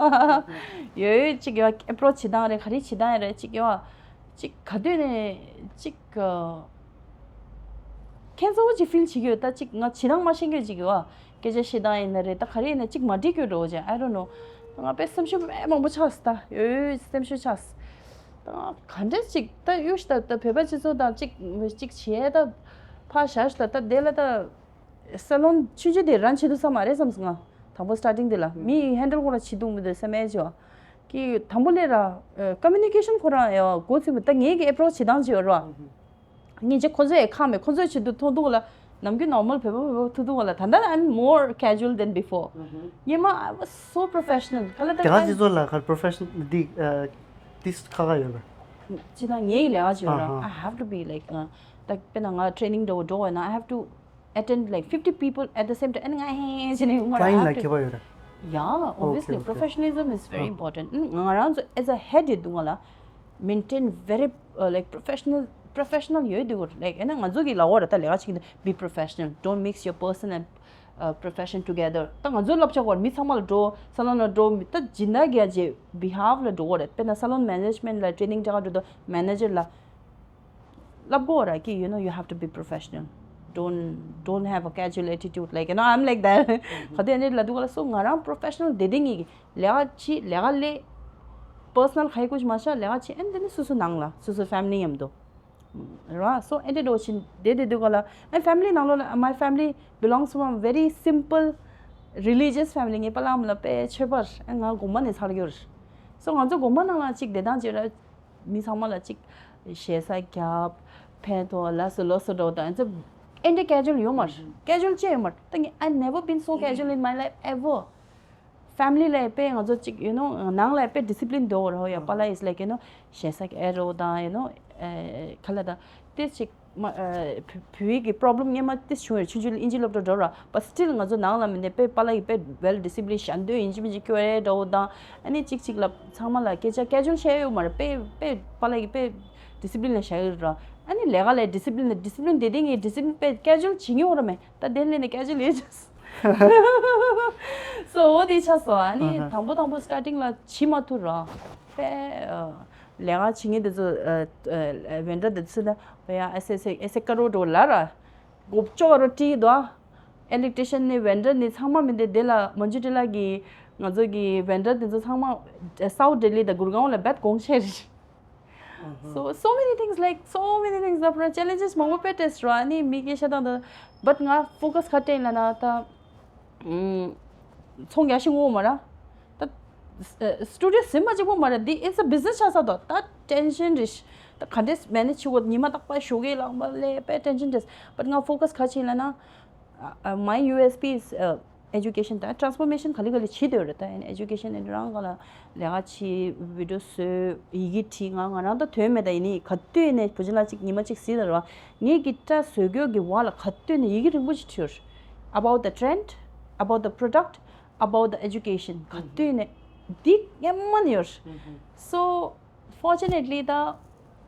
ཡོད། ཅིག་ཡོད། approach བྱེད་སྟངས་རེད། ག་རེ་བྱེད་སྟངས་རེད། ཅིག་ཡོད། ཅིག་ག་དུས་ནས་ཅིག་ཨ་ཁྱད་མཚར་པོ་ཅིག་feel བྱེད་ཀྱི་ཡོད། ད་ཅིག་ང་བྱེད་སྟངས་མ་ཤེས་མཁན་ཅིག་ཡོད། སྐད་ཆ་བཤད་སྟངས་ཡིན་ན་རེད། ད་ག་རེ་ཡིན་ན་ཅིག་མ་འགྲིག་གི་འགྲོ་བྱས། I don't know. ད་ང་དཔེ་སེམས་ཤུགས་དཔེ་མང་པོ་ཆག་སོང་། ད་ཡོད་སེམས་ཤུགས་ཆག་སོང་། ད་ང་ག་འདྲས་ཅིག་ད་གཡུག་ཤི། ད་ད་བོད་པ་སྤྱི་ཚོགས་དང་ཅིག་ཅིག་བྱས། ད་ཕར་བཞག་ཤི། ད་ད་དེ་ལ་ད་salon ཆུང་ཆུང་དེ་run བྱེད་དུས་ཙམ་མ་རེད་བསམ་སོང་། ང་དང་པོ་starting དེ་ལ་མི་handle ཁོ་རང་བྱེད་ཐུབ་མི་འདུག་བསམ་ཡས་ཅིག་ཡོད། ཀྱི་དང་པོ་ལས་ར་ཨ་communication ཁོ་རང་ཡ་འགོ་ཚུགས་པ། ད་ངེད་ཀྱི་approach བྱེད་སྟངས་ཅིག་ཡོད་ར། ངེད་ཀྱི་ཁོ་ཚོ་ཡ་ཁག་མེད། ཁོ་ཚོས་བྱེད་དུས་ཐུང་ཐུང་ལ། ནམ་རྒྱུན་normal བོད་པ་བོད་པ་ཐུང་ཐུང་ལ། ད་ལྟ་I'm more casual than before. སྔོན་མ་I was so professional. ག་ལ་ད་དེ་ག་སྤྱི་ཚོགས་ལ་ག་professional འདི་ཨ་ཏིས་ཁག་ཁག་ཡོད་པ། ཅི་ད་ངའི་ལས་ཀ་ཅིག་ཡོད་ར། ཨ་ཧ། I have to be like ཨ་ད་དཔེར་ན་ང་training འགྲོ་འགྲོ་བ་ན། I have to attend like fifty people at the same time. ཨ་ནི་ང་ཧེ་ཧེ་བྱས་ནས་ཡོང་བ་ར། client ལ་ཁྱད་པར་ཡོད་ར། Yeah, obviously. Okay, okay. Professionalism is very important. ང་རང་ཚོ་as a head ཡོད་དུས་ང་ལ་maintain very uh, like professional professional ཡོད་དུས་ལ། ཨ་ནི་ང་ཚོ་གི་ལ་འོ་ར། ད་ལས་ཀ་བྱེད་ཀྱི་འདུག be professional, don't mix your person and uh, profession together. ད་ང་ཚོའི་བསླབ་བྱ་སྐོར་མི་ཚང་མ་ལ་འགྲོ། salon ལ་འགྲོ། མི་ད་སྦྱིན་བདག་གི་ཡ་ཇེ་behalf ལ་འགྲོ་གི་རེད། དཔེར་ན་salon management ལ་training འདྲ་ག་འགྲོ་དུས་manager ལ་བསླབ་དགོས་ར། ཀྱི you know you have to be professional. Don't don't have a casual attitude, like you know I'm like that. ག་དུས་ཨ་ནི་ལ་འདུག་ག་ལ་སོ། ང་རང་professional དེ་དེ་ངེད་ཀྱི་ལས་ཀ་བྱེད། ལས་ཀ་ལས། personal ག་ཡི་ཀུ་ཅི་མ་བྱ། ལས་ཀ་བྱེད། ཨ་ནི་དེ་ནི་སོ་སོ་ནང་ལ་སོ་སོ་family མཉམ་དུ་ར། སོ་ཨེ་འདྲ་འགྲོ་བཞིན་བསྡད་བསྡད་དུས་ག་ལ། ཨ་family ནང་ལོགས་ལ། my family belongs from a very simple religious family. ངའི་པཱ་ལགས་ཨ་མ་ལགས་དཔེ་ཆོས་པ་རེད། ཨ་ང་དགོན་པ་ནས་ཚར་ཡོད་རེད། སོ་ང་ཚོ་དགོན་པ་ནང་ལ་ཅིག་བསྡད་སྟངས་ཅིག་ར། མི་ཚང་མ་ལ་ཅིག་ཞེ་ས་རྒྱབ། ཕན་ཐོགས། ལགས་སོ་ལགས་སོ་འགྲོ་དང་། ཨེ་འདྲ་casual ཡོད་མ་རེད། casual ཅི་ཡོད་མ་རེད། ད་ངས་I never been so casual in my life ever. family ལ་དཔེ་ང་ཚོ་ཅིག you know ནང་ལ་དཔེ་discipline འདུག་ར། ཡ་པཱ་ལགས is like you know ཞེ་ས་ཨེ་རོ་དང་you know ཨེ་ག་ལ་ད་དེ་ཅིག་མ་ཨེ་བུ་བུ་ཡིག་གི་problem སྔོན་མ་དེ་བྱུང་རེད། ཆུང་ཆུང་ལ་ཨིན་ཇི་སློབ་གྲྭ་འགྲོ་ར། but still ང་ཚོ་ནང་ལ་མི་འདི་དཔེ་པཱ་ལགས་ཡིག་དཔེ་well discipline ཞན་དོད་ཡིན་གཅིག་མིན་གཅིག་སྐྱོ་རེ་འདྲ་བོ་དང་། ཨ་ནི་ཅིག་ཅིག་ལ་ཚང་མ་ལ་སྐད་ཆ་casual བཤད་ཡོད་མ་རེད། དཔེ་དཔེ་པཱ་ལགས་ཡིག་དཔེ་discipline ལ་བཞག་ཡོད་ར། ཨ་ནི་ལས་ཀ་ལ་discipline ལ་discipline དེ་དེ་ངས་discipline དཔེ་casual བྱེད་མྱོང་ར་མེད། ད་དེ་ལས་ནས་casual ཡོད་ཅེས། so འོ་དེ་ཆགས་སོང་། ཨ་ནི་དང་པོ་དང་པོ་starting ལ་བྱེད་མ་ཐུབ་ར། དཔེ་ཨ་ལས་ཀ་བྱེད་མཁན་དེ་ཚོ་ཨ་ཨ་vendor དེ་ཚོ་ན་བ་ཡ་ཨེ་སེ་ཨེ་སེ་ཀ་རོ་འགྲོ་ལ་ར། གོབ་ཅོག་རོ་ཏི་དོ། electrician ནི་vendor ནི་ཚང་མ་མི་འདི་དེ་ལ་མོན་ཇུ་ཏི་ལ་གི་ང་ཚོ་གི་vendor དེ་ཚོ་ཚང་མ་South Delhi དང་གུར་གང་ལ་རྦད་གོང་ཆེ་རེད། so so many things, like so many things. ད་ཕར་challenges མང་པོ་དཔེ་འཕྲད་སོང་། ཨ་ནི་མི་སྐད་ཆ་བཏང་དང་། but ང་focus ག་སྤྲད་ལབ་ན་ད་ཨམ་ཚོང་རྒྱག་ཤེས་ངོ་མ་ར། ད་studio ཟིན་པ་གཅིག་པོ་མ་ར། འདི་it's a business ཆགས་ས་དོ། ད་tension རེད། ད་ག་འདྲས་manage བྱེད་དགོས། ཉི་མ་རྟག་པར་ཞོགས་ཀས་ལངས་པ་ལས་དཔེ་tension རེད། but ང་focus ག་བྱས་ལབ་ན། ཨ་ཨ་my U S P is uh, education དང་transformation ག་ལེ་ག་ལེ་བྱེད་འདོད་རེད། ད་ཨེན་ཨེ་ཇུ་ཀེ་ཤན་ཨེ་རང་ག་ལ་ལས་ཀ་བྱེད། བི་ཌི་ཡོ་བཟོས། ཡི་གེ་བྲིས། ང་ང་རང་ད་དོན་མེད། ད་ཡིན་ནི་ག་དུས་ནས་བུ་ཆུང་ལགས་གཅིག་ཉི་མ་གཅིག་གཟིགས་ད་ར་བ། ངེད་ཀྱི་སྐྲ་བཟོ་རྒྱུ་གི་བར་ལ་ག་དུས་ནས་ཡི་གེ་རིང་པོ་ཅིག་བྲིས་ཡོད་རེད། about the trend, about the product, about the education ག་དུས་ནས་འདི་སྔན་མ་ནས་ཡོད་རེད། so fortunately ད་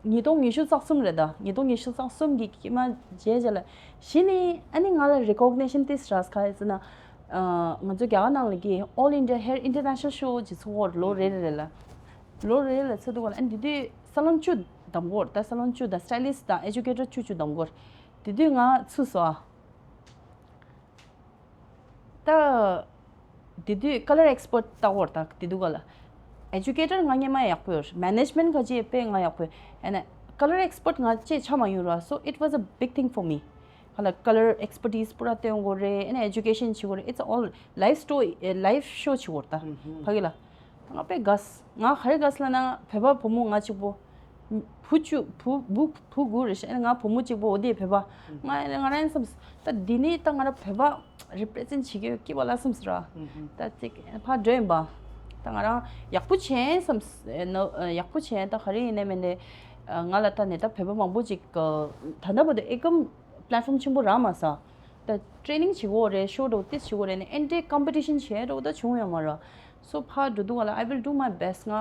ཉིས་སྟོང་ཉི་ཤུ་རྩ་གསུམ་རེད། ད་ཉིས་སྟོང་ཉི་ཤུ་རྩ་གསུམ་གྱི་དཀྱིལ་མ་མཇལ་རྗེས་ལ་གཞི་ནས་ཨ་ནི་ང་ལ་recognition དེ་རག་ག་ཡིན་ཟེར་ན། ཨ་ང་ཚོ་རྒྱ་གར་ནང་ལ་གི་All India Hair International Show ཅིག་ཚོགས་ལོ་རེ་རེ་ལ། ལོ་རེ་རེ་ལ་ཚོགས་འདུག་ག་ལ། ཨ་ནི་དེ་དུས་salon བཅུ་བདམས་ཀྱི་ཡོད་རེད། ད་salon བཅུ་དང་stylist དང་educator བཅུ་བཅུ་བདམས་ཀྱི་ཡོད་རེད། དེ་དུས་ང་ཚུད་སོང་ཨ། ད། དེ་དུས་color expert ལྟ་བུར་ད་དེ་དུས་ག་ལ། educator ང་སྔོན་མ་ཡག་པོ་ཡོད། management ག་ཅི་དཔེ་ང་ཡག་པོ་ཡོད། ཨ་ནི་color expert ང་ཅི་ཆ་མ་ཡོང་ར། so it was a big thing for me. ག་ལ་color expertise པུ་ར་སྟོན་དགོས་རེད། ཨ་ནི་education བྱེད་དགོས་རེད། it's all live story, live show བྱེད་དགོས་རེད་ད། ཕ་གི་ལ། ང་དཔེ་དགའ་སོང་། ང་ག་རེ་དགའ་སོང་ལབ་ན། བོད་པ་བུ་མོ་ང་གཅིག་པོ། བུ་བཅུ་བུ་བུ་བུ་དགུ་རེད་ཤག་ང་བུ་མོ་གཅིག་པོ། འོ་དེ་བོད་པ། ང་ང་རང་བསམ་སོང་། ད་འདི་ནས་ད་ང་རང་བོད་པ་represent བྱེད་ཀྱི་ཡོད་སྐྱིད་པ་ལ་བསམ་སོང་ར། ད་ཅིག་ཕར་འགྲོ་ཡིན་པ། ད་ང་རང་ཡག་པོ་བྱས་བསམ་སོང་། ཡག་པོ་བྱས། ད་ག་རེ་ཡིན་ནའི་མིན་ནའི་ང་ལ་ད་ནས་ད་བོད་པ་མང་པོ་ཅིག་ད་ལྟ་བར་དུ་ཨེ་ཀམ། པི་ལེཊ་ཕོམ་ཆེན་པོ་རག་མ་སོང་། ད་ཊི་རེ་ནིང་བྱེད་དགོས་རེད། ཤོ་འགྲོ་ཏིས་བྱེད་དགོས་རེད་ནས་ཨེ་འདྲའི་ཀམ་པི་ཊི་ཤན་བྱས་འགྲོ་ད་བྱུང་ཡོད་མ་རེད། སོ་ཕར་འགྲོ་དུས་ག་ལ། I will do my best. ང་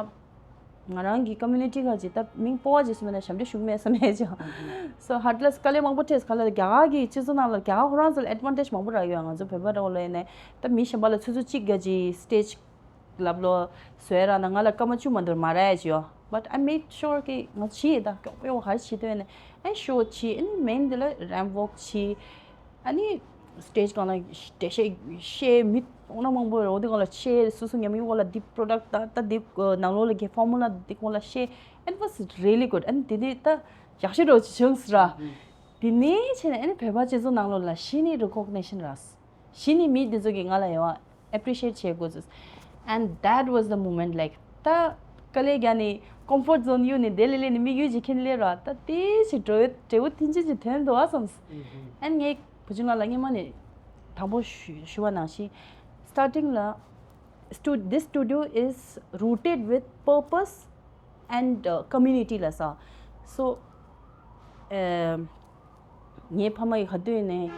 ང་རང་གི་ཀོ་མུ་ནི་ཊི་ག་ཅིག་ད་མིང་སྤོ་བ་ཅིག་སུ་མེད་ན་ཞབས་འདྲེན་ཞུ་མེད་ས་མེད་ཅིག་སོ་ཧར་ལ་དཀའ་ལས་མང་པོ་འཕྲད་ག་ལ། རྒྱ་གར་གྱི་སྤྱི་ཚོགས་ནང་ལ་རྒྱ་གར་ཁོ་རང་ཚོ་ལ་ཨེ་ཌི་ཝན་ཊེཇ་མང་པོ་རག་ཡོད། ང་ཚོ་བོད་པ་འདྲ་བོ་ལ་ཡིན་ནས་ད་མི་གཞན་པ་ལ་ཆུ་ཚོད་གཅིག་ག་ཅིག་སི་ཊེཇ་ལབ་ལོ་བཟོས་ར་ན་ང་ལ་སྐར་མ་བཅུ་མ་འདོར་མ་རག་ཡ་ཅིག་ཡོད། But I made sure གི་ང་བྱིས་ད་མགྱོགས་པོ་ཧར་བྱིས་དོན་ནས་ཨེ་ཤོ་བྱིས། ཨེ་ནི་མེན་དེ་ལ་རེམ་ཝོག་བྱིས། ཨ་ནི་སི་ཊེཇ་སྒང་ལ་འགྲེལ་བཤད་བཤད། མི་འོ་ན་མང་པོ་རེད། འོ་དེ་སྒང་ལ་བཤད། སོ་སོ་ཉམས་མྱོང་སྐོར་ལ་འདི་པོ་རོ་ཌག་ཊི་ད་ད་འདི་ནང་ལོགས་ལ་གི་ཕོར་མུ་ལ་འདི་སྐོར་ལ་བཤད། It was really good. ཨ་ནི་དེ་ནས་ད་ཡག་ཤོས་འདྲ་བོ་ཅིག་བྱུང་སོང་ར། དེ་ནས་བྱས་ནས་ཨ་ནི་བོད་པ་སྤྱི་ཚོགས་ནང་ལོགས་ལ་གཞི་ནས་རི་ཀོག་ནི་ཤན་རག་གཞི་ནས་མི་འདི་ཚོ་གིས་ང་ལ་ཡོང་ཨེ་པི་རི་ཤི་ཨེཊ་བྱེད་དགོས་ཚུལ། And that was the moment, like, ད་དཀའ་ལས་རྒྱག་ནས་ཀོམ་ཕོརཊ་ཛོན་གཡུག་ནས་དེ་ལས་ལས་ནས་དམིགས་ཡུལ་ཅིག་འཁྱེར་སླེབས་ར། ད་དེ་ཞིག་འགྲོ་བའི་འབྲས་བུ་ཐིན་ཅི་ཅིག་ཐོན་འདུག་ཨ་བསམས། ཨན་ངས་བུ་ཆུང་ལགས་ལ་སྔོན་མ་ནས་དང་པོ་ཞུ་ཞུ་བ་ནང་བཞིན་starting ལ་stu- this studio is rooted with purpose and uh, community ལ་ས། So ངའི་ཕ་མ་ཡིས་ག་དུས་ནས་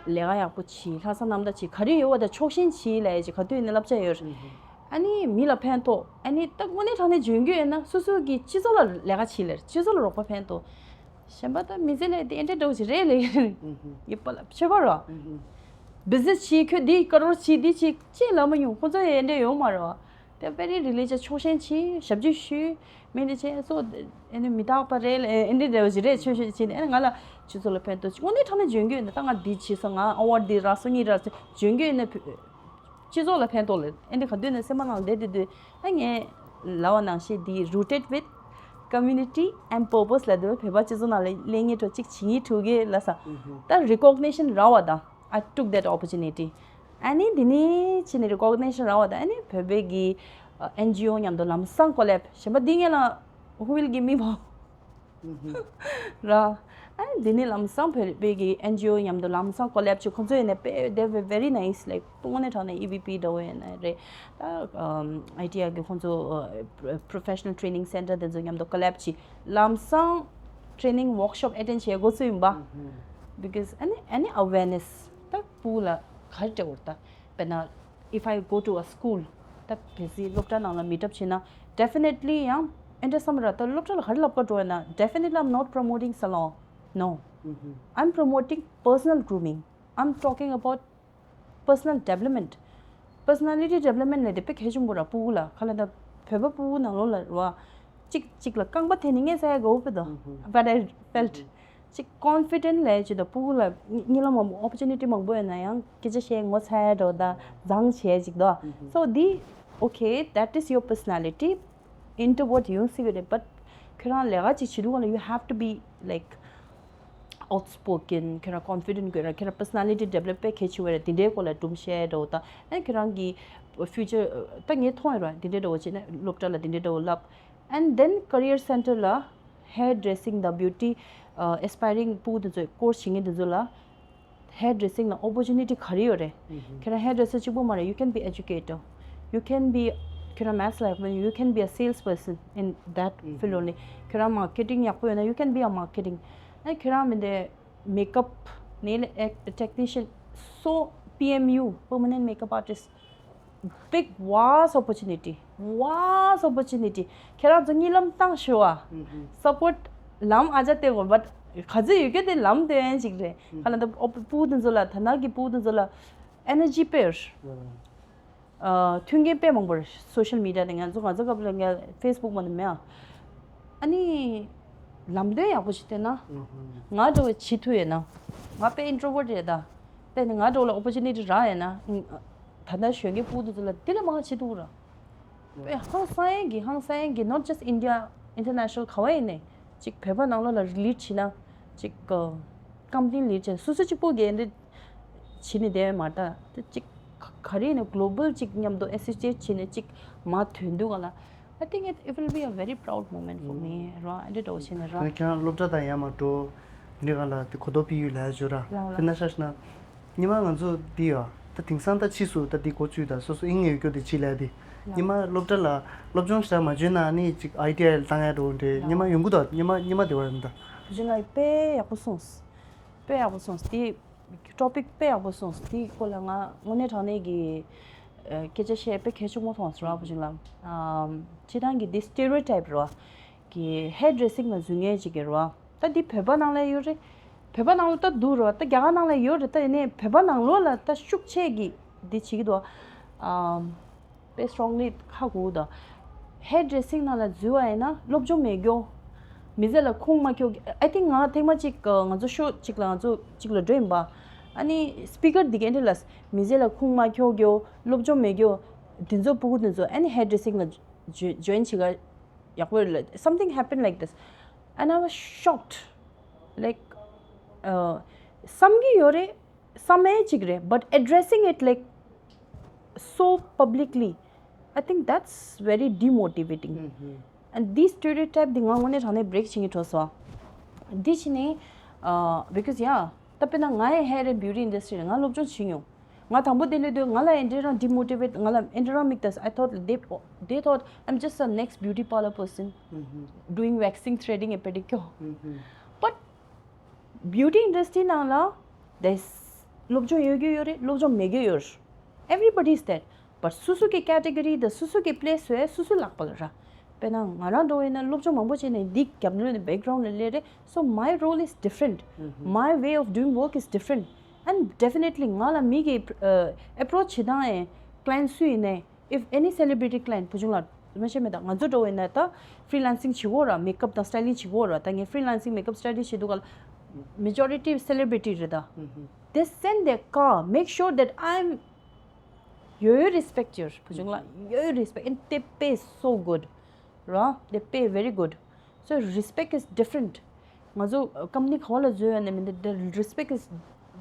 ལས་ཀ་ཡག་པོ་བྱེད། ལྷག་བསམ་རྣམ་དག་བྱེད། ག་རེ་ཡོད་པ་དང་ཕྱོགས་ཞེན་བྱེད་ལབ་ཡས་ཅིག་ག་དུས་ནས་བསླབ་བྱ་ཡོད་རེད། ཨ་ནི་མི་ལ་ཕན་ཐོགས། ཨ་ནི་ད་དངོས་གནས་དྲང་གནས་འཇོན་རྒྱུ་ཡོད་ན་སོ་སོ་གི་སྤྱི་ཚོགས་ལ་ལས་ཀ་བྱེད་ལེར་སྤྱི་ཚོགས་ལ་རོགས་པ་ཕན་ཐོགས། གཞན་པ་ད་མི་ཚེ་ལས་དེ་ཨེ་འདྲ་འདྲ་བོ་ཞིག་རེད་ལེ། ཡོད་པ་ལ་ཆོས་པ་རོ། བི་ཛི་ནེ་སི་བྱེད། ཁྱོད་འདི་ཀ་རོར་བྱེད། འདི་བྱེད་ཅེས་ལབ་མ་མྱོང་། ཁོ་ཚོ་ཡང་ཨེ་འདྲ་ཡོད་མ་རེད་བ། དེ་very religious ཕྱོགས་ཞེན་བྱེད། ཞབས་ཕྱི་ཞུ། མི་འདི་བྱེད་སོ། ཨེ་ནི་མི་རྟག་པ་རེད་ལ་ཨེ་འདི་འདྲ་བོ་ཞིག་རེད། ཆོས་ཞུ་བྱེད་ནས་ཨེ་ང་ལ་སྤྱི་ཚོགས་ལ་ཕན་ཐོགས། དངོས་གནས་དྲང་གནས་འཇོན་རྒྱུ་ཡོད་ན་ད་ང་འདི་བྱེད་སོང་། ང་ཨ་ཝར་ཌི་འདི་རག་སོང་། གཉིས་རག་སོང་། འཇོན་རྒྱུ་ཡོད་ན་སྤྱི་ཚོགས་ལ་ཕན་ཐོགས་ལེ། ཨེ་འདི་ག་དུས་ནས་སེམས་པ་ནང་བསྡད་དེ་དུས་ཨ་ངས་ལབ་པ་ནང་བཞིན་འདི་rooted with community and purpose ལབ་དུས་བོད་པ་སྤྱི་ཚོགས་ནང་ལ་ལས་ངན་འགྲོ་གཅིག་བྱེད་ངེས་ཐུག་གེ་ལ་ས། ད་རི་ཀོག་ནི་ཤན་རག་པ་དང་། I took that opportunity. ཨ་ནི་འདི་ནི་ཕྱི་ནས་རི་ཀོག་ནི་ཤན་རག་པ་དང་ཨ་ནི་བོད་པའི་གི་ཨེན་ཇི་ཨོ་མཉམ་དུ་ལམ་སང་ཀོ་ལེབ་གཞན་པ་འདི་ངས་ལ་who will give me power ར། ཨ་ནི་འདི་ནི་ལམ་སང་བོད་པའི་གི་ཨེན་ཇི་ཨོ་མཉམ་དུ་ལམ་སང་ཀོ་ལེབ་བྱས། ཁོང་ཚོ་ཡིན་ནས་དཔེ་they were very nice, like དངོས་གནས་དྲང་གནས་ཨི་བི་པི་འདྲ་བོ་ཡིན་ན་རེད། ད་ཨམ་ཨའི་ཊི་ཨའི་གི་ཁོང་ཚོ་ཨ་professional training center དེ་ཚོ་མཉམ་དུ་ཀོ་ལེབ་བྱས་ལམ་སང་training workshop attend བྱེད་དགོས་ཚུལ་ཡིན་པ། Because any any awareness ད་ཕྲུ་གུ་ལ་ག་རེ་སྤྲད་དགོས་རེད། ད་དཔེར་ན་if I go to a school ད་གལ་སྲིད་སློབ་གྲྭ་ནང་ལ་མི་འཁྲབ་བྱས་ན་definitely ཡང་ཨེ་འདྲ་བསམ་ར། ད་སློབ་གྲྭ་ལ་ག་རེ་བསླབ་ག་འགྲོ་ཡ་ན། Definitely I'm not promoting salon. No. I'm promoting personal grooming. I'm talking about personal development. Personality development ལས་དེ་དཔེ་གལ་ཆེན་པོ་ར། ཕྲུ་གུ་ལ་ག་ལ་ད་བོད་པ་ཕྲུ་གུ་ནང་ལོགས་ལ་ར་བ་གཅིག་གཅིག་ལ་རྐང་པ་དེ་ནི་ངས་ཟ་ཡ་གོ་བོ་དོ། But I felt གཅིག་confident ལས་ཅི་དོ། ཕྲུ་གུ་ལ་གཉིད་ལམ་མང་པོ་opportunity མང་པོ་ཡོད་ན་ཡང་སྐད་ཆ་བཤད་ངོ་ཚ་ཡ་འགྲོ་ད་བཟང་བྱས་ཅིག་དོ། So the okay, that is your personality. Introvert ཡིན་སྲིད་ཀྱི་རེད། But ཁྱོད་རང་ལས་ཀ་ཅིག་བྱེད་དུས་ག་ལ་you have to be like outspoken. ཁྱོད་རང་confident དགོས་ར། ཁྱོད་རང་personality develop དཔེ་གལ་ཆེ་བ་རེད། དེ་འདྲའི་སྐོར་ལ་སྒྲུང་བཤད་འགྲོ་ད། ཨ་ཁྱོད་རང་གི་future ད་ངས་མཐོང་ཡོད་ར། དེ་འདྲའི་འདྲ་བོ་བྱས་ན་སློབ་གྲྭ་ལ་དེ་འདྲའི་འདྲ་བོ་བསླབ། And then career center ལ་hair dressing དང་beauty aspiring ཕྲུ་གུ་དེ་ཚོ་course བྱེད་མཁན་དེ་ཚོ་ལ་hair dressing ལ་opportunity ག་རེ་ཡོད་རེད། ཁྱེད་རང་hair dresser གཅིག་པོ་མ་རེད། You can be educator. You can be ཁྱེད་རང་maths ལ་ཡག་པོ་ཡིན། You can be a salesperson in that field only. ཁྱེད་རང་marketing ཡག་པོ་ཡོད་ན། You can be a marketing. ཨ་ཁྱེད་རང་མི་འདི་makeup nail technician, so P M U, permanent makeup artist. Big vast opportunity, vast opportunity. ཁྱེད་རང་ཚོ་གཉིད་ལམ་བཏང་ཞུ་བ། Support ལམ་ཨ་ཅག་སྟེ་གོ། But ག་ཚོད་ཡོད་རྒྱུ་དེ་ལམ་སྟོན་ཅིག་རེད། ག་ལ་འདི་ཕྲུ་གུ་དེ་ཚོ་ལ། ད་ནང་གི་ཕྲུ་གུ་དེ་ཚོ་ལ་energy སྤེལ། མཐུན་རྐྱེན་དཔེ་མང་པོ་རེད། Social media དེ་ང་ཚོ་ང་ཚོ་སྐབས་ལ་ངས་Facebook མ་ནི་མེད་ཨ། ཨ་ནི་ལམ་སྟོན་ཡག་པོ་ཞིག་བསྟན་ན། ང་འདྲ་བོ་བྱེད་ཐུབ་ཡོད་ན། ང་དཔེ་introvert རེད་ད། དཔེ་ནི་ང་འདྲ་བོ་ལ་opportunity རག་ཡོད་ན། ད་ལྟ་གཞོན་སྐྱེས་ཕྲུ་གུ་དེ་ཚོ་ལ་དེ་ལས་མང་བ་བྱེད་ཐུབ་ར། དཔེ་ཧང་སང་ཡས་ཀྱི་ཧང་སང་ཡས་ཀྱི། Not just India, international ག་བ་ཡིན་ནས་ཅིག་བོད་པ་ནང་ལོགས་ལ་lead བྱེད་ན་ཅིག་company lead བྱེད་ན་སོ་སོ་གཅིག་པོ་གིས་འདི་བྱེད་ནས་བསྡད་པ་མ་རེད་ད། དེ་གཅིག་ག་རེ་ཡིན་ན་global གཅིག་མཉམ་དུ་associate བྱེད་ནས་གཅིག་མར་ཐོན་དུས་ག་ལ། I think it, it will be a very proud moment for me ར། ཨ་འདྲ་འདྲ་བོ་བྱས་ནས་ར། ཁྱེད་རང་སློབ་གྲྭ་དང་ཡར་མར་འགྲོ། འདི་ག་ལ་དེ་གོ་རྟོགས་སྤེལ་ཡུལ་ལ་ཡ་འཇོ་ར། ལགས་ལགས། དཔེར་ན་ཆ་བཞག་ན། ཉི་མ་ང་ཚོ་འདི་ཡ། ད་དེང་སང་ད་ཕྱིས་སུ་ད་འདི་འགོ་བཙུགས་ད་སོ་སོ་དབྱིངས་ཡོད་རྒྱུ་དེ་བྱེད་ལས་དེ། ལགས། ཉི་མ་སློབ་གྲྭ་ལ་སློབ་སྦྱོང་ཞེ་དྲག་མ་བྱོས་ན་ཨ་ནི་ཅིག་ཨའི་ཊི་ཨའི་ལ་བཏང་ཡ་འགྲོ་འདྲེ། ལགས། ཉི་མ་ཡོང་གི་འདུག་ཉི་མ་ཉི་མ་དེ་བར་ཡིན་ད། བུ་ཆུང་ལགས་དཔེ་ཡག་པོ་གསུངས། དཔེ་ཡག་པོ་གསུངས། དེ་ཊོ་པིག་དཔེ་ཡག་པོ་གསུངས། དེའི་སྐོར་ལ་ང་དངོས་གནས་དྲང་གནས་ཀྱི་ཨ་སྐད་ཆ་བཤད་དཔེ་གལ་ཆེན་པོ་མཐོང་སོང་ར། བུ་ཆུང་ལགས། ཨམ། སྤྱིར་བཏང་གི་འདི་སི་ཊི་རི་ཡོ་ཊའིབ་ར། གི་ཧེར་ཌི་རེ་སིང་ལ་འཛུལ་མཁན་ཅིག་གི་ར། ད་འདི་བོད་པ་ནང་ལ་ཡོད་རེད། བོད་པ་ནང་ལ་ད་འདུག་ར། ད་རྒྱ་གར་ནང་ལ་ཡོད་རེད། ད་ཡིན་ནའི་བོད་པ་ནང་ལོགས་ལ་ད་ཤུགས་ཆེ་གི་འདི་བྱེད་ཀྱི་འདུག་ཨམ། དཔེ་སི་ཊོང་ལི་ཁ་གུག་དང་། ཧེར་ཌི་རེ་སིང་ནང་ལ་འཛུལ་བ་ཡིན་ན་སློབ་སྦྱོང་མེད་རྒྱུ། མི་ཚེ་ལ་ཁུངས་མ་འཁྱོལ། I think ང་ཐེངས་མ་གཅིག་ང་ཚོ་ཤོ་གཅིག་ལ་ང་ཚོ་གཅིག་ལ་འགྲོ་ཡིན་པ། ཨ་ནི་སི་པི་ཀར་འདི་ག་འདྲ་ལབ། མི་ཚེ་ལ་ཁུངས་མ་འཁྱོལ་རྒྱུ། སློབ་སྦྱོང་མེད་རྒྱུ། འདི་ཚོ་ཕྲུ་གུ་འདི་ཚོ་ཨ་ནི་ཧེར་ཌི་རེ་སིང་ལ་ཇོ་ཇོ་ཡིན་བྱེད་ག་ཡག་པོ་རེད་ལབ། Something happened like this and I was shocked. Like, uh, བསམ་གྱི་ཡོད་རེད། བསམ་ཡས་ཅིག་རེད། But addressing it, like, so publicly, I think that's very demotivating. And this stereotype འདི་ང་དངོས་གནས་དྲང་གནས་བྷི་རེག་བྱེད་ཀྱི་འགྲོ་སོང་། འདི་བྱས་ནས་ཨ། Because yeah, ད་དཔེར་ན་ང་ཡི་ཧེར་ཨེན་ཌི་བྷིའུ་ཊི་ཨིན་ཌ་སི་ཊི་རི་ལ་ང་སློབ་སྦྱོང་བྱེད་མྱོང་། ང་དང་པོ་དེ་སླེབས་དུས་ང་ལ་ཨེ་འདྲ་རང་ཌི་མོ་ཊི་ཝེཊ། ང་ལ་ཨེ་འདྲ་རང་དམིགས་ཏེ། I thought they, they thought I'm just a next beauty parlour person doing waxing, threading and pedicure. But beauty industry ནང་ལ་དེ་སློབ་སྦྱོང་ཡོད་རྒྱུ་ཡོད་རེད། སློབ་སྦྱོང་མེད་རྒྱུ་ཡོད་རེད། Everybody is there. But སོ་སོ་གི་ཀེ་ཊི་གོ་རི་དང་སོ་སོ་གི་པི་ལེ་སི་བཟོ་ཡས་སོ་སོའི་ལག་པ་ལ་རག་དཔེར་ན་ང་རང་འདྲ་བོ་ཡིན་ན་སློབ་སྦྱོང་མང་པོ་བྱས་ནས་འདི་རྒྱབ་ལོགས་ནས་བེག་གྷ་རའུན་ཌ་ལ་སླེབས་རེད། So my role is different. My way of doing work is different. And definitely ང་ལ་མི་གི་ཨ་ཨེ་པི་རོ་ཆི་བྱེད་སྟངས་ཡང་། ཀ་ལི་ཡེན་ཊི་སུ་ཡིན་ནའི། If any celebrity client བུ་ཆུང་ལགས་མ་བཤད་མེད་ད། ང་ཚོ་འདྲ་བོ་ཡིན་ན་ད་ཕི་རི་ལན་སིང་བྱེད་དགོས་ར། མེག་ཨབ་དང་སི་ཊའི་ལིང་བྱེད་དགོས་ར། ད་ངས་ཕི་རི་ལན་སིང་མེག་ཨབ་སི་ཊའི་ལིང་བྱེད་དུས་སྐབས་ལ་མེ་ཇོ་རི་ཊི་སེ་ལེ་བྷི་རི་ཊི་རེད་ད། They send their car, make sure that I'm ཡོད་ཡོད་རེ་སི་པེག་ཡོད། བུ་ཆུང་ལགས་ཡོད་ཡོད་རེ་སི་པེག and they pay so good ར། They pay very good. So respect is different. ང་ཚོ་ཀམ་པ་ནི་ག་པ་ལ་འཛུལ་ཡོད་ན་མིན་ད། The respect is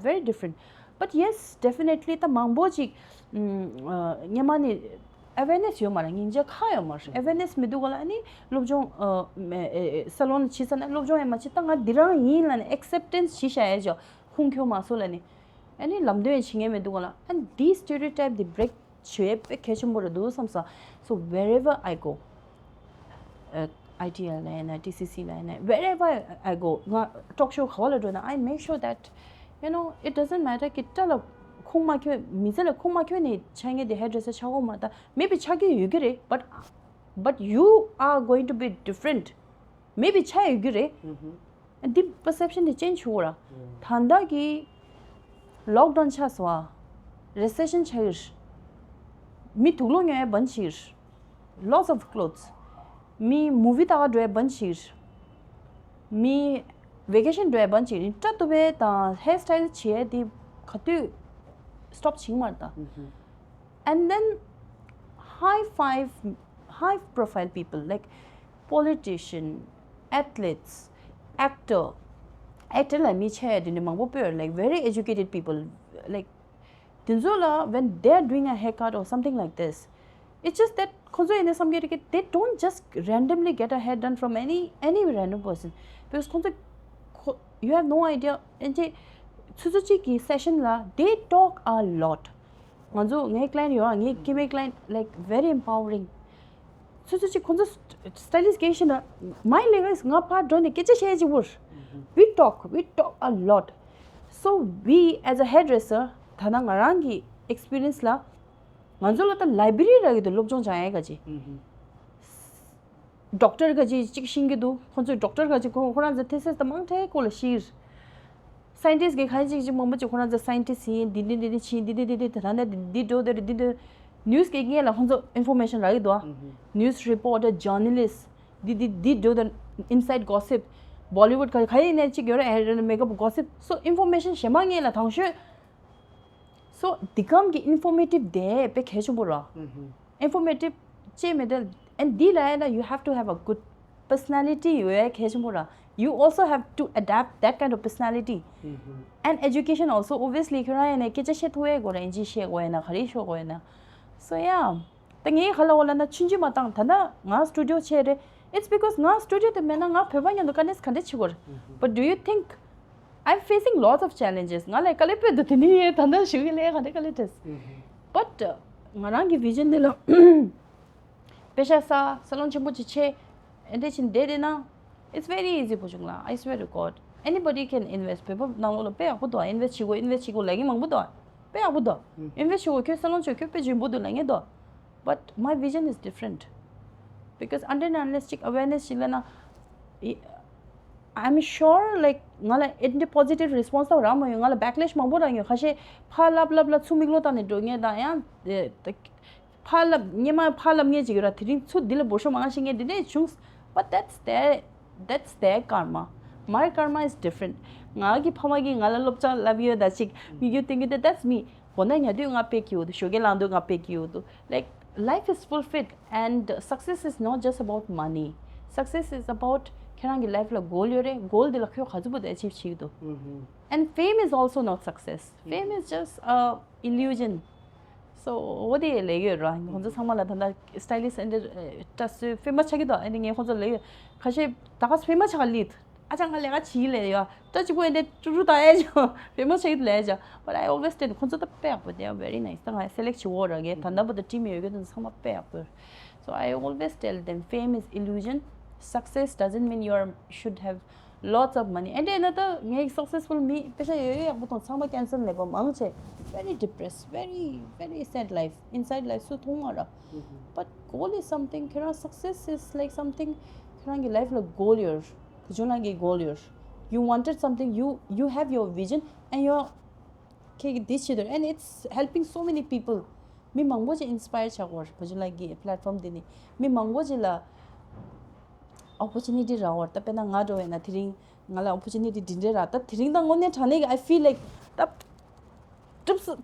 very different. But yes, definitely ད་མང་པོ་ཅིག་ཨམ་ཨ་སྔོན་མ་ནས་ཨ་ཝེར་ནེ་སི་ཡོད་མ་རེད། སྙིང་རྗེ་ཁག་ཡོད་མ་རེད། ཨ་ཝེར་ནེ་སི་མི་འདུག་ག་ལ། ཨ་ནི་སློབ་སྦྱོང་ཨ་མ་ཨེ་ཨེ་སཱ་ལོན་ལ་ཕྱིན་ཙང་ན་སློབ་སྦྱོང་ཡང་མ་བྱེད། ད་ང་འདི་རང་ཡིན་ལབ་ནས་ཨེག་སེབ་ཊེན་སི་བྱེད་བཞག་ཡས་ཅོ། ཁུངས་འཁྱོལ་མ་སོང་ལབ་ནས། ཨ་ནི་ལམ་སྟོན་བྱེད་མཁན་མི་འདུག་ག་ལ། And this stereotype འདི་བྷི་རེག་བྱེད་ཡས་དཔེ་གལ་ཆེན་པོ་རེད་འདུག་བསམ་སོང་། So wherever I go, uh, ཨའི་ཊི་ཨེལ་ལ་ཡིན་ན། ཊི་སི་སི་ལ་ཡིན་ན། Wherever I go, ང་ཊོག་ཤོ་ག་པ་ལ་འགྲོ་ན། I make sure that, you know, it doesn't matter གི་སྐྲ་ལ་ཁུངས་མ་འཁྱོལ། མི་ཚེ་ལ་ཁུངས་མ་འཁྱོལ་ནས་ཆགས་མཁན་དེ་ཧེར་ཌི་རེ་སར་ཆགས་དགོས་མ་རེད་ད། མེ་བི་ཆགས་ཀྱི་ཡོད་ཀྱི་རེད། But, but you are going to be different. མེ་བི་ཆགས་ཡོད་ཀྱི་རེད། འདི་པར་སེབ་ཤན་དེ་ཅེན་ཇི་བྱེད་དགོས་ར། ད་ལྟ་གི་ལོག་ཌའུན་ཆགས་སོང་བ། རི་སེ་ཤན་ཆགས་ཡོད། མི་དུག་ལོག་ཉོ་ཡས་བན་བྱས་ཡོད། Lots of clothes. མི་མུ་བི་ལྟ་ག་འགྲོ་ཡས་བན་བྱས་ཡོད། མི་ཝེ་ཀེ་ཤན་འགྲོ་ཡས་བན་བྱས་ཡོད། སྐྲ་གཏུབ་ཡས་དང་ཧེར་སི་ཊའིལ་བྱེད་ཡས་དེ་ག་དུས་སི་ཊོབ་བྱེད་ཀྱི་མ་རེད་ད། And then high five, high profile people like politician, athletes, actor, actor ལ་མི་ཆེ་དེ་འདྲ་མང་པོ་པོས། Like very educated people, like དེ་ཚོ་ལ་when they are doing a haircut or something like this, it's just that ཁོང་ཚོ་ཡིན་ན་བསམ་གྱི་རེད་ཀི། They don't just randomly get a hair done from any, any random person. Because ཁོང་ཚོ་ཁོ- you have no idea. And ཆུ་ཚོད་གཅིག་གི་སེ་ཤན་ལ་they talk a lot. ང་ཚོ་ངའི་ཀ་ལི་ཡེན་ཊི་ཡོད་ཨ། ངའི་སྐྱེ་དམན་ཀ་ལི་ཡེན་ཊི་like very empowering. སོ་སོ་ཅིག་ཁོང་ཚོ་སི་ཊའི་ལིསི་ཊི་གི་ཤེས་ན། My level is ང་ཕར་འགྲོ་ནས་སྐད་ཆ་བཤད་ཅིག་བུར། We talk, we talk a lot. So we as a hairdresser, ད་ནང་ང་རང་གི་ཨེག་སི་པི་རི་ཡེན་སི་ལ་ང་ཚོ་ལ་ད་ལའི་བྷི་རི་རག་གི་འདུག་སློབ་སྦྱོང་སྦྱང་ཡས་ག་ཅིག་ཌོག་ཊར་ག་ཅིག་ཅིག་ཤེས་ཀྱི་འདུག་ཁོང་ཚོས་ཌོག་ཊར་ག་ཅིག་ཁོ- ཁོ་རང་ཚོ་ཐེ་སིས་དང་མང་ཐལ་སྐོར་ལ་ཤེས། སའེན་ཊིསི་གི་གང་ཅིག་ཅིག་མང་པོ་ཅིག་ཁོ་རང་ཚོ་སའེན་ཊིསི་ཡིན། འདི་འདི་འདི་འདི་བྱེད། འདི་འདི་འདི་འདི་འདི་ད་ལྟ་འདི་འདི་འགྲོ་འདི་འདི་འདི། ནིའུ་སི་གི་སྔོན་ལ་ཁོང་ཚོ་ཨིན་ཕོར་མེ་ཤན་རག་གི་འདུག་ཨ། ནིའུ་སི་རི་པོར་ཊར། ཇར་ནལ་ལིསི་ཊི། འདི་འདི་འདི་འགྲོ་ད། ཨིན་སའིཌ་གོ་སིབ། བོ་ལི་ཝུཌ་ག་ག་ཡིན་ནའི་ཅིག་ཡོད་རེད། ཧེར་མེག་ཨབ་གོ་སིབ། སོ་ཨིན་ཕོར་མེ་ཤན་གཞན་མ་སྔོན་ལ་དང་ཤོས། སོ་འདི་གམ་གྱི་ཨིན་ཕོར་མེ་ཊིབ་དེ་དཔེ་གལ་ཆེན་པོ་ར། ཨིན་ཕོར་མེ་ཊིབ་ཅེས་མེད་དེ། And འདི་ལ་ཡིན་ན་you have to have a good personality ཡོད་ཡ་གལ་ཆེན་པོ་ར། You also have to adapt that kind of personality. And education also, obviously ཁྱོད་རང་ཡིན་ན་སྐད་ཆ་བཤད་ཐུབ་ཡ་དགོས་ར། ཨིན་ཇི་བཤད་དགོས་ཡིན་ན། ག་རེ་ཤོད་དགོས་ཡིན་ན། So yeah. ད་ངས་ག་ལ་འོ་ལ་ན་ཆུང་ཆུང་མ་བཏང་། ད་ན་ང་སི་ཊུ་ཌི་ཡོ་ཆེ་རེད། It's because ང་སི་ཊུ་ཌི་ཡོ་དེ་མེད་ན་ང་བོད་པ་མཉམ་དུ་ཀ་ནས་ག་འདྲ་བྱེད་དགོས་རེད། But do you think I'm facing lots of challenges. ང་ལ་དཀའ་ལས་སྤོས་འདུག་དེ་ནི་ཡེ་ད་ལྟ་ཞུ་གི་ལས་ག་འདྲ་དཀའ་ལས་འཕྲད། But ང་རང་གི་བི་ཞན་འདི་ལ་པེ་ཤ་ས་ས་ལོན་ཆེན་པོ་ཅིག་ཆེ་ཨེ་འདྲ་ཅིག་བསྡད་བསྡད་ན། It's very easy བུ་ཆུང་ལགས། I swear to God. Anybody can invest. བོད་པ་ནང་ལོགས་ལ་དཔེ་ཡག་པོ་འདུག invest བྱེད་དགོས། invest བྱེད་དགོས་ལབ་མཁན་མང་པོ་འདུག་དཔེ་ཡག་པོ་འདུག་ཨུམ། invest བྱེད་དགོས། ཁྱོད་སེ་ལོན་བྱོས། ཁྱོད་དཔེ་འཇོན་པོ་འདུག་ལབ་མཁན་འདུག But my vision is different. Because until and unless ཅིག་awareness ཅིག་ལབ་ན། ཨི། I'm sure, like, ང་ལ་ཨེ་འདྲ་positive response ད་རག་མ་ཡོང་། ང་ལ་backlash མང་པོ་རག་ཡོང་། ཁ་ཤས་ཕར་ལབ་ལབ་ལ་ཚུར་མིག་ལོག་བལྟས་ནས་འགྲོ་མཁན་དང་ཡང་། ཕར་ལབ་སྔོན་མ་ཕར་ལབ་མཁན་ཅིག་ཡོད་ར། དེ་རིང་ཚུར་འདི་ལ་འབོར་ཤོག་མང་བཤད་མཁན་འདི་འདྲས་བྱུང་། But that's their, that's their karma. My karma is different. ང་གི་ཕ་མ་གིས་ང་ལ་སློབ་སྦྱོང་བསླབས་ཡོད་ད་ཅིག་མིག་ཆུ་བཏོན་གྱི་འདུག that's me. དགོང་ན་ཉལ་དུས་ང་དཔེ་སྐྱིད་པོ་འདུག་ཞོགས་ཀས་ལངས་དུས་ང་དཔེ་སྐྱིད་པོ་འདུག Like, life is fulfilled and success is not just about money. Success is about ཁྱེད་རང་གི་life ལ་goal ཡོད་རེད། goal འདི་ལ་ཁྱོད་ག་ཚོད་པོ་achieve བྱེད་ཀྱི་འདུག And fame is also not success. Fame is just a illusion. So འོ་དེ་ལས་ཡོད་ར། ཁོང་ཚོ་ཚང་མ་ལ་ད་ལྟ་stylist and ད་སུ་famous ཆགས་ཀྱི་འདུག་ཨ་ནི་ངས་ཁོང་ཚོ་ལས་ཡོད། ཁ་ཤས་ད་ག་famous ཆགས་ལི། ཨ་ཅག་ང་ལས་ཀ་བྱེད་ལས་ཡ། ད་གཅིག་པོ་ཨེ་འདྲ་ཀྲུ་ཀྲུ་ད་ཨེ་ཅོ་famous ཆགས་ལས་ཅོ། But I always tell ཁོང་ཚོ་ད་དཔེ་ཡག་པོ། they are very nice. ད་ང་select བྱེད་འོ་ར་གི་ད་ལྟ་བར་དུ་team ཡོད་གི་དེ་ཚང་མ་དཔེ་ཡག་པོ། So I always tell them fame is illusion. Success doesn't mean you are, should have lots of money. ཨེ་འདྲ་ན་ད་ངས་successful མི་པེ་ཤ་ཡོད་ཡོད་ཡག་པོ་མཐོང་། ཚང་མ་cancer ནད་པ་མང་ཆེ། Very depressed, very, very sad life, inside life སུ་མཐོང་མ་ར། But goal is something. ཁྱེད་རང་success is like something. ཁྱེད་རང་གི་life ལ་goal ཡོད། བུ་ཆུང་ལགས་ཀྱི་goal ཡོད། You wanted something, you, you have your vision and your ཁྱེད་ཀྱི་འདི་བྱེད་འདོད། And it's helping so many people. མི་མང་པོ་ཅིག་inspire བྱ་དགོས། བུ་ཆུང་ལགས་ཀྱི་platform འདི་ནི་མི་མང་པོ་ཅིག་ལ་opportunity རག་དགོས། ད་དཔེར་ན་ང་འདྲ་བོ་ཡིན་ན་དེ་རིང་ང་ལ་opportunity འདི་འདྲ་རག་ད་དེ་རིང་ད་དངོས་གནས་དྲང་གནས་ཀྱི་I feel like ད་གྲུབ་སོང་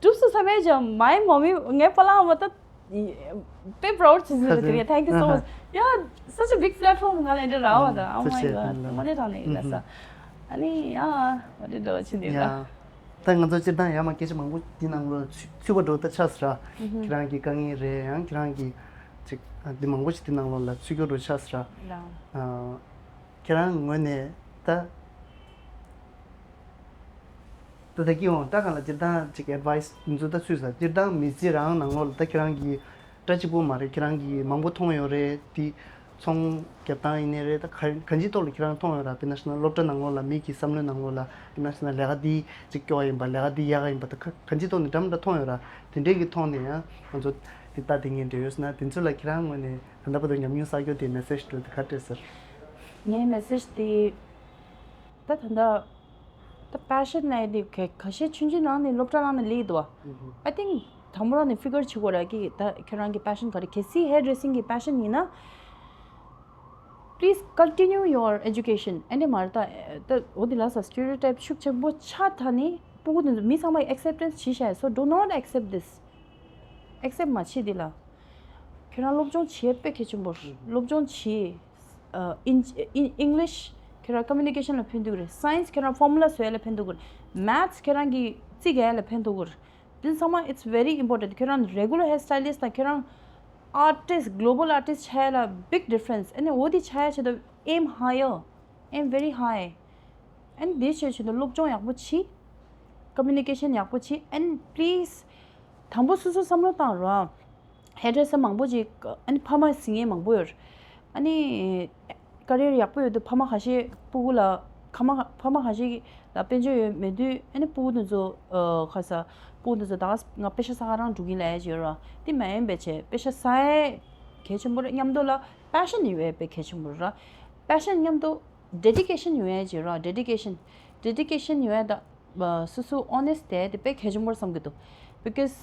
གྲུབ་སོང་བསམ་པས་ཀྱང་མའི་མོ་མི་ངའི་པ་ལགས་མ་ད་དཔེ་proud བྱེད་ཟེར་དེ་རེད། Thank you so much. Yeah, such a big platform ང་ལ་འདི་རག་པ་ད། Oh my God. དངོས་གནས་དྲང་གནས་ལ་ས་ཨ་ནི་ཡ་ཨ་ནི་འདྲ་བ་ཆེ་འདི་ལ། ད་ང་ཚོ་སྤྱིར་བཏང་ཡ་མ་སྐད་ཆ་མང་པོ་འདི་ནང་ལོགས་ཚུད་པ་འགྲོ་ད་ཆགས་སོང་ར། ཁྱེད་རང་གི་དཀའ་ངལ་རེད། ཡང་ཁྱེད་རང་གི་ཅིག་འདི་མང་པོ་ཞིག་འདི་ནང་ལོགས་ལ་ཚུད་སྐྱོ་འགྲོ་ཆགས་སོང་ར། ཁྱེད་རང་ངོས་ནས་ད་ད་ད་ཀི་འོང་ད་གང་ལ་སྤྱིར་བཏང་ཅིག་advice འདི་ཚོ་ད་ཚུད་ས། སྤྱིར་བཏང་མི་ཚེ་རང་ནང་ལོགས་ལ་ད་ཁྱེད་རང་གི་སྐྲ་གཅིག་པོ་མ་རེད། ཁྱེད་རང་གིས་མང་པོ་མཐོང་ཡོད་རེད། དེ་ཚོང་རྒྱབ་སྟངས་ཡིན་ནའི་རེད། ད་ག་གང་ཅིའི་ཐོག་ལ་ཁྱེད་རང་མཐོང་ཡོད་ར། དཔེར་ན་ཤི་ན་སློབ་གྲྭ་ནང་ལོགས་ལ་མི་གི་བསམ་བློའི་ནང་ལོགས་ལ་དཔེར་ན་ཤི་ན་ལས་ཀ་འདི་ཅིག་སྐྱོ་བ་ཡིན་པ། ལས་ཀ་འདི་ཡག་ག་ཡིན་པ། ད་ག་གང་ཅིའི་ཐོག་ནས་འདྲ་མི་འདྲ་མཐོང་ཡོད་ར། དེ་འདྲའི་གི་ཐོག་ནས་ཡང་ང་ཚོ་འདི་ལྟ་དེ་ངས་འདྲ་ཡོད་ཟེར་ན་དེ་ཚོ་ལ་ཁྱེད་རང་ངོས་ནས་ད་ལྟ་བར་དུ་ཉམས་མྱོང་བསགས་རྒྱུ་དེ་message འདྲ་དེ་ག་སྤྲད་ཟེར། ངའི་message དེ་ད་ད་ལྟ་ད་passion ལབ་ཡ་དེ་ག་ཁ་ཤས་ཆུང་ཆུང་ནང་ནས་སློབ་གྲྭ་ནང་ནས་སླེབས་འདུག I think དང་པོ་རང་ནས་figure བྱེད་དགོས་ར་གི་ད་ཁྱེད་རང་གི་passion ག་རེ། གལ་སྲིད་hair dressing གི་passion ཡིན་ན། Please continue your education. ཨ་ནི་མ་རེད་ད་ད་འོ་དེ་ལ་ས་stereotype ཤུགས་ཆེན་པོ་ཆགས་ད་ནི་སྤུ་གུ་དེ་ཚོ་མི་ཚང་མ་acceptance བྱེད་ཤག So do not accept this. Accept མ་བྱེད་དེ་ལ། ཁྱེད་རང་སློབ་སྦྱོང་བྱེད་དཔེ་གལ་ཆེན་པོ་རེད། སློབ་སྦྱོང་བྱེད། ཨ། ཨིན་ཨིན་English ཁྱེད་རང་communication ལ་ཕན་ཐོགས་རེད། Science ཁྱེད་རང་formula བཟོ་ཡ་ལ་ཕན་ཐོགས་རེད། Maths ཁྱེད་རང་གི་རྩིས་རྒྱག་ཡ་ལ་ཕན་ཐོགས་རེད། འདི་ཚང་མ་it's very important. ཁྱེད་རང་regular hair stylist དང་ཁྱེད་རང་artist, global artist ཆགས་ཡ་ལ་big difference. ཨ་ནི་འོ་དེ་ཆགས་ཡ་ཆེད་དུ་aim higher, aim very high, and དེ་བྱས་ཆེད་དུ་སློབ་སྦྱོང་ཡག་པོ་བྱེད། Communication ཡག་པོ་བྱེད། And please དང་པོ་སོ་སོ་བསམ་བློ་བཏང་རོགས། Hairdresser མང་པོ་ཅིག་ཨ་ནི་ཕ་མ་ཟིན་མཁན་མང་པོ་ཡོད་རེད། ཨ་ནི་career ཡག་པོ་ཡོད་དུས་ཕ་མ་ཁ་ཤས་སྤུ་གུ་ལ་ཁ་མ་ཕ་མ་ཁ་ཤས་ལ་དཔལ་འབྱོར་ཡོད་མེད་དུས་ཨ་ནི་སྤུ་གུ་དེ་ཚོ་ཨ་ཁ་ས་སྤུ་གུ་དེ་ཚོ་ད་ང་པེ་ཤ་ས་ག་རང་འགྲོ་གིན་ལབ་ཡ་ཅིག་ཡོད་རེད། དེ་མ་ཡིན་པའི་ཆེད་པེ་ཤ་ས་ཡ་གལ་ཆེན་པོ་རེད། མཉམ་དུ་ལ་passion ཡོད་ཡ་དཔེ་གལ་ཆེན་པོ་རེད། Passion མཉམ་དུ་dedication ཡོད་ཡ་ཅིག་ཡོད་རེད། Dedication, dedication ཡོད་ཡ་ད། སོ་སོ་honest དེ་དེ་དཔེ་གལ་ཆེན་པོར་བསམ་གྱི་འདུག Because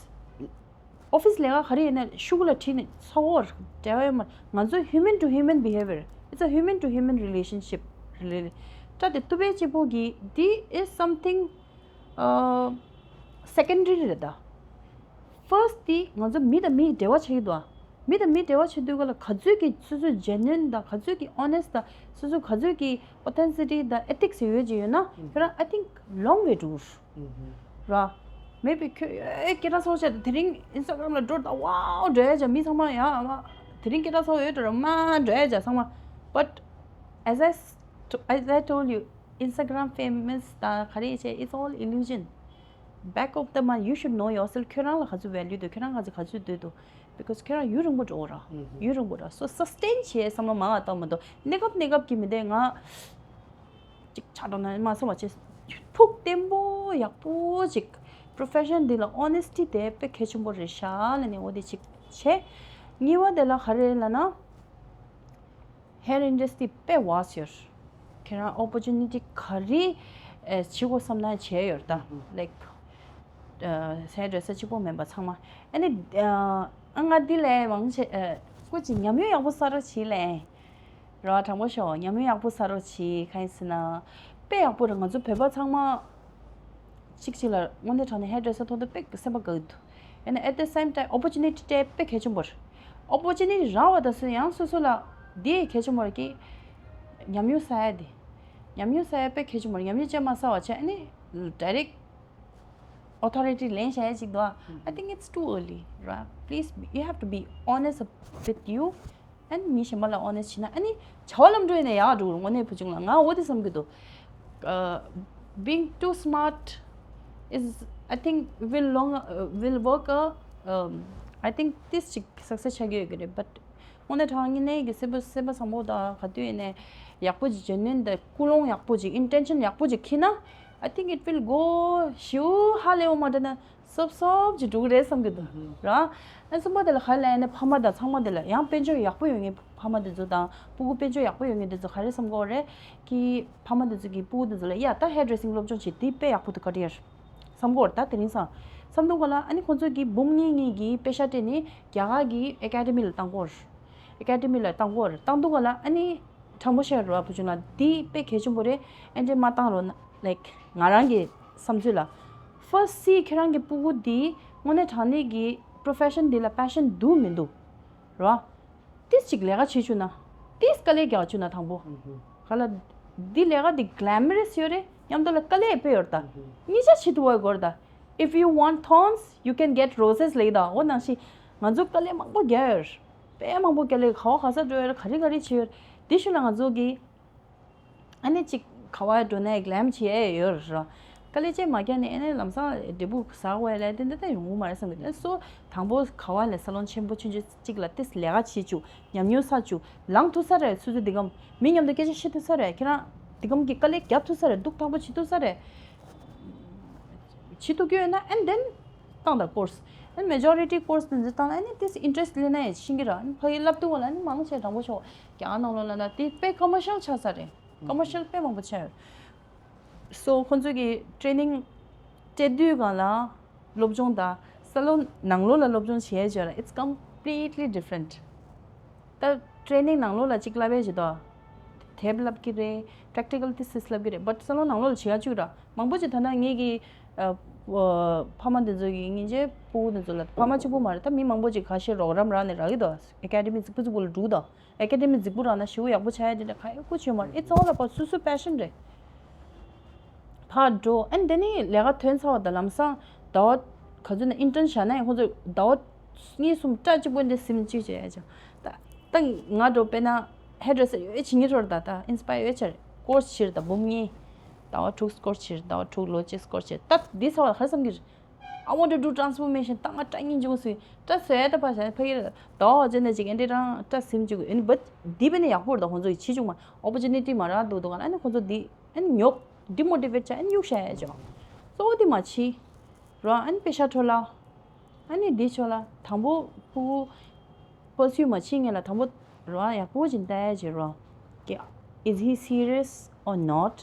office ལས་ཀ་ག་རེ་ཡིན་ན་ཤུ་གུ་ལ་ཁྲིད་ནས་ཚ་བོར་འབྲེལ་བ་ཡོད་མ། ང་ཚོ་human to human behavior, it's a human to human relationship རེད། ད་དེ་ཏུ་པའི་གཅིག་པོ་གི་this is something, uh, secondary རེད་ད། First དེ་ང་ཚོ་མི་དང་མི་འབྲེལ་བ་བྱེད་ཀྱི་འདུག་ཨ། མི་དང་མི་འབྲེལ་བ་བྱེད་དུས་ག་ལ་ག་ཚོད་ཀྱི་སོ་སོ་genuine དང་ག་ཚོད་ཀྱི་honest དང་སོ་སོ་ག་ཚོད་ཀྱི་authenticity དང་ethics ཡོད་ཅིག་ཡོད་ན་ཁྱོད་རང་I think long way འགྲོ་གི་རེད། Maybe ཁྱོད་ཨེ་སྐད་གྲགས་ཚོགས་བྱས་དེ་རིང་Instagram ལ་འགྲོ་ད་wow འགྲོ་ཡ་ཅག་མི་ཚང་མ་ཡ་ཨ་མ་དེ་རིང་སྐད་གྲགས་ཚོགས་ཡོད་འགྲོ་ར་མ་འགྲོ་ཡ་ཅག་ཚང་མ། But as I st- as I told you, Instagram famous དང་ག་རེ་བྱས། It's all illusion. Back of the mind, you should know yourself. ཁྱོད་རང་ལ་ག་ཚོད་value འདུག་ཁྱོད་རང་ག་ཚོད་ག་ཚོད་འདོད་འདུག Because ཁྱོད་རང་ཡུན་རིང་པོ་འགྲོ་ར། ཡུན་རིང་པོ་ར། So sustain བྱེད་བསམ་བློ་མང་བ་བཏང་མ་འདུག་གནས་སྐབས་གནས་སྐབས་ཀྱི་མི་འདུག་ང་ ཅིག་ཆགས་འགྲོ་ན་མ་སོང་བ་བྱས། ཐུགས་བརྟན་པོ་ཡག་པོ་ཅིག་profession་འདི་ལ་honesty་དེ་དཔེ་གལ་ཆེན་པོ་རེད་ཤག་ལབ་ནས་འོ་དེ་ཅིག་བྱས། གཉིས་པ་དེ་ལ་ག་རེ་ལབ་ན། Hair industry་དཔེ་vast་ཡོད། ཁྱེད་རང་opportunity་ག་རེ་ཨེ་བྱེད་དགོས་བསམ་ན་བྱས་ཡོད་ད། Like hairdresser་གཅིག་པོ་མིན་པ་ཚང་མ། ཨ་ནི་ཨ་ང་འདི་ལས་མང་ཆེ་ཨ་སྐུ་མཁྱེན་ཉམས་མྱོང་ཡག་པོ་བསགས་རོགས་བྱེད་ལས། རོ་དྲང་པོ་ཤོད། ཉམས་མྱོང་ཡག་པོ་བསགས་རོགས་བྱེད། གང་ཡིན་ཟེར་ན། དཔེ་ཡག་པོ་རེད། ང་ཚོ་བོད་པ་ཚང་མ་གཅིག་གཅིག་ལ་དངོས་གནས་དྲང་གནས་hairdresser་ཐོག་ཏུ་དཔེ་སེམས་པ་དགའ་གི་འདུག་ཡིན་ན་at the same time opportunity་དེ་དཔེ་གལ་ཆེན་པོ་རེད། opportunity་རག་པ་དང་སུ་ཡང་སོ་སོ་ལ་དེ་གལ་ཆེན་པོ་རེད་ཀི། ཉམས་མྱོང་བསགས་ཡ་དེ། ཉམས་མྱོང་བསགས་ཡ་དཔེ་གལ་ཆེན་པོ་རེད། ཉམས་མྱོང་ཅན་མ་བསགས་པ་བྱས་ཨ་ནི་direct authority་ལེན་བྱ་ཡ་ཅིག་འདུག I think it's too early, right? Please, you have to be honest with you. ཨ་ནི་མི་གཞན་པ་ལ་honest་བྱེད་ན་ཨ་ནི་བྱ་བ་ལམ་འགྲོ་ཡིན་ན་ཡག་འགྲོ་རུང་དངོས་གནས་བུ་ཆུང་ལ་ང་འོ་དེ་བསམ་གི་འདུག Uh, being too smart is, I think, will long uh, will work a um, I think this ཅིག་success་ཆགས་ཀྱི་ཡོད་ཀྱི་རེད། But དངོས་གནས་དྲང་གནས་ཀྱི་སེམས་པ་སེམས་པ་བཟང་པོ་དང་ག་དུས་ཡིན་ནའི་ཡག་པོ་ཅིག་genuine་དང་ཀུན་སློང་ཡག་པོ་ཅིག་intention་ཡག་པོ་ཅིག་འཁྱེར་ན། I think it will go ཞེ་པོ་ཧ་ལས་པ་མ་འདྲ་ན་སོབ་སོབ་ཅིག་འགྲོ་གི་རེད་བསམ་གི་འདུག་ར། ཨ་གསུམ་པ་དེ་ལ་ག་རེ་ལབ་ཡིན་ན་ཕ་མ་དང་ཚང་མ་དེ་ལ་ཡང་དཔལ་འབྱོར་ཡག་པོ་ཡོད་མཁན་ཕ་མ་དེ་ཚོ་དང་སྤུ་གུ་དཔལ་འབྱོར་ཡག་པོ་ཡོད་མཁན་དེ་ཚོ་ག་རེ་བསམ་གི་ཡོད་རེད་ཀི། ཕ་མ་དེ་ཚོ་གི་སྤུ་གུ་དེ་ཚོ་ལ་ཡ་ད་hair dressing་སློབ་སྦྱོང་བྱེད་དེ་དཔེ་ཡག་པོ་འདུག་ག་རེ་ཡ་བསམ་གི་ཡོད་རེད། ད་དེ་རིང་སང་བསམ་དུས་ག་ལ་ཨ་ནི་ཁོང་ཚོ་གི་འབུམ་གཉིས་གཉིས་ཀྱི་པེ་ཤ་སྤྲད་ནས་རྒྱ་གར་གི་academy་ལ་བཏང་གི་ཡོད་རེད། academy་ལ་བཏང་གི་ཡོད་རེད། བཏང་དུས་ག་ལ་ཨ་ནི། དྲང་པོ་བཤད་རོགས་བུ་ཆུང་ལགས། འདི་དཔེ་གལ་ཆེན་པོ་རེད། ཨེ་འདྲས་མ་བཏང་རོགས། Like ང་རང་གི་བསམ་ཚུལ་ལ། First see ཁྱེད་རང་གི་སྤུ་གུ་འདི་དངོས་གནས་དྲང་གནས་ཀྱི་profession་འདི་ལ་passion་འདུག་མི་འདུག་རོ། ཏིས་ཅིག་ལས་ཀ་བྱེད་བཅུག་ན། ཏིས་དཀའ་ལས་རྒྱག་བཅུག་ན་དང་པོ། ག་ལ། འདི་ལས་ཀ་འདི་glamorous་ཡོད་རེད། མཉམ་དུ་ལ་དཀའ་ལས་དཔེ་ཡོད་རེད་ད། གཉིས་ཆ་བྱེད་ཐུབ་པ་དགོས་རེད་ད། If you want thorns, you can get roses ལེགས་ད། འོ་ནང་བཞིན་ང་ཚོ་དཀའ་ལས་མང་པོ་རྒྱག་ཡོད་རེད། དཔེ་མང་པོ་དཀའ་ལས་ག་བ་ག་ས་འགྲོ་ཡོད་རེད། ག་རེ་ག་རེ་བྱེད་ཡོད་རེད། དེ་ཤུལ་ལ་ང་ཚོ་གི་ཨ་ནི་གཅིག་ག་བ་འགྲོ་ནའི་glam་བྱེད་ཡས་ཡོད་རེད། དཀའ་ལས་ཅན་མ་རྒྱག་ནས་ཨ་ནི་ལམ་སང་འབྲས་བུ་ཟ་དགོས་ལས་དེ་འདྲ་ད་ཡོང་གི་མ་རེད་བསམ་གི། ཨ་སོ་དང་པོ་ག་བ་ལས་ས་ལོན་ཆེན་པོ་ཆུང་ཆུང་གཅིག་ལ་ཏིས་ལས་ཀ་བྱེད་བཅུག་ཉམས་མྱོང་བསགས་བཅུག་ལངས་ཐུབ་ས་རེད། སོ་སོ་འདི་གམ་མི་མཉམ་དུ་སྐད་ཆ་བཤད་ཐུབ་ས་རེད། ཁྱེད་རང་འདི་གམ་གྱི་དཀའ་ལས་རྒྱབ་ཐུབ་ས་རེད། སྡུག་ཐང་པོ་བྱེད་ཐུབ་ས་རེད། བྱེད་ཐུབ་ཀྱི་ཡོད་ན་and then་བཏང་དང་course། And majority course་དེ་ཚོ་བཏང་ན་ཨ་ནི་ཏིས་interest་ལེན་ན་ཡང་ཤེས་ཀྱི་ར། ཨ་ནི་ཕ་གི་བསླབ་དུས་ག་ལ་ཨ་ནི་མང་ཆེ་དྲང་པོ་ཤོག་རྒྱ་གར་ནང་ལོགས་ལ་ན་དེ་དཔེ་commercial་ཆགས་ས་རེད། commercial་དཔེ་མང་པོ་ཆགས་ཡོད། So ཁོང་ཚོ་གི་training་སྤྲད་དུས་སྒང་ལ་སློབ་སྦྱོང་དང་ས་ལོ་ནང་ལོགས་ལ་སློབ་སྦྱོང་བྱེད་ཡས་བྱས་ལ་it's completely different། ད་training་ནང་ལོགས་ལ་གཅིག་བསླབ་ཡས་བྱེད་དོ། དེབ་བསླབ་ཀྱི་རེད། practical thesis་བསླབ་ཀྱི་རེད། but་ས་ལོ་ནང་ལོགས་ལ་བྱེད་ཡ་བཅུག་ར། མང་པོ་ཅིག་ད་ལྟ་ངེད་ཀྱི་ཨ་ཨ་ཕ་མ་འདི་ཚོ་གི་སྙིང་རྗེ་སྤུ་གུ་འདི་ཚོ་ལ་ཕ་མ་གཅིག་པུ་མ་རེད། ད་མི་མང་པོ་ཅིག་ཁ་ཤས་རོགས་རམ་རག་ནས་རག་གི་འདུག academy་རྫིག་པོ་རྫིག་པོ་ལ་འགྲོ་གི་འདུག academy་རྫིག་པོ་རག་ན་ཞེ་པོ་ཡག་པོ་ཆགས་ཡ་དེ་འདྲ་ག་ཡོད་ཀུ་བྱེད་མ་རེད། it's all about སོ་སོའི་passion་རེད། ཕར་འགྲོ་and དེ་ནས་ལས་ཀ་ཐོན་ཚར་བ་དང་ལམ་སང་ཟླ་བ་ག་ཚོད་ན་intern་བཞག་ན་ཡང་ཁོང་ཚོ་ཟླ་བ་གཉིས་གསུམ་སྐྲ་གཅིག་པོ་འདི་ཟིམ་གཅིག་བྱས་ཡ་ཅང་ད་ད་ང་འགྲོ་དཔེར་ན་hairdresser་ཡོད་བྱེད་ངེས་རོར་ད་ད་inspire་ཡོད་ཆར་course་བྱེད་ད་འབུམ་གཉིས་ཟླ་བ་དྲུག་course་བྱེད་ཟླ་བ་དྲུག་ལོ་གཅིག་course་བྱེད་ད་འདི་ཚ་བ་ལ་ཧ་སམ་གི I want to do transformation། ད་ང་སྐྲ་སྙིང་རྗེ་མོ་སུ་སྐྲ་བཟོ་ཡ་ད་ཕ་ཞག་ཕ་གིར་ཟླ་བ་བརྗེ་ནས་ཅིག་ཨེ་འདྲེ་རང་སྐྲ་ཟིམ་བཅུག་ཨེ་ནི་བ་འདི་བས་ནས་ཡག་པོ་རེད། ད་ཁོང་ཚོ་ཡི་བྱེད་བཅུག་མ་opportunity་མ་རག་འདུག་འདུག་ག་ཨ་ནི་ཁོང་ཚོ་འདི་ཨེ་ནི་ཉོག་demotivate་བྱ་ཨེ་ནི་གཡུག་བྱ་ཡ་ཅོ་གཙོ་བོ་འདི་མ་བྱེད་རོ། ཨེ་ནི་པེ་ཤ་འཕྲོ་ལ་ཨེ་ནི་འདི་ཆོ་ལ་དང་པོ་ཕུ་བུ་pursue་མ་བྱེད་ངེས་ལ་དང་པོ་རོ་ཡག་པོ་ཅིག་ལྟ་ཡ་ཅིག་རོ། ཀྱེ། Is he serious or not?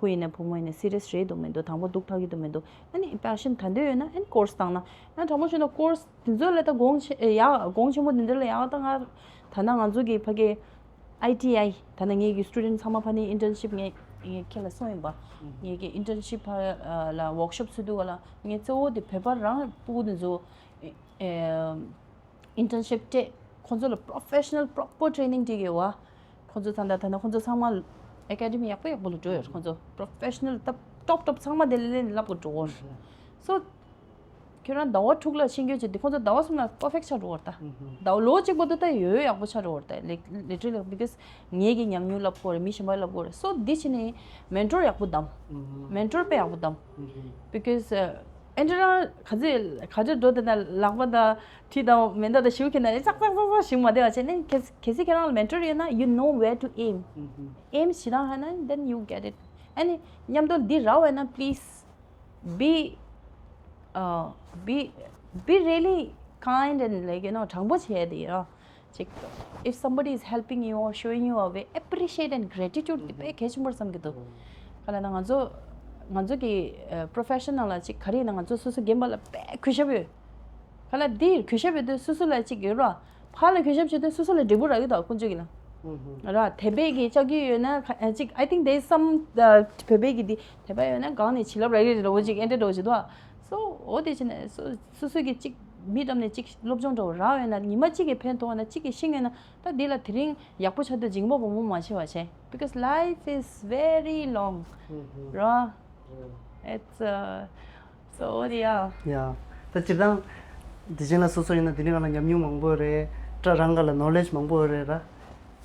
ཕུ་ཡིན་ན་བུ་མོ་ཡིན་ན་serious་རེད་འདུག་མི་འདུག་དང་པོ་སྡུག་ཐག་གི་འདུག་མི་འདུག་ཨ་ནི་passion་ད་འདོད་ཡོད་ན་ཨ་ནི་course་བཏང་ན་ཨ་དྲང་པོ་བཤད་ན་course་དེ་ཚོ་ལ་ད་གོང་ཆེ་ཡག་གོང་ཆེན་པོ་དེ་འདྲ་ལ་ཡག་ད་ང་ད་ན་ང་ཚོ་གི་ཕ་གི་I T I་ད་ན་ངེད་ཀྱི་student་ཚང་མ་ཕ་ནི་internship་ངས་ངས་ཁྱེད་ལ་གསུངས་ཡིན་པ། ངེད་ཀྱི་internship་ཕ་ལ་workshop་ཚུད་འདུག་ག་ལ་ངས་གཙོ་བོ་དེ་བོད་པ་རང་ཕྲུ་གུ་དེ་ཚོ་ཨེ། internship་སྤྲད། ཁོང་ཚོ་ལ་professional proper training་སྤྲད་ཡོད་བ། ཁོང་ཚོ་ད་ལྟ་ད་ལྟ་ཁོང་ཚོ་ཚང་མ་academy་ཡག་པོ་ཡག་པོ་ལ་འགྲོ་ཡོད། ཁོང་ཚོ་professional་top top top་ཚང་མ་དེ་ལས་ལས་སློབ་གོ་འགྲོ་བར། so ཁྱོད་རང་ཟླ་བ་དྲུག་ལ་ཤེས་རྒྱུ་བྱས་དེ་ཁོང་ཚོ་ཟླ་བ་གསུམ་ལ་perfect་ཆགས་འགྲོ་བར་ད། ཟླ་བ་ལོ་གཅིག་པོ་དུ་ད་ཡོད་ཡག་པོ་ཆགས་འགྲོ་བར་ད་like literally because་ངེད་ཀྱི་ཉམས་མྱོང་ལབ་དགོས་རེད། མི་གཞན་པ་ལབ་དགོས་རེད། so འདི་བྱས་ནས་mentor་ཡག་པོ་བདམས། mentor་དཔེ་ཡག་པོ་བདམས། because ཨེ་འདྲ་རང་ག་ཚོད་ག་ཚོད་འགྲོ་དེ་ན་ལག་པ་དང་གྲི་དང་མེ་མདའ་དང་ཞུ་ཁྱེར་ན་ཙག་ཙག་ཙག་ཙག་ཞིག་མ་བསྡད་པ་བྱས་ནས་གལ་གལ་སྲིད་ཁྱེད་རང་ལ་mentor་ཡོད་ན་you know where to aim. aim་ཞིག་དང་ཧ་ན་then you get it. ཨ་ནི་མཉམ་དུ་འདི་རག་པ་ཡིན་ན། please be uh, be be really kind and, like, you know, དྲང་པོ་བྱས་ཏེ་ཡོད། ཅིག if somebody is helping you or showing you a way, appreciate and gratitude དེ་དཔེ་གལ་ཆེན་པོར་བསམ་གྱི་འདུག་ག་ལ་ན་ང་ཚོ་ང་ཚོ་གི profession ནང་ལ་ཅིག་ག་རེ་ཡིན་ན། ང་ཚོ་སོ་སོ་རྒན་པ་ལ་དཔེ་གུས་ཞབས་ཡོད། ག་ལ་འདི་གུས་ཞབས་ཡོད་དུས་སོ་སོ་ལ་ཅིག་ཡོད་ར། ཕར་ལ་གུས་ཞབས་བྱེད་དུས་སོ་སོ་ལ་འབྲས་བུ་རག་གི་འདུག་ཁོང་ཚོ་གི་ལ། ར་དད་པའི་གི་ལྕགས་ཀྱུ་ཡོད་ན་ཁ་ཅིག I think there is some uh, བོད་པའི་གི་འདི་དད་པ་ཡོད་ན་གང་ནས་བྱིན་རླབས་རག་གི་རེད་འདྲ་བོ་ཅིག་ཨེ་འདྲ་འདྲ་བོ་ཅིག་འདུག་སོ་འོ་དེ་བྱས་ནས་སོ་སོ་སོ་གི་ཅིག་མི་འགྲམ་ནས་ཅིག་སློབ་སྦྱོང་འདྲ་བོ་རག་ཡོད་ན། ཉི་མ་གཅིག་གི་ཕན་ཐོགས་ན་གཅིག་གི་ཤེས་ཡོད་ན། ད་འདི་ལ་དེ་རིང་ཡག་པོ་ཆགས་དུས་འཇིགས་པ་སྦོམ་པོ་མ་བྱེད་པ་བྱས། Because life is very long, ར། It's uh, so yeah. Yeah. ད་སྤྱིར་བཏང་དེ་བཞིན་ལ་སོ་སོ་ཡིན་ན་དེ་རིང་ང་ལ་ཉམས་མྱོང་མང་པོ་རེད། ད་རང་ག་ལ་knowledge མང་པོ་རེད་ར།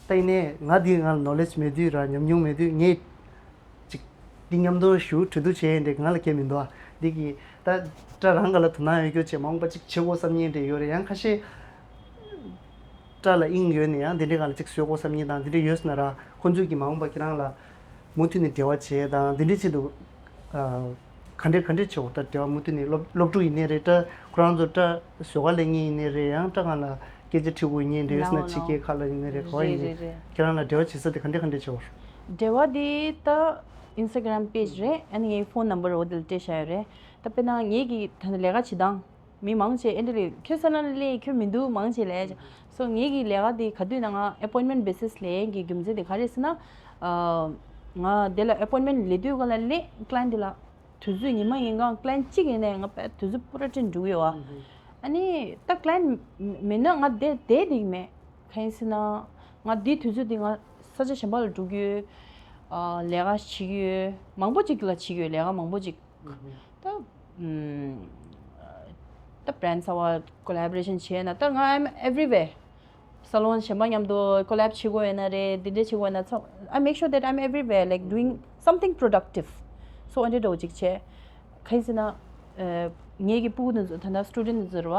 ད་ཡིན་ནའི་ང་འདི་ང་ལ་knowledge མེད་དུས་ར། ཉམས་མྱོང་མེད་དུས་ངས་ཅིག་འདི་མཉམ་དུ་ཞུ་གྲོས་བསྡུར་བྱས་ཡིན་དེ་ང་ལ་ཁྱད་མི་འདུག་ཨ། འདི་གི་ད་ད་རང་ག་ལ་དོ་སྣང་ཡོད་རྒྱུ་བྱས་མང་པོ་ཅིག་བྱེད་དགོས་བསམ་མཁན་དེ་ཡོད་རེད། ཡང་ཁ་ཤས་ད་ལ་དབྱིངས་ཡོད་ནས་ཡང་འདི་འདྲའི་སྒང་ལ་ཅིག་བཟོ་དགོས་བསམ་མཁན་དང་འདི་འདྲ་ཡོད་ན་ར། ཁོང་ཚོས་ཀྱི་མ་འོངས་པ་ཁྱེད་རང་ལ་མུ་མཐུད་ནས་འབྲེལ་བ་བྱེད་དང་འདི་འདྲའི་ཆེད་དུ་ག་འདྲས་ག་འདྲས་བྱེད་དགོས། ད་འབྲེལ་བ་མུ་མཐུད་ནས་སློབ་སློབ་ཕྲུག་ཡིན་ནའི་རེད། ད་ཁོ་རང་ཚོ་ད་བཟོ་ག་ལེན་མཁན་ཡིན་ནའི་རེད། ཡང་ད་གང་ལ་སྐད་ཆ་དྲི་དགོས་ཡིན་ནའི་རེད། ཡོད་ན་ཕྱི་རྒྱལ་ཁག་ལ་ཡིན་ནའི་རེད། ག་བ་ཡིན་ནའི་རེད། ཁྱེད་རང་ལ་འབྲེལ་བ་བྱེད་ས་དེ་ག་འདྲས་ག་འདྲས་བྱེད་དགོས། འབྲེལ་བ་དེ་ད་Instagram page རེད། ཨ་ནི་ངའི་phone number འོ་དེ་ལ་སྤྲད་བཞག་ཡོད་རེད། ད་དཔེར་ན་ངེད་ཀྱི་ད་ལྟ་ལས་ཀ་བྱེད་སྟངས། མི་མང་ཆེ་ཨེ་འདྲ་ལས་ཁྱོད་ས་ལ་ལས་ཁྱོད་མི་འདུག་མང་ཆེ་ལས་སོ། ངེད་ཀྱི་ལས་ཀ་དེ་ག་དུས་ན་ང་appointment basis ལས་ཀྱི་རྒྱུ་མཚན་དེ་ག་རེ་ཟེར་ན། ང་དེ་ལ་appointment ལས་དུས་ག་ལ་ལས་client དེ་ལ་དུས་ཚོད་ཉི་མ་ཡིན་གང་client གཅིག་ཡིན་ནའི་ང་དཔེ་དུས་ཚོད་པུ་ར་སྤྲད་འགྲོ་གི་ཡོད་ཨ། ཨ་ནི་ད་client མེད་ན་ང་དེ་དེ་དེ་གི་མེད། གང་ཡིན་ཟེར་ན་ང་དེ་དུས་ཚོད་དེ་ང་ས་ཆ་གཞན་པ་ལ་འགྲོ་གི་ཡོད། ལས་ཀ་བྱེད་ཀྱི་ཡོད། མང་པོ་ཅིག་ལ་བྱེད་ཀྱི་ཡོད། ལས་ཀ་མང་པོ་ཅིག་ད་ད་brand གསར་བ་collaboration བྱས་ན་ད་ང་I'm everywhere། salon གཞན་པ་མཉམ་དུ་collab བྱེད་དགོས་ཡོད་ན་རེད། འདི་འདྲ་བྱེད་དགོས་ཡོད་ན་ཚོ། I make sure that I'm everywhere, like, doing something productive. So འདི་འདྲ་བོ་ཅིག་བྱས། གང་ཡིན་ཟེར་ན་ངེད་ཀྱི་ཕྲུ་གུ་འདི་ཚོ་ད་ལྟ་student འདི་ཚོ་རེད་བ།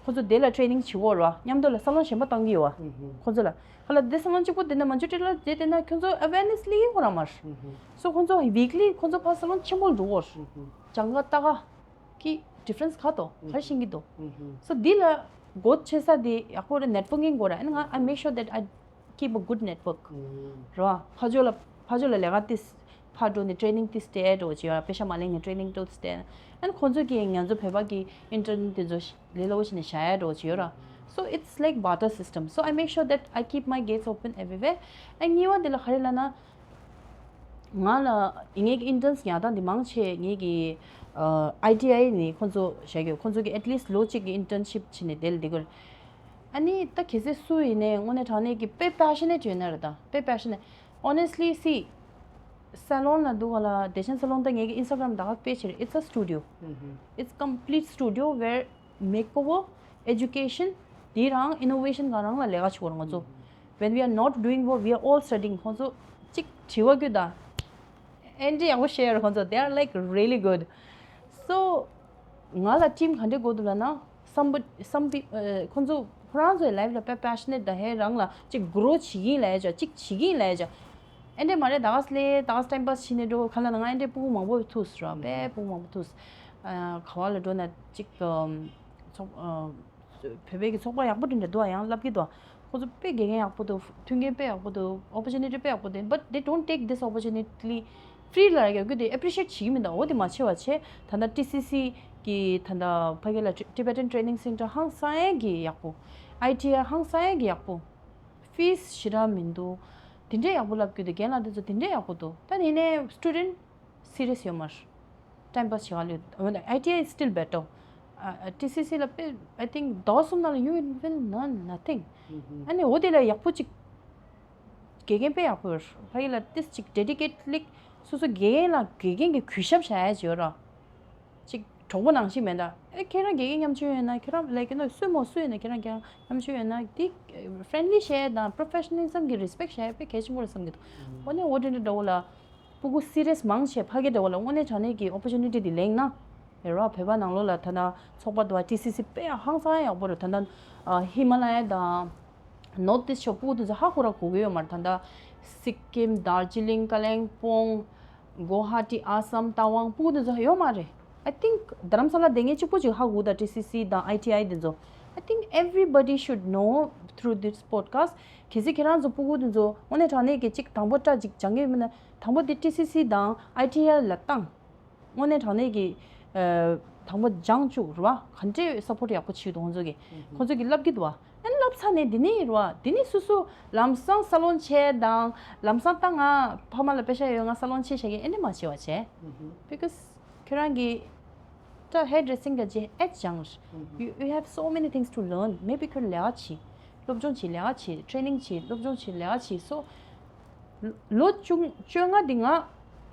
ཁོ་ཚོ་དེ་ལ་training བྱེད་དགོས་རེད་བ། མཉམ་དུ་ལ་salon གཞན་པ་བཏང་གི་ཡོད་བ། ཁོ་ཚོ་ལ་ག་ལ་དེ་salon གཅིག་པོ་དེ་ན་མ་འཇུ་ཏྲི་ལ་དེ་དེ་ན་ཁྱོད་ཚོ་awareness ལི་ཡིན་ཁོ་རང་མར། So ཁོ་ཚོ་weekly ཁོ་ཚོ་ཕར་salon ཆེན་པོ་ལ་འགྲོ་དགོས། སྦྱང་ག་ལྟ་ག་གི་difference ག་དོ་ག་རེ་ཤེས་ཀྱི་འདུག So འདི་ལ་སྒོ་ཕྱེ་ས་དེ་ཡག་པོ་རེད། networking དགོས་ར། and I make sure that I keep a good network ར། ཕ་ཇོ་ལ་ཕ་ཇོ་ལ་ལས་ཀ་ཏིས་ཕ་འགྲོ་ནས་training ཏིས་སྤྲད་འགྲོ་བྱེད་ཡ། པེ་ཤ་མ་ལེན་ནས་training ཏིས་སྤྲད། and ཁོང་ཚོ་གིས་ང་ཚོ་བོད་པ་གི་intern དེ་ཚོ་ལས་སླ་པོ་བྱས་ནས་བཞག་ཡ་འགྲོ་བྱེད་ཡོད་ར། So it's like barter system. So I make sure that I keep my gates open everywhere. And གཉིས་པ་དེ་ལ་ག་རེ་ལབ་ན། ང་ལ་ངེད་ཀྱི་interns ཉར་སྟངས་འདི་མང་ཆེ་ངེད་ཀྱི་ཨ་ཨའི་ཊི་ཨའི་ནས་ཁོང་ཚོ་བཞག་ཡོད། ཁོང་ཚོ་གི་at least ལོ་གཅིག་གི་internship བྱས་ནས་དེ་ལ་འདི་དགོས། ཨ་ནི་ད་གལ་སྲིད་སུ་ཡིན་ནའི་དངོས་གནས་དྲང་གནས་ཀྱི་དཔེ་passionate ཡོད་ན་རེད། ད་དཔེ་passionate, honestly, see, salon ལ་འདུག་ག་ལ། བདེ་ཆེན་salon ད་ངེད་ཀྱི་Instagram ད་ག་page རེད། It's a studio. It's complete studio where makeover, education དེ་རང་innovation ག་རང་ལ་ལས་ཀ་བྱེད་དགོས་རེད་ང་ཚོ། When we are not doing work, we are all studying. ཁོང་ཚོ་གཅིག་དྲི་བ་རྒྱུ་ད་ཨེ་འདྲ་ཡག་པོ་བཤད་ཡོད་རེད། ཁོང་ཚོ་they are, like, really good. So ང་ལ་team ག་འདྲ་དགོས་འདུག་ལབ་ན། Somebody, some people, ཁོང་ཚོ་ཁོ་རང་ཚོའི་life ལ་དཔེ་passionate དང་ཧེ་རང་ལ་གཅིག་grow བྱེད་ཀྱིན་ལབ་ཡ་ཅིག་བྱེད་ཀྱིན་ལབ་ཡ་ཅིག་ཨེ་འདྲ་མ་རེད། ད་ག་ལས་ད་ག་time pass བྱེད་ནས་འགྲོ་ག་ལ་ན། ང་ཨེ་འདྲ་ཕྲུ་གུ་མང་པོ་ཐུག་ར། དཔེ་ཕྲུ་གུ་མང་པོ་ཐུག་ག་བ་ལ་འགྲོ་ན་གཅིག་ཚོགས་བོད་པའི་གི་ཚོགས་པ་ཡག་པོ་དེ་འདྲ་འདུག་ཨ། ཡང་ལབ་ཀྱི་འདུག་ཁོ་ཚོ་དཔེ་དགེ་རྒན་ཡག་པོ་འདུག་མཐུན་རྐྱེན་དཔེ་ཡག་པོ་འདུག opportunity དཔེ་ཡག་པོ་འདུག But they don't take this opportunity free ལ་རག་གི་དེ་appreciate བྱེད་ཀྱི་མི་འདུག་འོ་དེ་མ་བྱེད་པ་བྱས། ད་ལྟ་ཊི་སི་སི་གི་ད་ལྟ་ཕ་གི་ལ་Tibetan Training Center ཧང་སང་ཡས་གི་ཡག་པོ། ཨའི་ཊི་ཨའི་ཧང་སང་ཡས་གི་ཡག་པོ། fees ཞེ་དྲག་མི་འདུག་དེ་འདྲའི་ཡག་པོ་ལབ་ཀྱི་འདུག་རྒན་ལགས་དེ་ཚོ་དེ་འདྲའི་ཡག་པོ་འདུག་ད་ཡིན་ནའི་student serious ཡོད་མ་རེད། time pass བྱེད་ག་ལོས། ཨའི་ཊི་ཨའི is still better. ཊི་སི་སི་ལ་དཔེ་I think ཟླ་བ་གསུམ་ནང་ལ you will learn nothing. ཨ་ནི་འོ་དེ་ལ་ཡག་པོ་ཅིག་དགེ་རྒན་དཔེ་ཡག་པོ་ཡོད། ཕ་གི་ལ་ཏིས་ཅིག་dedicate like སོ་སོ་དགེ་རྒན་ལ་དགེ་རྒན་གྱི་གུས་ཞབས་བྱ་ཡ་ཅིག་ཡོད་ར། ཅིག་གྲོགས་པོ་ནང་བཞིན་མེད་ད། ཨེ་ཁྱེད་རང་དགེ་རྒན་མཉམ་ཞུགས་ཡོད་ན། ཁྱེད་རང་like you know སུས་མོ་སུ་ཡིན་ན་ཁྱེད་རང་དགེ་རྒན་མཉམ་ཞུགས་ཡོད་ན་དེ་friendly བྱས་དང་professionalism གི་respect བྱས་དཔེ་གལ་ཆེན་པོ་རེད་བསམ་གྱི་འདུག་འོ་ནས་འོ་དེ་འདྲ་འདྲ་བོ་ལ་ཕྲུ་གུ་serious མང་ཆེ་ཕ་གི་འདྲ་བོ་ལ་དངོས་གནས་དྲང་གནས་ཀྱི་opportunity དེ་ལེན་ན་རེད་བ། བོད་པ་ནང་ལོགས་ལ་ཐ་ན་ཚོགས་པ་འདུག་བ། ཊི་སི་སི་དཔེ་ཧང་སང་ཡག་པོ་རེད། ད་ལྟ་ཧི་མ་ལ་ཡ་དང་North East ཕྱོགས་ཕྲུ་གུ་དེ་ཚོ་ཧ་གོ་ར་གོ་གི་ཡོད་མ་རེད། ད་ལྟ་སི་ཀིམ་དར་ཇི་ལིང་ཀ་ལེང་སྤོང་། Guwahati, Assam, Tawang སྤུ་གུ་དེ་ཚོ་ཡོད་མ་རེད། I think རྡ་རམ་ས་ལ་བསྡད་མཁན་གཅིག་པོ་ཅིག་ཧ་གོ་ད། T C C དང་I T I དེ་ཚོ། I think everybody should know through this podcast. གལ་སྲིད་ཁྱེད་རང་ཚོ་སྤུ་གུ་དེ་ཚོ་དངོས་གནས་དྲང་གནས་ཀྱི་གཅིག་དང་པོ་སྐྲ་ཅིག་སྦྱང་གི་ཡོད་མིན་ན། དང་པོ་དེ་T C C དང་I T I ལ་བཏང་། དངོས་གནས་དྲང་གནས་ཀྱི་ཨ་དང་པོ་སྦྱང་བཅུག་རེད་བ། ག་འདྲས་སཔོར་ཊི་ཡག་པོ་བྱེད་འདུག་ཁོང་ཚོ་གིས། ཁོང་ཚོ་གིས་བསླབ་ཀྱི་འདུག་བ། ཨ་ནི་བསླབ་ཚར་ནས་འདི་ནས་རེད་བ། འདི་ནས་སོ་སོ་ལམ་སང་ས་ལོན་བྱས་དང་། ལམ་སང་ད་ང་ཕ་མ་ལ་པེ་ཤ་ཡོད། ང་ས་ལོན་བྱས་བྱ་གི། ཨ་ནི་མ་བྱེད་པ་བྱས། Because ཁྱོད་རང་གི་ད་hair dressing ག་ཅི་ཨེ་སྦྱང་། You, you have so many things to learn. Maybe ཁྱོད་ལས་ཀ་བྱེད། སློབ་སྦྱོང་བྱེད། ལས་ཀ་བྱེད། ཊེ་རེ་ནིང་བྱེད། སློབ་སྦྱོང་བྱེད། ལས་ཀ་བྱེད། So ལོ་བཅུ་བཅོ་ལྔ་འདི་ང་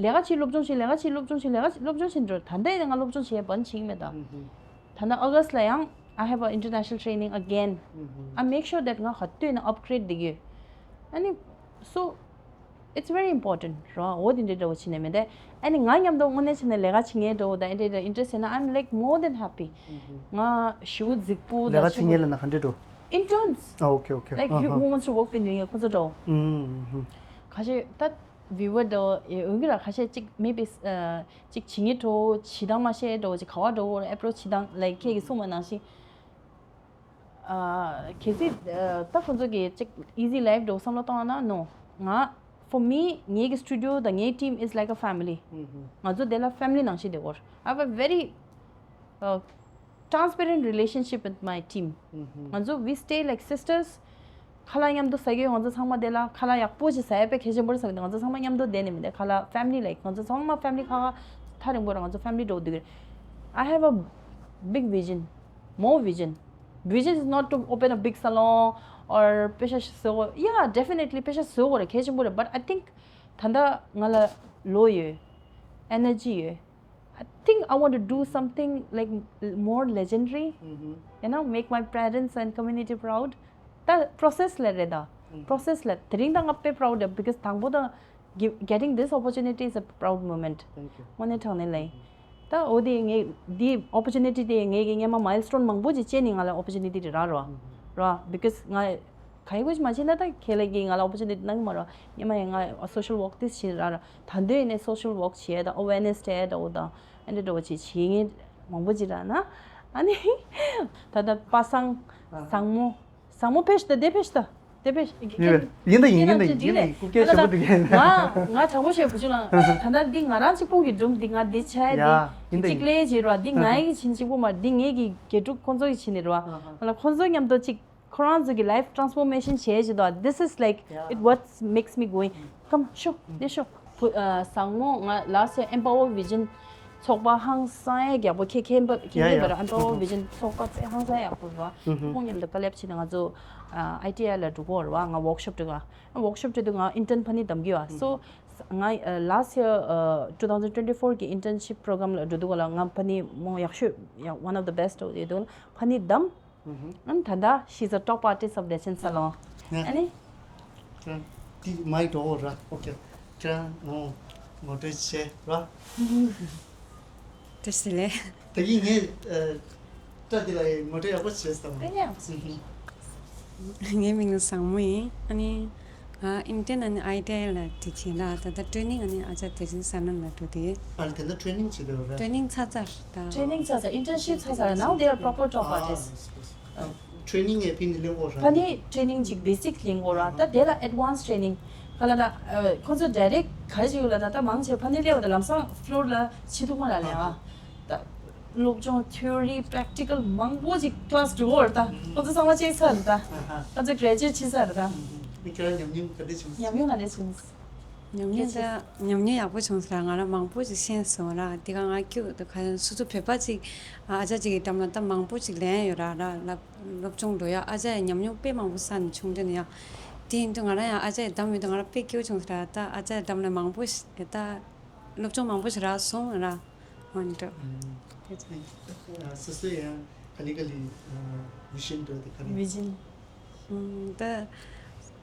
ལས་ཀ་བྱེད། སློབ་སྦྱོང་བྱེད། ལས་ཀ་བྱེད། སློབ་སྦྱོང་བྱེད། ལས་ཀ་བྱེད། སློབ་སྦྱོང་བྱེད་འགྲོ། ད་ལྟ་ཡང་ང་སློབ་སྦྱོང་བྱེད་པ་ནི་བྱེད་ཀྱི་མེད་ད། ད་ལྟ་August ལ་ཡང་I have a international training again. I make sure that ང་ག་དུས་ན་upgrade བསྡད་ཀྱི་ཡོད། ཨ་ནི་so it's very important རོ། འོ་དེ་འདྲ་འདྲ་བོ་བྱེད་ནས་མེད་དེ། ཨ་ནི་ང་མཉམ་དུ་དངོས་གནས་བྱས་ན་ལས་ཀ་བྱེད་མཁན་འདྲ་བོ་དང་ཨེ་འདྲ་འདྲ་interest ཡོད་ན། I'm like more than happy. ང་ཞེ་པོ་རྫིག་པོ་ལས་ཀ་བྱེད་མཁན་ལ་ན་ག་འདྲ་འགྲོ། Interns. Oh, okay, okay. Like, who wants to work in New York? ཁོ་ཚོ་འགྲོ། ཁ་ཤས་ད་viewer འདྲ་བོ་ཡོང་གི་ར། ཁ་ཤས་ཅིག་maybe ཨ་ཅིག་བྱེད་མཁན་འདྲ་བོ། བྱེད་སྟངས་མ་ཤེས་འདྲ་བོ། ཅིག་ག་བ་འདྲ་བོ་approach བྱེད་སྟངས་like ཁྱེད་ཀྱིས་གསུངས་པ་ནང་བཞིན། ཨ་གལ་སྲིད་ཨ་ད་ཁོང་ཚོ་གིས་ཅིག་easy life འདྲ་བོ་བསམ་བློ་གཏོང་ན། No. ང་for me ངེད་ཀྱི་studio དང་ངའི་team is like a family. ང་ཚོ་དེ་ལ་family ནང་བཞིན་བསྡད་ཡོད། I have a very uh, transparent relationship with my team. ང་ཚོ་we stay like sisters. ཁ་ལག་མཉམ་དུ་ཟ་གི་ཡོད། ང་ཚོ་ཚང་མ་དེ་ལ་ཁ་ལག་ཡག་པོ་ཞིག་ཟ་ཡ་དཔེ་གལ་ཆེན་པོ་རེད་བསམ་གི་འདུག་ང་ཚོ་ཚང་མ་མཉམ་དུ་བསྡད་ནས་མི་འདུག་ཁ་ལག་family like ང་ཚོ་ཚང་མ་family ཁ་ཁ་ཐག་རིང་པོ་རེད། ང་ཚོ་family འདྲ་བོ་འདུག I have a big vision, more vision. Vision is not to open a big salon or པེ་ཤ་བཟོ་དགོས། Yeah, definitely པེ་ཤ་བཟོ་དགོས་རེད། གལ་ཆེན་པོ་རེད། But I think ད་ལྟ་ང་ལ་བློ་ཡོད། Energy ཡོད། I think I want to do something like more legendary. You know, make my parents and community proud. ད་process ལ་རེད་ད། Process ལ་དེ་རིང་ད་ང་དཔེ་proud རེད། Because དང་པོ་ད་gi- getting this opportunity is a proud moment. དངོས་གནས་དྲང་གནས་ལ་ཡིན། ད་འོ་དེ་ངས་འདི་opportunity དེ་ངས་ཀྱི་སྔོན་མ་milestone མང་པོ་ཅིག་བྱས་ནས་ང་ལ་opportunity དེ་རག་རོ། ར། Because ང་ག་ཡི་གུ་ཞིག་མ་བྱས་ན་ད་ཁྱེད་ལ་གིས་ང་ལ་opportunity གནང་གི་མ་རོ། སྔོན་མ་ཡང་ང་social work དེ་བྱས་ར་ར། ད་འདོད་ཡིན་ནས་social work བྱས་ད་awareness སྤྲད་ད་འོ་ད་ཨ་འདྲ་འདྲ་བོ་ཅིག་བྱེད་མཁན་མང་པོ་ཅིག་རག་ན། ཨ་ནི་ད་ལྟ་པ་སངས། བཟང་མོ། བཟང་མོ་ཕེབས་ཤིག་ད། དེ་ཕེབས་ཤིག་ད། དེ་ཕེབས་ཤིག་ཡིན་པས། ཡིན་ད་ཡིན། ཡིན་ད་ཡིན། ཡིན་ད་ཡིན། སྐུ་སྐྱེལ་ཞུ་གི་འདུག་ཡིན། ང་ང་དྲང་པོ་བཤད། བུ་ཆུང་ལགས། ད་ལྟ་འདི་ང་རང་གཅིག་པོ་གི་སྒྲུང་འདི། ང་འདི་བྱས་ཡ། འདི་ཡིན་ད་གཅིག་ཡིན། ལས་བྱེད་རོགས། འདི་ང་ཡི་ཕྱིན་གཅིག་པོ་མ་རེད། འདི་ངེད་ཀྱི་དགེ་ཕྲུག་ཁོང་ཚོ་ཡི་ཕྱིན་ནས་རོགས། ང་ལ་ཁོང་ཚོ་མཉམ་དུ་གཅིག་ཁོ་རང་ཚོ་གི་life transformation བྱས་བྱས་འདུག This is like it what makes me going. Come ཤོག་འདི་ཤོག་བུ། ཨ། བཟང་མོ། ང་last year Empower Vision ཚོགས་པ་ཧང་སང་ཡ་ཡག་པོ། ཁྱེད་མཁྱེན་པ་མཁྱེན་གྱི་ཡོད་པ་རེད། Empower Vision ཚོགས་པ་དཔེ་ཧང་སང་ཡག་པོ་རེད་བ། ཁོང་མཉམ་དུ་ཀ་ལེབ་བྱས་ནས་ང་ཚོ་ཨ་I T I ལ་འགྲོ་གི་ཡོད་རེད་བ། ང་workshop སྤྲད་ག workshop སྤྲད་དུས་ང་intern ཕ་ནི་བདམས་ཀྱི་ཡོད། So ང་ཨ་last year ཨ་two thousand twenty four གི་internship program ལ་འགྲོ་དུས་ག་ལ་ང་ཕ་ནི་མོ་ཡག་ཤོས། Yeah, one of the best ཡོད་དུས་ཕ་ནི་བདམས། ཨ་ནི་ད་ལྟ she's a top artist of Dechen Salon. ཨ་ནི། ཁྱེད་རང་དེ་མའི་འགྲོ་འོ་ར། ཨོ་ཁེ། ཁྱེད་རང་ངོ་ངོ་སྤྲོད་བྱེད་ར། བཀྲ་ཤིས་བདེ་ལེགས། ད་གིན་ངས་ཨ་སྐྲ་དེ་ལ་ངོ་སྤྲོད་ཡག་པོ་བྱས་སོང་། ཨ་ཡ། ངའི་མིང་ནི་བཟང་མོ་ཡིན། ཨ་ནི། ཨ། intern ཨ་ནི་I T I ལ་དེ་བྱས་ལ། ད་ལྟ་training ཨ་ནི་ཨ་ཅག་བདེ་ཆེན་ས་གནས་ལ་འགྲོ་དེ། ཨ་ནི་དེ་འདྲ་training བྱེད་དགོས་རེད། Training ཚར་ཚར་ད། Training ཚར་ཚར། Internship ཚར་ཚར། Now they are proper top artists. Training ཨེ་ཕ་ནི་ལེན་དགོས་རེད། ཕ་ནི་training ཅིག basic ལེན་དགོས་རེད། ད་དེ་ལ་advance training ག་ལ་ད། ཨ། ཁོ་ཚོ་direct ག་རེ་བྱེད་དགོས་ལ་ད། ད་མང་ཆེ་བ་ཕ་ནི་སླེབས་པ་ད་ལམ་སང་floor ལ་ཕྱི་ཐུག་མ་ལ་ལེན་ཨ། ད་སློབ་སྦྱོང་theory practical མང་པོ་ཅིག་class འགྲོ་གི་ཡོད་རེད་ད། ཁོ་ཚོ་ཚང་མ་བྱས་ཚར་རེད་ད། ཁོ་ཚོ་graduate བྱས་ཚར་རེད་ད། མི་ཁྱེད་རང་ཉམས་མྱོང་ག་འདྲ་བྱུང་། ཉམས་མྱོང་ག་འདྲ་བྱུང་། ཉམས་མྱོང་ད་ཉམས་མྱོང་ཡག་པོ་བྱུང་སོང་ར། ང་རང་མང་པོ་ཅིག་ཤེས་སོང་ར། དེ་ག་ང་ཁྱོད་ད་ག་སོ་སོ་བོད་པ་ཅིག་ཨ་ཅག་ཅིག་གི་འགྲམ་ལ་ད་མང་པོ་ཅིག་ལེན་ཡོད་ར། ར་ལ་སློབ་སྦྱོང་འགྲོ་ཡ་ཨ་ཅག་ཡ་ཉམས་མྱོང་དཔེ་མང་པོ་བསགས་ནས་བྱུང་དེ་ནས་ཡ། དེ་ཡིན་དུས་ང་རང་ཡང་ཨ་ཅག་ཡ་འགྲམ་ཡོད་དུས་ང་རང་དཔེ་སྐྱིད་པོ་བྱུང་སོང་ར། ད་ཨ་ཅག་ཡ་འགྲམ་ལ་མང་པོ་ཞིག་ད། སློབ་སྦྱོང་མང་པོ་ཞིག་རག་སོང་ང་ར། འོན་ཏེ། སོ་སོ་ཡང་ག་ལེ་ག་ལེ་vision འདྲ་དེ་ག་རེ། Vision ད་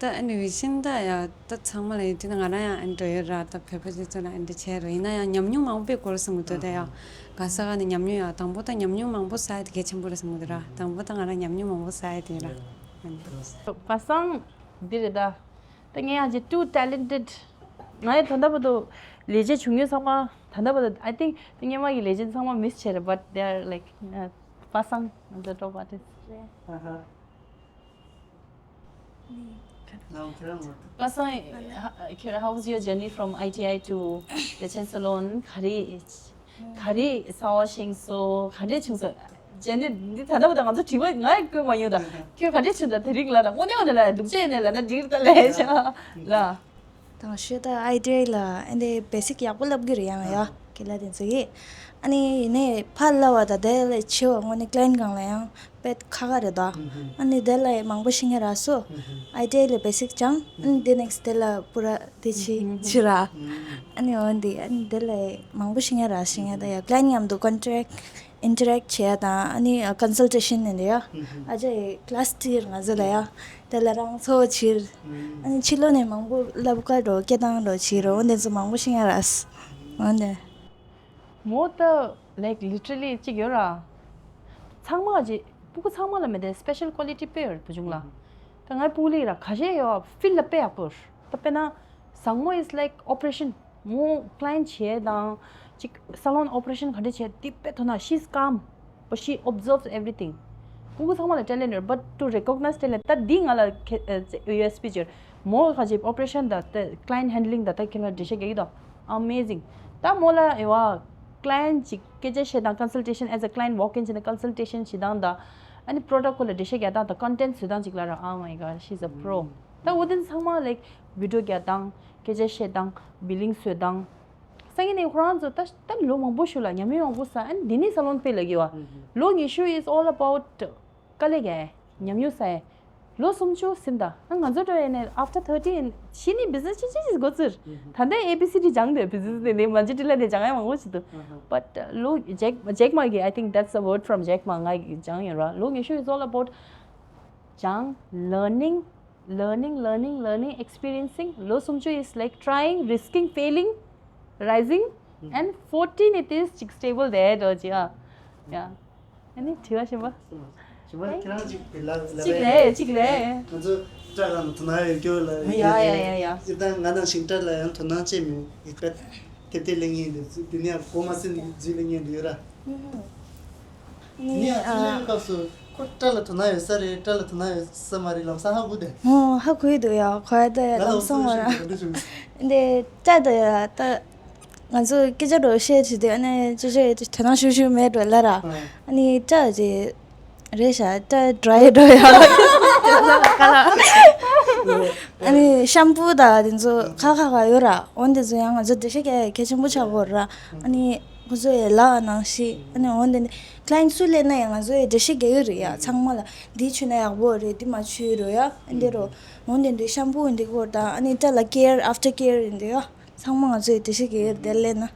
ད་ཨ་ནི་vision ད་ཡ་ད་ཚང་མ་ལ་ཡོད་དུས་ན་ང་རང་ཡང་ཨ་འདྲ་ཡོད་ར། ད་བོད་པ་ཅིག་ཚོ་ལ་ཨ་འདྲ་བྱས་རོ། ཡིན་ན་ཡང་ཉམས་མྱོང་མང་པོ་དགོས་བསམ་གི་འདུག་ད་ཡ་ག་ས་ག་ནས་ཉམས་མྱོང་ཡ་དང་པོ་ད་ཉམས་མྱོང་མང་པོ་བསགས་ཡ་དེ་གལ་ཆེན་པོ་རེད་བསམ་གི་འདུག་ར། དང་པོ་ད་ང་རང་ཉམས་མྱོང་མང་པོ་བསགས་ཡ་དེ་ར། པ་སངས་འདི་རེད་ད། ད་ངས་ཡང་ཅིག་too talented། ང་ཡང་ད་ལྟ་བར་དུ་ ལས་བྱེད་བྱུང་ཡོད་ཚང་མ་ད་ལྟ་བར་དུ། I think སྔོན་མ་གི་ལས་བྱེད་ཚང་མ་མིས་བྱས་རེད། But they are like, uh, པ་སངས། The top artist. རེད། ཨ་ཧ། ནའོ་ཁྱེད་རང་ངོ་། པ་སངས། How was your journey from I T I to the Chen Salon? ག་རེ་ག་རེ་གསར་བ་ཤེས་སོང་། ག་འདྲས་བྱུང་སོང་། ཇན་ནི་འདི་ད་ལྟ་བར་དུ་ང་ཚོ་དྲི་བ་ང་ཡི་བཀོད་མ་ཡོང་ད། ཁྱོད་ག་འདྲས་བྱུང་ད། དེ་རིང་ལ་ད་དངོས་གནས་ནས་ལ་སྡུག་ཅག་ནས་ལ་ན་འགྲིག་ད་ལས་བྱ་ལ། དང་ཤོས་ད་I T I ལ་ཨེ་འདི་བེ་སིག་ཡག་པོ་བསླབ་གི་རེད་ཡང་ཡ། ཁྱེད་ལ་དེ་ཚོ་གི། ཨ་ནི་ཡིན་ནའི་ཕར་ལ་བ་ད་དེ་ལས་ཆེ་བ་དངོས་གནས་ཀླན་གང་ལ་ཡང་དཔེ་ཁག་ཁག་རེད་ད། ཨ་ནི་དེ་ལས་མང་པོ་ཤེས་ངེས་རག་སོ། I T I ལས་བེ་སིག་སྦྱང་། ཨ་ནི་དེ་ནེགསི་དེ་ལ་པུ་ར་དེ་ཆི་ཆི་ར། ཨ་ནི་འོན་ཏེ་ཨ་ནི་དེ་ལས་མང་པོ་ཤེས་ངེས་རག་ཤེས་ངེས་ད་ཡ། ཀླན་མཉམ་དུ་ཀོན་ཊེག་ཨིན་ཊར་ཨེག་བྱེད་ཡ་དང་ཨ་ནི་ཀོན་སལ་ཊེ་ཤན་ནས་འདི་ཡ། ཨ་ཅག་གི་ཀླ་སི་ཊི་ཆི་ར་ང་ཚོ་ལ་ཡ། དེ་ལ་རང་ཚོ་ཆི་ར། ཨ་ནི་ཕྱི་ལོགས་ནས་མང་པོ་བསླབ་ག་འགྲོ་སྐད་བཏང་འགྲོ་ཆི་ར། འོན་ཏེ་ཚོ་མང་པོ་ཤེས་ངེས་རག་སོ། འོན་ཏེ། མོ་ད་like literally གཅིག་ཡོད་ར། ཚང་མ་ཅིག་སྤུ་གུ་ཚང་མ་ལ་མེད་དེ་སི་པེ་ཤལ་ཀོ་ལི་ཊི་དཔེ་ཡོད་རེད་བུ་ཆུང་ལ། ད་ངའི་སྤུ་གུ་ལི་ར་ཁ་ཤས་ཡོད་ཕིལ་ལ་དཔེ་ཡག་པོ་རེད། ད་དཔེར་ན་བཟང་མོ་is like operation. མོ་ཀླ་ཡན་ཊི་བྱེད་དང་ཅིག་སལོན་ཨོ་པ་རེ་ཤན་ག་འདྲ་བྱེད་དེ་དཔེ་དོ་སྣང་། She's calm but she observes everything. སྤུ་གུ་ཚང་མ་ལ་ཊེ་ལེན་ཊི་ཡོད། But to recognize talent ད་འདི་ང་ལ་ཁེ་ཨ་ཡུ་ཨེས་པི་ཅིག་ཡོད། མོ་ཁ་ཅིག་ཨོ་པ་རེ་ཤན་ད་ད་ཀླ་ཡན་ཊི་ཧན་ཌི་ལིང་ད་ད་ཁྱེད་ལ་འགྲེལ་བཤད་རྒྱག་གི་དོ། Amazing. ད་མོ་ལ་ཨེ་བ་ཀླ་ཡན་ཊི་ཅིག་སྐད་ཆ་བཤད་སྟངས། Consultation, as a client walk in བྱས་ནས་ཀོན་སལ་ཊེ་ཤན་བྱེད་སྟངས་དང་། ཨ་ནི་པྲོ་ཌག་སྐོར་ལ་འགྲེལ་བཤད་རྒྱག་སྟངས་དང་། ཀོན་ཊེན་ཊི་བཟོ་སྟངས་ཅིག་ལ་ར། Oh my God, she's a pro. ད་འོ་དེ་ཚང་མ་ལའིག་བི་ཌི་ཡོ་རྒྱག་སྟངས། སྐད་ཆ་བཤད་སྟངས། བི་ལིང་བཟོ་སྟངས། སང་ཉིན་ནས་ཁོ་རང་ཚོ་ད་ད་ལོ་མང་པོ་ཞིག་ལ་ཉམས་མྱོང་མང་པོ་བསགས། ཨ་ནི་འདི་ནས་སལོན་དཔེ་ལ་གི་བ། ལོ་ཉི་ཤུ is all about དཀའ་ལས་རྒྱག་ཡ། ཉམས་མྱོང་བསགས་ཡ། ལོ་སུམ་ཅུ་ཟིན་ད། ཨ་ང་ཚོ་འགྲོ་ཡ་ནས་after thirty ཡིན་ཕྱི་ནས་བི་ཛི་ནེ་སི་ཅི་ཅི་ཅི་འགོ་ཚུགས། ད་ལྟ་ཨེ་བི་སི་ཌི་སྦྱངས་ཏེ་བི་ཛི་ནེ་སི་དེ་ནས་མ་ཇི་ཏི་ལ་དེ་སྦྱང་ཡ་མང་པོ་ཞིག་འདུག། But ལོ་ཇེག་ཇེག་མ་གི། I think that's a word from ཇེག་མ། ང་གི་སྦྱང་ཡོད་ར། ལོ་ཉི་ཤུ is all about སྦྱང་། Learning, learning, learning, learning, experiencing. ལོ་སུམ་ཅུ is like trying, risking, failing, rising, and forty ནས་དེ་ཅིག་སི་ཊེ་བལ་དེ་འགྲོ་ཅི་ཨ། Yeah. ཨ་ནི་དྲི་བ་གཞན་པ། གཞན་པ་ཁྱེད་རང་ཅིག་ལབ་ལབ། ཅིག་ལས་ཅིག་ལས། ང་ཚོ་སྐྲ་ལ་དོ་སྣང་ཡོད་རྒྱུ་ལ། ཡ་ཡ་ཡ་ཡ། ཨི་ད་ང་ནང་བཞིན་སྐྲ་ལ་ཡང་དོ་སྣང་བྱེད་མི་ཡོད་པས། དེབ་དེ་ལེན་མཁན་འདི་འདི་ནས་གོ་མ་ཟིན་འཛུལ་ལེན་མཁན་འདི་ཡོད་ར། ནི་ཨ་ཨ་སྐབས་སུ་ཁོ་སྐྲ་ལ་དོ་སྣང་ཡོད་ས་རེད། སྐྲ་ལ་དོ་སྣང་ཡོད་ས་མ་རེད་ལམ་སང་ཧ་གོ་དེ། ཨོ་ཧ་གོ་ཡི་འདུག་ཡ། གོ་ཡ་ད་ལམ་སང་བ་ར། འདི་སྐྲ་ད་ཡ་ད་ང་ཚོ་སྐད་ཆ་འགྲོ་བཤད་བྱེད་དུས་ཨ་ནི་ཅི་ཅི་དོ་སྣང་ཤུགས་ཤུགས་མེད་འགྲོ་ལ་ར། ཨ་ནི་སྐྲ་ཅི་རེད་ཤག་སྐྲ་ཌི་རའི་འགྲོ་ཡ། ཨ་ནི་ཤམ་པུ་ད་དེ་ཚོ་ཁ་ཁ་ཁ་ཡོད་ར། འོན་ཏེ་ཚོ་ཡང་ང་ཚོ་འགྲེལ་བཤད་རྒྱག་ཡ་གལ་ཆེན་པོ་ཆགས་ཀྱི་ཡོད་ར། ཨ་ནི་ཁོ་ཚོ་ཡི་ལ་ནང་བཞིན། ཨ་ནི་འོན་ཏེ་ཀླ་ཡན་ཊི་སུ་སླེབས་ན་ཡང་ང་ཚོ་ཡི་འགྲེལ་བཤད་རྒྱག་གི་ཡོད་རེད་ཡ། ཚང་མ་ལ་འདི་མཆོད་ན་ཡག་པོ་རེད། འདི་མ་མཆོད་རོ་ཡ། ཨ་འདི་རོ། འོན་ཏེ་འདི་ཤམ་པུ་འདི་སྐོར་དང་། ཨ་ནི་སྐྲ་ལ་ཀེར་ཨབ་ཊར་ཀེར་འདི་ཡ། ཚང་མ་ང་ཚོ་ཡི་འགྲེལ་བཤད་རྒྱག་གི་ཡོད་རེད། དེ་སླེབས་ན།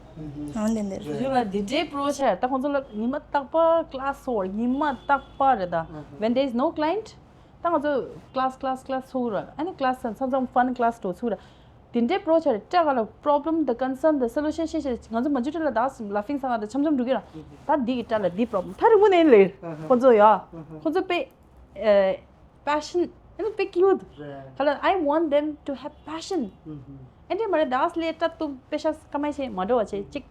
འོན་ཏེ་འདི་རེད། ཡོད་ལ་འདི་འདྲའི་པྲོ་ཆ་ད་ཁོང་ཚོ་ལ་ཉི་མ་རྟག་པར་ཀླ་སི་ཚོགས། ཉི་མ་རྟག་པར་རེད་ད། When there is no client ད་ང་ཚོ་ཀླ་སི་ཀླ་སི་ཀླ་སི་ཚུགས་ར། ཨ་ནི་ཀླ་སི་མཚམས་མཚམས་ཕན་ཀླ་སི་འགྲོ་ཚུགས་ར། དེ་འདྲའི་པྲོ་ཆ་རེད། སྐྲ་ག་ལ་པྲོབ་ལེམ་དང་ཀོན་སརན་དང་སོ་ལུ་ཤན་ཤེས་ཤེས། ང་ཚོ་མ་ཇུ་ཊི་ལ་ད་ལ་ཕིང་སང་ད་འཆམ་འཆམ་འགྲོ་གི་ར། ད་འདི་གི་སྐྲ་ལ་འདི་པྲོབ་ལེམ། ད་རིང་པོ་ནས་ལེ། ཁོ་ཚོ་ཡ། ཁོ་ཚོ་དཔེ་པེ་ཤན། ཨ་ནི་དཔེ་ཀིའུཊ། ག་ལ། I want them to have passion. ཨེ་འདྲས་མ་རེད། ད་ལས་སྐྲ་གཏུབ་པེ་ཤ་ཀ་མ་ཤེས་མ་འགྲོ་བ་བྱས་ཅིག་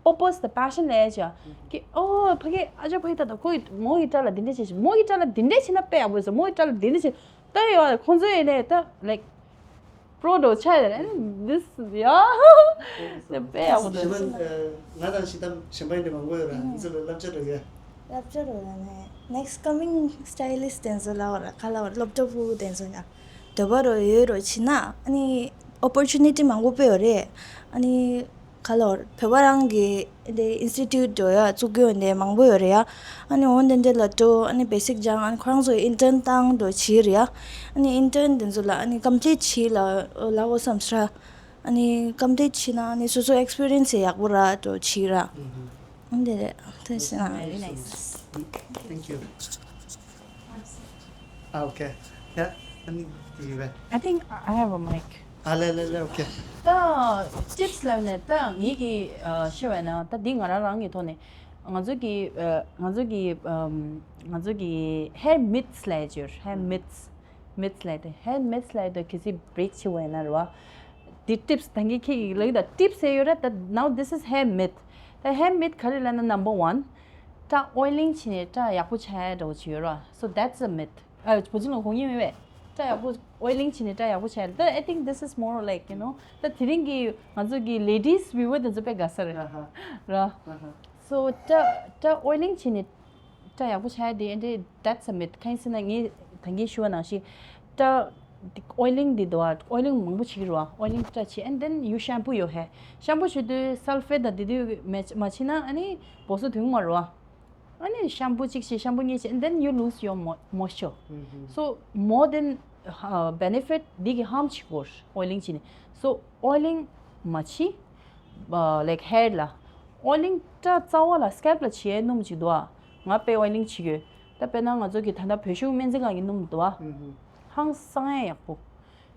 པོ་པོ་སི་དང་པེ་ཤན་ལས་ཅི་ཀི། ཨོ་ཕ་གི་ཨ་ཅག་ཕ་གི་ད་ད་ཁོ་ཡི་མོ་ཡི་སྐྲ་ལ་འདི་འདྲས་བྱས་ཤིག་མོ་ཡི་སྐྲ་ལ་འདི་འདྲས་བྱས་ན་དཔེ་ཡག་པོ་ཡོད་ས། མོ་ཡི་སྐྲ་ལ་འདི་འདྲས་བྱས་ད་ཡོད། ཁོང་ཚོ་ཡིན་ནས་ད་ལའིག་པྲོ་འགྲོ་ཆ་ཡོད་རེད། ཨ་ནི་this ཡ་དཔེ་ཡག་པོ་འདུག། ང་དང་ཤི་དམ་གཞན་པ་ཡིན་དེ་མང་པོ་ཡོད་ར། འདི་ཚོ་ལ་བསླབ་བྱ་འགྲོ་གི། བསླབ་བྱ་འགྲོ་གི་ནས་next coming stylist དེ་ཚོ་ལ་བར་ག་ལ་བར་སློབ་གྲྭ་ཕྲུ་གུ་དེ་ཚོ་ཡ་འདོད་པ་རོ་ཡོད་རོ་ཕྱིན་ན་ཨ་ནི་ཨོ་པོར་ཅུ་ནི་ཊི་མང་པོ་སྤེལ་ཡོད་རེད། ཨ་ནི་ག་ལ་བར་བོད་པ་རང་གི་འདི་ཨིན་སི་ཊི་ཊུཊ་འགྲོ་ཡ་བཙུགས་ཀྱི་ཡོད་འདི་མང་པོ་ཡོད་རེད་ཡ། ཨ་ནི་འོན་ཏེ་འདི་ལ་འགྲོ་ཨ་ནི་བེ་སིག་སྦྱང་། ཨ་ནི་ཁོ་རང་ཚོ་ཨིན་ཊརན་བཏང་འགྲོ་བྱེད་རེད་ཡ། ཨ་ནི་ཨིན་ཊརན་དེ་ཚོ་ལ་ཨ་ནི་ཀམ་པི་ལིཊ་བྱེད་ལ་ལ་འོ་བསམ་སྲ། ཨ་ནི་ཀམ་པི་ལིཊ་བྱེད་ན་ཨ་ནི་སོ་སོ་ཨེག་སི་པི་རི་ཡན་སི་ཡག་པོ་ར་འགྲོ་བྱེད་ར། འདི་རེད། ཐུགས་རྗེ་ཆེ། Very nice. Thank you. Ah, okay. Yeah, I mean, you were. I think I have a mic. Ah, ལེ་ལེ་ལེ། Okay. ད་ཊིབ་སི་ལབ་ནས་ད་ངེད་ཀྱིས་ཤེས་པ་ན་ད་འདི་ང་རང་རང་གི་ཐོག་ནས་ང་ཚོ་གི་ང་ཚོ་གི་ང་ཚོ་གི་ཧེན་མེཌ་ལབ་ཡ་ཅིག་ཡོད། ཧེན་མེཌ། མེཌ་ལབ་ཡ་དེ། ཧེན་མེཌ་ལབ་ཡ་དེ་གལ་སྲིད་བྷི་རེག་བྱེད་པ་ཡིན་ན་རེད་བ། འདི་ཊིབ་སི་ད་གིན་ཁྱེད་ཀྱིས་ལབ་ཀྱི་ད་ཊིབ་སི་ཟེར་ཡོད་ར། ད་now this is hair myth. ད་hair myth ག་རེ་ལབ་ན། number one, སྐྲ་ཨོའི་ལིང་བྱས་ནས་སྐྲ་ཡག་པོ་ཆགས་ཡ་འདྲ་བོ་ཅིག་ཡོད་ར། So that's a myth. ཨ། བུ་ཆུང་ལ་གོ་མཁན་མེད་པས། སྐྲ་ཡག་པོ་ཨོའི་ལིང་བྱས་ནས་སྐྲ་ཡག་པོ་ཆགས་ཡ། ད་I think this is more like, you know, ད་དེ་རིང་གི་ང་ཚོ་གི་ladies viewer དེ་ཚོ་དཔེ་དགའ་ས་རེད། ཨ་ཧ། ར། ཨ་ཧ། So སྐྲ་སྐྲ་ཨོའི་ལིང་བྱས་ནས་སྐྲ་ཡག་པོ་ཆགས་ཡ་དེ་འདྲ། that's a myth. གང་ཡིན་ཟེར་ན་ངས་ད་གིན་ཞུ་བ་ནང་བཞིན་སྐྲ་ཨོའི་ལིང་འདི་འདུག་བ། ཨོའི་ལིང་མང་པོ་བྱེད་ཀྱི་རེད་བ། ཨོའི་ལིང་སྐྲ་བྱེད། And then you shampoo your hair. ཤམ་པུ་བྱེད་དུས་སལ་ཕེཊ་དང་དེ་དུས་མ་མ་བྱེད་ན་ཨ་ནི་སྦོ་སོ་ཐོན་གི་མ་རེད་བ། ཨ་ནི་ཤམ་པུ་གཅིག་བྱེད། ཤམ་པུ་གཉིས་བྱེད། And then you lose your mo- moisture. So more than, uh, benefit, འདི་གིས་harm བྱེད་ཀྱི་ཡོད་རེད་ཨོའི་ལིང་བྱས་ནས། So ཨོའི་ལིང་མ་བྱེད། ཨ། like hair ལ་ཨོའི་ལིང་སྐྲ་རྩ་བ་ལ་སི་ཀལ་པ་ལ་བྱེད་ཡའི་སྣུམ་ཅིག་འདུག་ཨ། ང་དཔེ་ཨོའི་ལིང་བྱེད་ཀྱི་ཡོད། ད་དཔེར་ན་ང་ཚོ་གི་ད་ལྟ་བོད་གཞུང་སྨན་རྩིས་ཁང་གི་སྣུམ་འདུག་ཨ། ཧང་སང་ཡ་ཡག་པོ།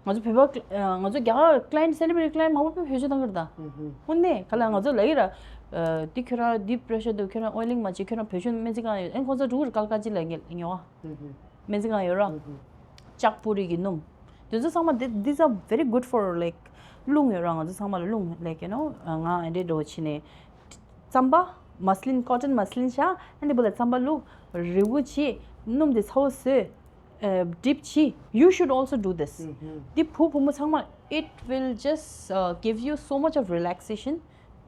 ང་ཚོ་བོད་པ་ཨ། ང་ཚོ་རྒྱ་གར་client, celebrity client མང་པོ་བོད་ཕེབས་བཞུགས་བཏང་གི་རེད་ད། དངོས་གནས་ག་ལ་ང་ཚོ་ལབ་ཀྱི་ར། ཨ། འདི་ཁྱོད་རང་འདི་པེ་རེ་ཤར་འདུག་ཁྱོད་རང་ཨོའི་ལིང་མ་བྱེད། ཁྱོད་རང་བོད་གཞུང་སྨན་རྩིས་ཁང་ཡོད། ཨ་ནི་ཁོང་ཚོ་འགྲོ་གི་རེད། སྐལ་བཀའ་སྤྱི་ལ་ཉོ་བ། སྨན་རྩིས་ཁང་ཡོད་ར། ལྕགས་པོ་རི་གི་སྣུམ། དེ་ཚོ་ཚང་མ་དེ། these are very good for, like, རླུང་ཡོད་ར། ང་ཚོ་ཚང་མ་ལ་རླུང་། like, you know, ང་ཨ་འདྲས་འགྲོ་བྱས་ནས་རྩམ་པ། མ་སི་ལིན། cotton མ་སི་ལིན་བཞག་ཨ་ནི་བུ་ལ་རྩམ་པ་བླུགས། རེ་བོ་བྱེད། སྣུམ་དེ་ཚ་བོ་བཟོས། ཨ། ཌིབ་བྱེད། You should also do this. འདི་བུ་བུ་མོ་ཚང་མ། It will just, uh, give you so much of relaxation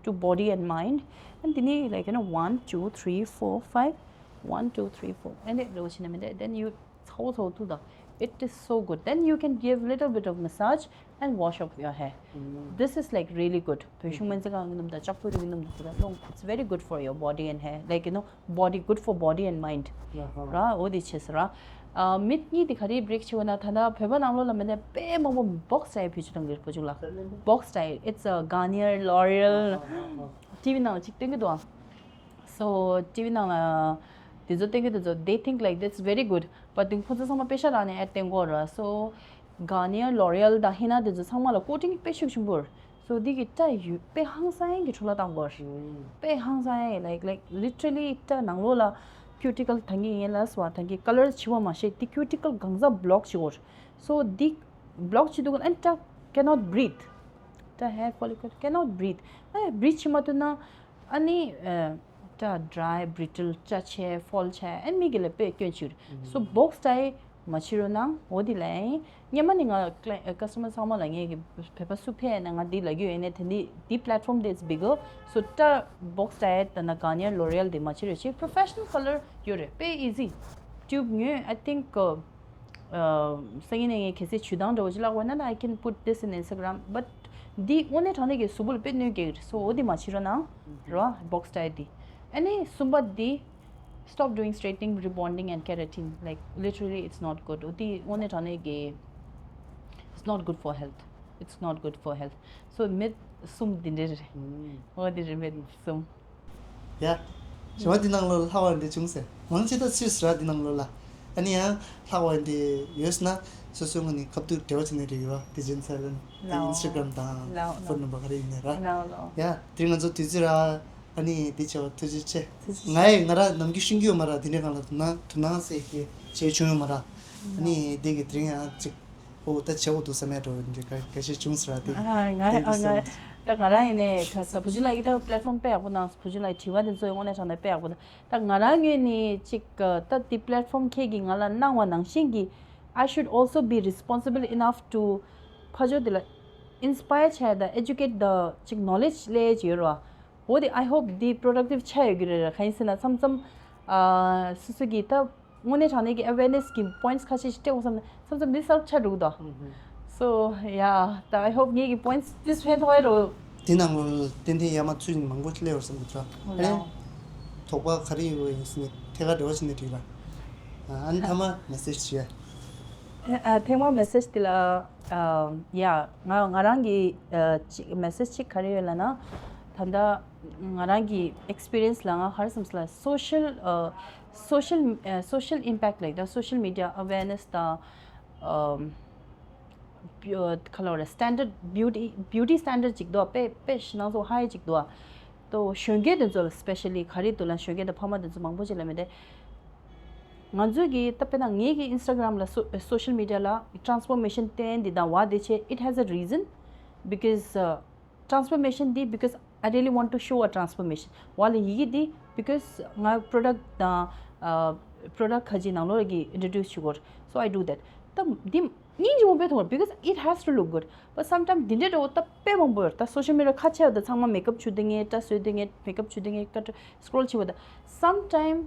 to body and mind. And then, like, you know, one, two, three, four, five. One, two, three, four. And it goes in a minute. Then you ཚ་བོ་ཚ་བོ་བླུགས་དང་། It is so good. Then you can give little bit of massage and wash up your hair. This is, like, really good. བོད་གཞུང་སྨན་རྩིས་ཁང་གི་སྣུམ་དང་ལྕགས་པོ་རི་གི་སྣུམ་དང་དེ་དག་སློང་། It's very good for your body and hair. Like, you know, body, good for body and mind. ར། འོ་དེ་བྱས་སོང་ར། ཨ། myth གཉིས་དེ་ག་རེ་བྷི་རེག་བྱེད་དགོས་ན། ད་ལྟ་བོད་པ་ནང་ལོགས་ལ་མི་ནས་དཔེ་མང་པོ་བོག་སི་ཊའི་བེད་སྤྱོད་གཏོང་གི་རེད་བུ་ཆུང་ལགས། བོག་སི་ཊའི། It's a Garnier, L'Oreal. ཊི་ཝི་ནང་ལ་ཅིག་སྟོན་གྱི་འདུག་ཨ། So ཊི་ཝི་ནང་ལ་དེ་ཚོ་སྟོན་གྱི་འདུག་ཚོ། They think, like, that's very good, but དེ་ཁོ་ཚོ་ཚང་མ་པེ་ཤ་རག་ནས་ཨེཌ་སྟོན་གྱི་ཡོད་རེད། So Garnier, L'Oreal དང་ཧེ་ན་དེ་ཚོ་ཚང་མ་ལ་ཀོ་ཊིང་དཔེ་ཤུགས་ཆེན་པོ་རེད། So འདི་གི་སྐྲ་ཡོད་དཔེ་ཧང་སང་ཡས་ཀྱི་འཕྲོ་བརླག་བཏང་གི་ཡོད་རེད། དཔེ་ཧང་སང་ཡས། like, like, literally སྐྲ་ནང་ལོགས་ལ་ཀུ་ཊི་ཀལ། ད་གིན་ངས་ལབ་སོང་བ། ད་གིན་ཀ་ལར་བྱི་བ་མ་ཤེས། དེ་ཀུ་ཊི་ཀལ་གང་ཟག་བྷི་ལོག་བྱེད་ཀྱི་ཡོད་རེད། So འདི་བྷི་ལོག་བྱེད་དུས་ཨ་ནི་སྐྲ་cannot breathe. སྐྲ་hair follicle cannot breathe. ཨ་ནི་བྷི་རིད་བྱེད་མ་ཐུབ་ན་ཨ་ནི་ཨ་སྐྲ་ཌ་རའི། བྷི་རི་ཊལ། སྐྲ་ཆད། ཕོལ་ཆགས། ཨ་ནི་མི་གི་ལ་དཔེ་སྐྱོན་ཅིག་རེད། So བོག་སི་ཊའི་མ་བྱེད་རོགས་གནང་། འོ་དེ་ལ་ཡིན། སྔོན་མ་ནས་ང་ཀ་སི་ཊ་མར་ཚང་མ་ལ། ངས་ཀྱི་བོད་པ་སུ་ཕེབས་ན་ང་འདི་ལབ་ཀྱི་ཡོད། ཡིན་ནའི་དེ་འདི་འདི་པི་ལེཊ་ཕོམ་དེ་is bigger. So སྐྲ་བོག་སི་ཊའི་ད་ནི་Garnier, L'Oreal དེ་མ་བྱེད་རོགས་བྱེད། པོ་རོ་ཕེ་ཤི་ནལ་ཀ་ལར་ཡོད་རེད། དཔེ་ཨི་ཛི། ཊིའུབ་ཉོས། I think ཨ། སང་ཉིན་ནས་ངས་གལ་སྲིད་ཇུས་གཏོང་འདྲ་བོ་ཅིག་བརླག་པ་ན། I can put this in Instagram. But འདི་དངོས་གནས་དྲང་གནས་ཀྱི་གཟུགས་པོ་ལ་དཔེ་གནོད་སྐྱེལ་གྱི་རེད། So འོ་འདི་མ་བྱེད་རོགས་གནང་། ར། བོག་སི་ཊའི་འདི། ཨ་ནི་གསུམ་པ་འདི། Stop doing straightening, rebonding and keratin. Like, literally it's not good. འོ་འདི་དངོས་གནས་དྲང་གནས་ཀྱི། It's not good for health. It's not good for health. So myth གསུམ་འདི་འདྲ་རེད། འོ་འདི་རེད། myth གསུམ། ཡ། ཞུ་བ་འདི་ནང་ལོགས་ལ་ལྷག་པ་འདི་བྱུང་ཟེར། མང་ཆེ་ད་སུས་ར་འདི་ནང་ལོགས་ལ། ཨ་ནི་ཡང་ལྷག་པ་འདི་ཡོད་ན་སོ་སོའི་ངོས་ནས་ཁ་ཐུག་འབྲེལ་བ་བྱེད་ནས་རེད་ཡོད་པ། དེ་ཇེན་སལ་ལན་དེ། ཨིན་སི་ཊ་གྷ་རམ་དང་ཕོན་ནམ་བར་ག་རེ་ཡིན་ནའི་ར། ཡ། དེ་རིང་ང་ཚོ་དུས་ཚོད་རག་ཨ་ནི་འདི་བྱས་པ་ཐུགས་རྗེ་ཆེ། ང་ཡི་ང་ར་ནམ་རྒྱུན་ཤེས་ཀྱི་ཡོད་མ་ར། དེ་འདྲའི་སྒང་ལ་དོ་སྣང་དོ་སྣང་ཟེར་གྱི་བྱས་བྱུང་ཡོད་མ་ར། ཨ་ནི་འདི་གི་དེ་རིང་ཡང་ཅིག་ཨོ་ད་བྱེད་དགོས་འདུག་བསམ་ཡ་འདྲ་བོ་འདི་ག་ག་ཤེད་བྱུང་ཟེར་བ་དེ། ཨ། ང་ཨ་ང་ད་ང་རང་ཡིན་ནའི་ཁ་ས་བུ་ཆུང་ལགས་ཀྱིས་ད་པི་ལེཊ་ཕོམ་དཔེ་ཡག་པོ་གནང་། བུ་ཆུང་ལགས་དྲི་བ་དེ་ཚོ་དངོས་གནས་དྲང་གནས་དཔེ་ཡག་པོ་འདུག་ད་ང་རང་ངོས་ནས་ཅིག་ད་འདི་པི་ལེཊ་ཕོམ་ཁྱེད་ཀྱིས་ང་ལ་གནང་བ་ནང་བཞིན་གྱི། I should also be responsible enough to ཕར་ཕྱོགས་དེ་ལ་ཨིན་སི་པ་ཡར་བྱས་དང་ཨེ་ཇུ་ཀེཊ་དང་ཅིག་ནོ་ལེཇ་སླེབས་ཡས་ཅིག་ཡོད་རེད་བ། འོ་དེ་I hope འདི་པོ་རོ་ཌག་ཊིབ་ཆགས་ཡོད་ཀྱི་རེད། ར། གང་ཡིན་ཟེར་ན་མཚམས་མཚམས་ཨ་སོ་སོ་གི་ད་དངོས་གནས་དྲང་གནས་ཀྱི་ཨ་ཝེར་ནེ་སི་གི་པོ་ཡིན་ཊི་སི་ཁ་ཤས་ཤིག་སྤྲད་དགོས་བསམ་ན་མཚམས་མཚམས་འདི་སལ་ཆགས་འགྲོ་གི་འདུག So yeah, ད་I hope ངེད་ཀྱི་པོ་ཡིན་ཊི་སི་འདི་ཕན་ཐོགས་ཡ་རོ། དེ་ནང་ལོགས་ཏན་ཏན་ཡ་མ་ཚུད་ནས་མང་པོ་སླེབས་ཡོད་བསམ་གྱི་འདུག་ཨ་ནི་དོགས་པ་ག་རེ་ཡོད་ཡིན་ཟེར་ནས་ཐད་ཀར་འབྲེལ་བ་བྱས་ནས་དྲིས་ལ། ཨ་ནི་མཐའ་མ་མེ་སེཇ་ཞུ་ཡ། ཨ། ཐེངས་མ་མེ་སེཇ་དེ་ལ། ཨ། ཡ། ང་ང་རང་གི་ཨ་ཅིག་མེ་སེཇ་ཅིག་ག་རེ་ཡོད་ལབ་ན། ད་ལྟ་ང་རང་གི་ཨེག་སི་པི་རི་ཡན་སི་ལ་ང་ག་རེ་བསམ་སོང་ལབ་ན། སོ་ཤལ་ཨ་སོ་ཤལ་ཨ་སོ་ཤལ་ཨིམ་པེག་ཊི་ལབ་ད་སོ་ཤལ་མི་ཌི་ཡ་ཨ་ཝེར་ནེ་སི་དང་ཨ་ག་ལབ་རེད། སི་ཊན་ཌར་ཌི་བྷིའུ་ཊི་བྷིའུ་ཊི་སི་ཊན་ཌར་ཌི་ཅིག་འདུག་དཔེ་དཔེ་ཞེད་སྣང་ཚོ་ཧའི་ཅིག་འདུག་ཏོ་གཞོན་སྐྱེས་དེ་ཚོ་ལ་སི་པེ་ཤལ་ལི་ག་རེ་འདུག་ལབ་ན། གཞོན་སྐྱེས་དང་ཕ་མ་དེ་ཚོ་མང་པོ་ཅིག་ལ་མི་བདེ། ང་ཚོས་ཀྱི་ད་དཔེར་ན་ངེད་ཀྱི་ཨིན་སི་ཊ་གྷ་རམ་ལ་སོ་སོ་ཤལ་མི་ཌི་ཡ་ལ་ཊེ་རན་སི་ཕོར་མེ་ཤན་བསྟན་འདི་དང་བ་དེ་བྱས། It has a reason. Because uh, transformation འདི, because I really want to show a transformation. བ་ལ་ཡི་གེ་འདི། Because ང་product དང་product ཁ་ཅིག་ནང་ལོགས་ཀྱི་introduce བྱེད་དགོས། So I do that. ད་འདི་སྙིང་རྗེ་མོ་དཔེ་མཐོང་བ། Because it has to look good. But sometimes འདི་འདྲའི་འདྲ་བོ་ད་དཔེ་མང་པོ་ཡོད། ད་social media ཁ་ཆེ་བ་ད་ཚང་མ་makeup བྱུག་བསྡད་མཁན། སྐྲ་བཟོས་བསྡད་མཁན། Makeup བྱུག་བསྡད་མཁན། སྐྲ་scroll བྱེད་པ་ད། Sometimes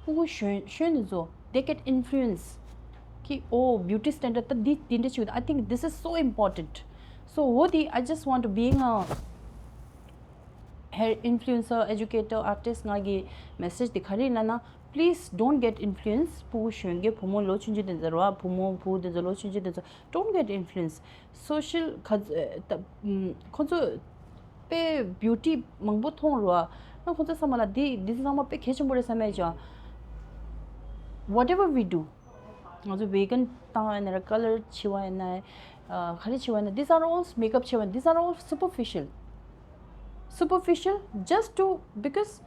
ཕྲུ་གུ་གཞོན་གཞོན་དེ་ཚོ they get influence. གི་oh, beauty standard ད་འདི་འདི་འདྲ་བྱེད་དགོས། I think this is so important. So འོ་དེ། I just want to being a hair influencer, educator, artist ང་གི་message དེ་ག་རེ་ཡིན་ལབ་ན། Please don't get influence. ཕྲུ་གུ་གཞོན་སྐྱེས་བུ་མོ་ལོ་ཆུང་ཆུང་དེ་ཚོ་རེད་བ། བུ་མོ་བུ་དེ་ཚོ་ལོ་ཆུང་ཆུང་དེ་ཚོ། Don't get influence. Social ག་ད་ཁོ་ཚོ་དཔེ་beauty མང་པོ་མཐོང་རེད་བ། ཨ་ཁོ་ཚོ་བསམ་པ་ལ་འདི་འདི་ཚོ་ཚང་མ་དཔེ་གལ་ཆེན་པོ་རེད་བསམ་ཡས་ཅིག Whatever we do, ང་ཚོ་wig བཏང་བ་ཡིན་ན། color བྱེད་པ་ཡིན་ན། ཨ་ག་རེ་བྱེད་པ་ཡིན་ན། These are all makeup བྱེད་པ། These are all superficial. Superficial, just to, because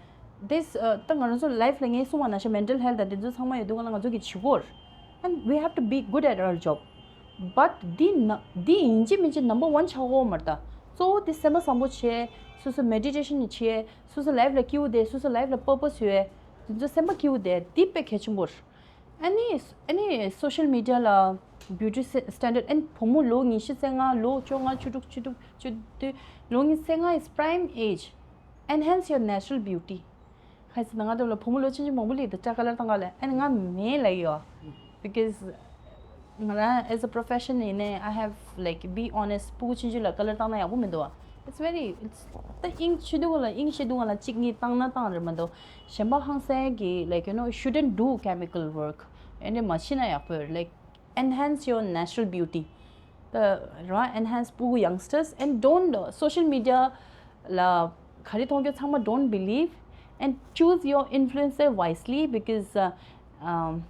this ད་ང་རང་ཚོ་life ལ་ངས་གསུངས་པ་ནང་བཞིན་mental health དང་དེ་ཚོ་ཚང་མ་ཡོད་དུས་ང་ལ་ང་ཚོ་གི་བྱེད་སྒོར། And we have to be good at our job. But འདི་ན་འདི་ཡིན་གཅིག་མིན་གཅིག་number one ཆགས་ཀྱི་ཡོད་མ་རེད་ད། གཙོ་བོ་དེ་སེམས་པ་བཟང་པོ་བྱས། སོ་སོ་meditation བྱས། སོ་སོ་life ལ་སྐྱིད་པོ་བསྡད། སོ་སོ་life ལ་purpose ཡོད། དེ་ཚོ་སེམས་པ་སྐྱིད་པོ་བསྡད། འདི་དཔེ་གལ་ཆེན་པོ་རེད། ཨ་ནི་ཨ་ནི་social media ལ་beauty standard ཨ་ནི་བུ་མོ་ལོ་ཉི་ཤུ་རྩ་ལྔ། ལོ་བཅོ་ལྔ། བཅུ་དྲུག་བཅུ་དྲུག་བཅུ་བདུན། ལོ་ཉི་ཤུ་རྩ་ལྔ is prime age. Enhance your natural beauty. ཁ་སང་ང་དང་ལ་བུ་མོ་ལོ་ཆུང་ཆུང་མང་པོ་སླེབས་འདུག་སྐྲ་color བཏང་ག་ལ། ཨ་ནི་ང་མེད་ལབ་ཡོད། Because ང་རང་as a profession ཡིན་ནའི་I have, like, be honest, ཕྲུ་གུ་ཆུང་ཆུང་ལ་color བཏང་ན་ཡག་པོ་མི་འདུག་བ། It's very, it's ད་དབྱིངས་ཆེ་དུས་ལ་དབྱིངས་ཆེ་དུས་ལ་གཅིག་གཉིས་བཏང་ན་བཏང་རེད་མ་གཏོགས། གཞན་པ་ཧང་སང་གི, like, you know, shouldn't do chemical work. ཨ་ནི་མ་བྱེད་ན་ཡག་པོ་རེད། Like, enhance your natural beauty. ད་རང་enhance ཕྲུ་གུ་youngsters and don't, uh, social media ལ་ག་རེ་མཐོང་རྒྱུ་ཚང་མ་don't believe and choose your influencer wisely. Because uh, um,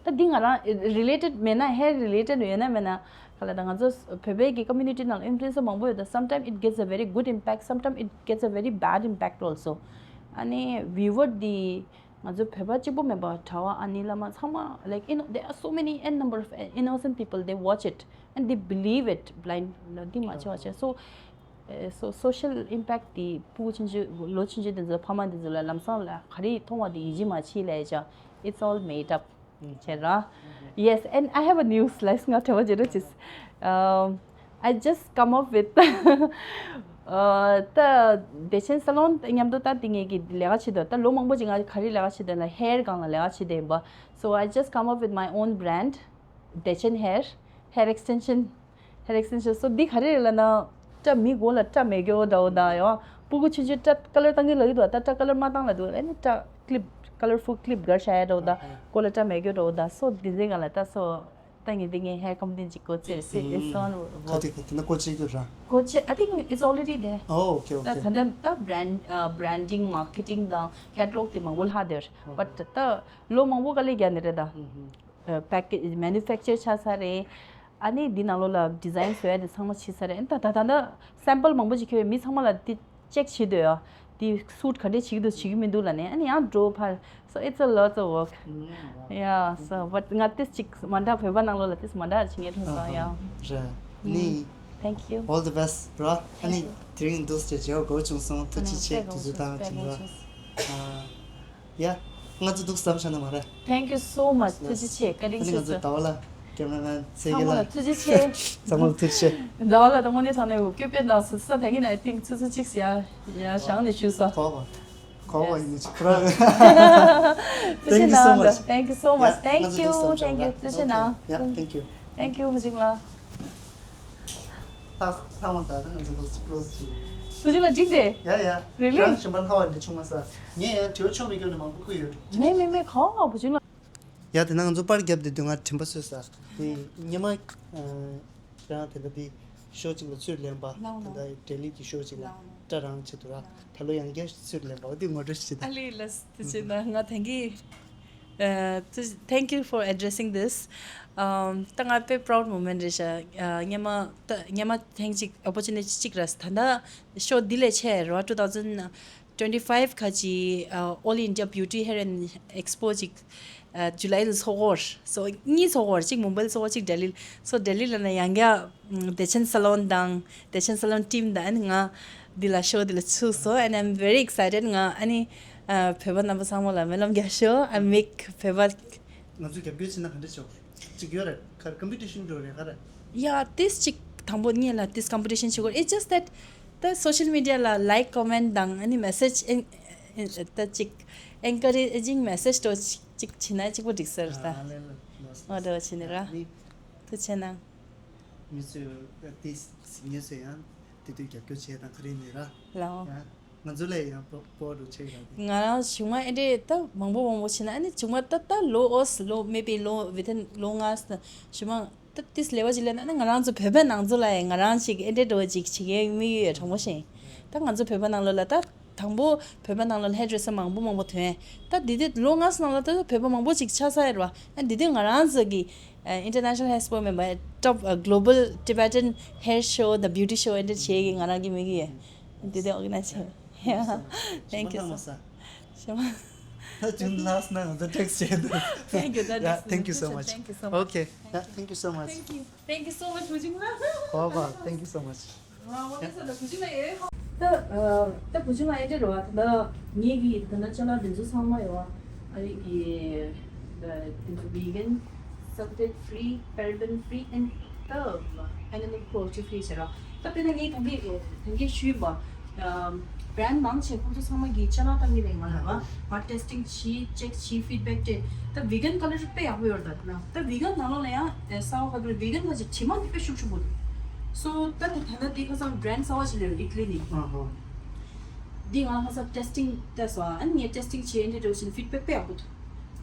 ད་འདི་ང་རང་related མེད་ན། hair related ཡོད་ན་མེད་ན། ག་ལ་ད་ང་ཚོ་བོད་པའི་གི་community ནང་influencer མང་པོ་ཡོད་ད། Sometimes it gets a very good impact, sometimes it gets a very bad impact also. ཨ་ནི་viewer འདི་ང་ཚོ་བོད་པ་གཅིག་པོ་མིན་པ། གྲྭ་པ་ཨ་ནེ་བླ་མ་ཚང་མ། Like, you know, there are so many, n number of innocent people, they watch it and they believe it blind. འདི་མ་བྱེད་པ་བྱས། So uh, so social impact དེ་ཕྲུ་གུ་ཆུང་ཆུང་ལོ་ཆུང་ཆུང་དེ་ཚོ་ཕ་མ་དེ་ཚོ་ལ་ལམ་སང་ལ་ག་རེ་མཐོང་བ་དེ་ཡིད་ཆེས་མ་བྱེད་ལབ་ཡ་ཅིག It's all made up བྱས་ར། Yes, and I have a news. Like, ང་དྲི་བ་བརྗེ་རོགས་གྱིས། Um, I just come up with uh, ད་བདེ་ཆེན་salon མཉམ་དུ་ད་དེ་ངེད་ཀྱི་ལས་ཀ་བྱེད་དོ། ད་ལོ་མང་པོ་ཅིག་ང་ག་རེ་ལས་ཀ་བྱེད་དོ་ན། hair སྒང་ལ་ལས་ཀ་བྱེད་དེ་ཡིན་པ། So I just come up with my own brand, བདེ་ཆེན་hair, hair extension, hair extension. So འདི་ག་རེ་རེད་ལབ་ན། སྐྲ་མི་མགོ་ལ་སྐྲ་མེད་རྒྱུ་འདྲ་བོ་དང་ཡང་ཕྲུ་གུ་ཆུང་ཆུང་སྐྲ་color བཏང་གི་ལབ་ཀྱི་འདུག་ད་སྐྲ་color མ་བཏང་ལབ་འདུག་ཨ་ནི་སྐྲ་clip, colorful clip སྒར་བཞག་ཡ་འདྲ་བོ་དང་། མགོ་ལ་སྐྲ་མེད་རྒྱུ་འདྲ་བོ་དང་། So འདི་འདྲའི་སྒང་ལ་ད། So ད་ངས་འདི་ངའི་hair company ཅིག་སྒོ་ཕྱེ་ཟེར། It's on ག་དེ་ག་དེ་ན་སྒོ་ཕྱེ་རྒྱུ་ར། སྒོ་ཕྱེ། I think it's already there. Oh, okay, okay. ད་ད་ལྟ་ད་brand, uh, branding, marketing དང་catalog དེ་མང་པོ་ལྷག་དེར། But ད་ལོ་མང་པོ་ག་ལེ་རྒྱག་ནི་རེད་ད། Package, manufacture ཆགས་ཚར་རེད། ཨ་ནི་འདི་ནང་ལོགས་ལ་design བཟོ་ཡ་དེ་ཚང་མ་བྱས་ཚར་རེད། ཨ་ནི་ད་ད་ད་ད་sample མང་པོ་ཅིག་ཁྱེར་བས། མི་ཚང་མ་ལ་དེ་check བྱེད་འདོད་ཡ། དེ་suit ག་འདྲས་བྱེད་ཀྱི་འདུག་བྱེད་ཀྱི་མི་འདུག་ལབ་ནས། ཨ་ནི་ཡང་འགྲོ་ཕར། So it's a lot of work. Yeah, so but ང་ཏིས་ཅིག་མ་འདྲ། བོད་པ་ནང་ལོགས་ལ་ཏིས་མ་འདྲ་བྱེད་ངེས་ཐོན་སོང་ཡ། རེད། ནི། Thank you. All the best ར། ཨ་ནི་དེ་རིང་འདུག་སེ་མཇལ་བ་དགའ་བོ་བྱུང་སོང་། ཐུགས་རྗེ་ཆེ། དུས་ཚོད་བཏང་བ་བྱུང་ར། ཡ། ང་ཚོ་འདུག་བསམ་བྱ་ན་མ་རེད། Thank you so much. ཐུགས་རྗེ་ཆེ། བཀའ་དྲིན་ཆེ་ཟེར། ང་ཚོ་ཟླ་བ་ལ་cameraman ཚེ་རིང་ལགས། ཚང་མ་ལ་ཐུགས་རྗེ་ཆེ། ཚང་མ་ལ་ཐུགས་རྗེ་ཆེ། ཟླ་བ་ལགས་དང་དངོས་གནས་དྲང་གནས་སྐྱོ་པོའི་ནང་སུ་ས་དེ་གིན་I think ཆུ་ཚོད་གཅིག་ཡ་ཡ་བཞག་ནས་བཞུགས་སོང་། གོ་བ། གོ་བ་ཡིན་ནི་ཅིག་ཕུ་ར། Thank you so much. Thank you so much. Thank you. Thank you. ཐུགས་རྗེ་གནང་། Yeah, thank you. Thank you. བུ་ཆུང་ལགས། ལྷག་ལྷག་མ་ད་ད་ང་ཚོ་close close བྱེད། བུ་ཆུང་ལགས་འགྲིག་རེད། ཡ་ཡ། Really? རང་གཞན་པ་ལྷག་པ་འདྲ་བྱུང་མ་ས། ངས་ཡང་དྲི་བ་ཆོ་མེད་སྐྱོན་ནས་མང་པོ་ཁུར་ཡོད། མེད་མེད་མེད། གང་ཨ་བུ་ཆུང་ལགས། ཡ་དེ་ན་ང་ཚོ་པར་བརྒྱབ་དེ་དུས་ང་དྲན་པ་གསོས་ས། དེ་སྔོན་མ་རང་དེ་འདྲ་དེ་ཤོ་གཅིག་ལ་ཚུར་ལེན་པ། དེ་འདྲ་ལྡི་ལི་གི་ཤོ་གཅིག་ལ་སྐྲ་རང་བྱེད་དུ་ར། ད་ལོ་ཡང་བསྐྱར་ཚུར་ལེན་པ། འོ་དེ་ངོ་སྤྲོད་ཞིག་ད། ཨ་ལི་ལ་དེ་བྱེད་ན་ང་ཐེངས་ཀྱི Uh, th- thank you for addressing this. Um, ད་ང་དཔེ་proud moment རེད་ཤག་ཨ་སྔོན་མ་ད་སྔོན་མ་ཐེངས་གཅིག་opportunity གཅིག་རག་ད་ལྟ་ཤོ་འདི་ལས་ཆེ་རོ། two thousand twenty twenty five ཁ་ཅིག་ཨ་All India Beauty Hair and Expo ཅིག་ཨ་ཇུ་ལའི་ལ་ཚོགས་འགོར། སོ་གཉིས་ཚོགས་འགོར། གཅིག་མུམ་བྷའི་ལ་ཚོགས་འགོར། གཅིག་ལྡི་ལི་ལ། སོ་ལྡི་ལི་ལ་ན་ཡང་བསྐྱར་བདེ་ཆེན་སཱ་ལོན་དང་བདེ་ཆེན་སཱ་ལོན་ཊིམ་དང་ཨ་ནི་ང་འདི་ལ་ཤོ་འདི་ལ་ཚུགས་སོང་། And I'm very excited. ང་ཨ་ནི་ཨ་བོད་པ་རྣམ་པ་ཚང་མ་ལ་སྨོན་ལམ་རྒྱག་ཤོག I make བོད་པ། ང་ཚོས་རྒྱབ་སྐྱོར་བྱེད་ན་ག་འདྲ་ཆོག་ཅིག་ཡོད་རེད། ག་རེ་ཀམ་པི་ཊི་ཤན་འགྲོ་རེད་ག་རེ། Yeah, this ཅིག་དང་པོ་ངེད་ལ་this competition བྱེད་དགོས། It's just that the social media ལ་like, comment དང་ཨ་ནི་message ཨེན་ཨེན་ད་ཅིག་encouraging message འདྲ་ཅིག་ཅིག་བྱེད་ན་གཅིག་པོ་འགྲིག་ས་རེད་ད། ཨ་ལེ་ལེ་ལོས་ང་འདྲ་བ་བྱེད་ནི་ར། ནི་ཐུགས་རྗེ་གནང་། མི་ཚོས་ཏི་སི་ངེད་ཚོས་ཡང་དེ་དུས་རྒྱབ་སྐྱོར་བྱས་དང་ག་རེ་ནི་ར། ལའོ། ཡང་ང་ཚོ་ལས་ཡང་པོ་པོ་རུ་ཆེ་ཡང་དེ། ང་རང་གཞུག་མ་ཨེ་འདྲས་ད་མང་པོ་མང་པོ་བྱེད་ན་ཨ་ནི་གཞུག་མ་ད་ད་ལོ་ཨོས་ལོ་maybe ལོ་within ལོ་ལྔ་ཙམ་གཞུག་མ་ད་ཏིས་ལེ་བ་ཅིག་ལེན་ན་ཨ་ནི་ང་རང་ཚོ་བོད་པའི་ནང་ཚོ་ལ་ཡང་ང་རང་ཅིག་ཨེ་འདྲས་འགྲོ་ཅིག་བྱེད་མཁན་དམིགས་ཡུལ་ཡོད་དྲང་པོ་བཤད། ད་ང་ཚོ་བོད་པ་ནང་ལོགས་ལ་ད་དང་པོ་བོད་པ་ནང་ལོགས་ལ་ཧེར་ཌི་རེ་སར་མང་པོ་མང་པོ་ཐོན། ད་འདི་དུས་ལོ་ལྔ་ཙམ་ནང་ལ་ད་བོད་པ་མང་པོ་ཅིག་ཆགས་ཚར་ཡོད་རེད་བ། ཨ་འདི་དུས་ང་རང་ཚོ་གི་ཨ་International Hair Sport member top ཨ་Global Tibetan Hair Show the Beauty Show ཨེ་འདྲས་བྱེད་ཀྱི་ང་རང་གི་དམིགས་ཡུལ་ཡོད། འདི་དུས་organize བྱས། Thank you so much. ཞེ་མ། ད་ཅུང་ལགས་ན་ང་ཚོ་text བྱས་འདུག Thank you. That Yeah, is thank you so much. Thank you so much. Okay. Yeah, thank you so much. Thank you. Thank you so much, བུ་ཆུང་ལགས། Bye bye. Thank you so much. ད་ད་བུ་ཆུང་ལགས་ཨེ་འདྲ་རེད་བ། ད་ངེད་ཀྱི་ད་ལྟ་ཅ་ལག་འདི་ཚོ་ཚང་མ་ཡོད་བ། ཨ་རི་གི་ད་འདི་ཚོ་vegan, sulphate free, paraben free and the animal cruelty free ཟེར་ར། ད་དཔེར་ན་ངས་ད་གིན་ད་གིན་ཞུས་པ། brand མང་ཆེ་ཁོང་ཚོ་ཚང་མ་གི་ཅ་ལག་བཏང་གི་རེད། ང་ལ་བ་ང་testing བྱས་check བྱས་feedback སྤྲད། ད་vegan color དཔེ་ཡག་པོ་ཡོད་རེད། ད་ད་vegan ནང་ལོགས་ལ་ཡང་གསར་པ་ག་དུས་vegan ལ་ཅིག་དྲི་མ་འདི་དཔེ་ཤུགས་ཆེན་པོ་འདུག So ད་དེ་ད་ལྟ་འདི་ཁ་སང་brand གསར་པ་ཞིག་སླེབས་ཡོད་ཨི་ཊ་ལི་ནས། འདི་ང་ཁ་སང་testing བལྟས་སོང་། ཨ་ནི་ངས་testing བྱས་འདི་འདྲ་བྱས་feedback དཔེ་ཡག་པོ་འདུག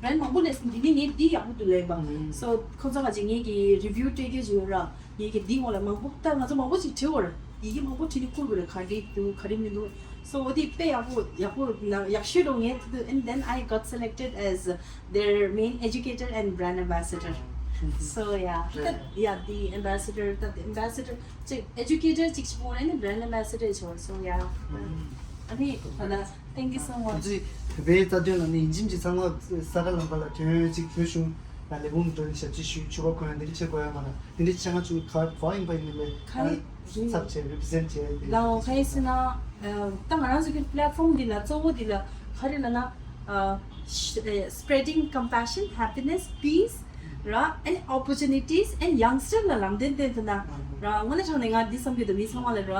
brand མང་པོ་སླེབས་སོང་། འདི་ནས་ངས་འདི་ཡག་པོ་འདུག་ལབ་པ། So ཁོ་ཚོ་ཁ་ཅིག་ངས་ཀྱི་review སྤྲད་རྒྱུ་ཅིག་ཡོད་ར། ངས་ཀྱི་འདི་ངོ་ལ་མང་པོ་ད་ང་ཚོ་མང་པོ་ཅིག་བྲིས་ཡོད་ར། ཡི་གེ་མང་པོ་བྲིས་ནས་བསྐུར་དགོས་རེད། ག་འདྲས་འདུག་ག་རེ་མི་འདུག So འོ་དེ་དཔེ་ཡག་པོ་ཡག་པོ་ན་ཡག་ཤོས་འགྲོ་ངས་ད་དུ། And then I got selected as their main educator and brand ambassador. So yeah, yeah, the ambassador, the ambassador ཅིག་educator ཅིག་ཆགས་པ་ནས་brand ambassador ཆགས། So yeah. ཨ་ནི་ད་ལྟ། Thank you so much. ང་ཚོའི་བོད་པའི་རྩ་དོན་ལ་ནི་ཡིན་གཅིག་མིན་གཅིག་ཚང་མ་ས་ག་ལམ་ཁ་ལ་ཐོན་ཅིག་བོད་གཞུང་ལ་ལས་ཁུངས་འགྲོ་ནས་ཞབས་ཕྱི་ཞུ་ཞུ་བ་གོ་ཡང་འདི་འདྲ་བྱེད་དགོས་ཡ་མ་རེད། འདི་འདྲ་བྱེད་ང་ཚོ་ག་ཕོ་ཡིན་པ་ཡིན་ནའི་ག་རེ་ཚབ་བྱས་represent བྱས་ཡ་དེ། ལའོ་ག་ཡིན་ཟེར་ན་ད་ང་རང་ཚོ་གི་platform འདི་ལ་གཙོ་བོ་འདི་ལ་ག་རེ་ལབ་ན། Spreading compassion, happiness, peace ར། And opportunities and youngster ལ་ལམ་སྟོན་སྟོན་ཐུབ་ན་ར། དངོས་གནས་དྲང་གནས་ང་འདི་བསམ་གྱི་འདུག་མི་ཚང་མ་ལ་ར།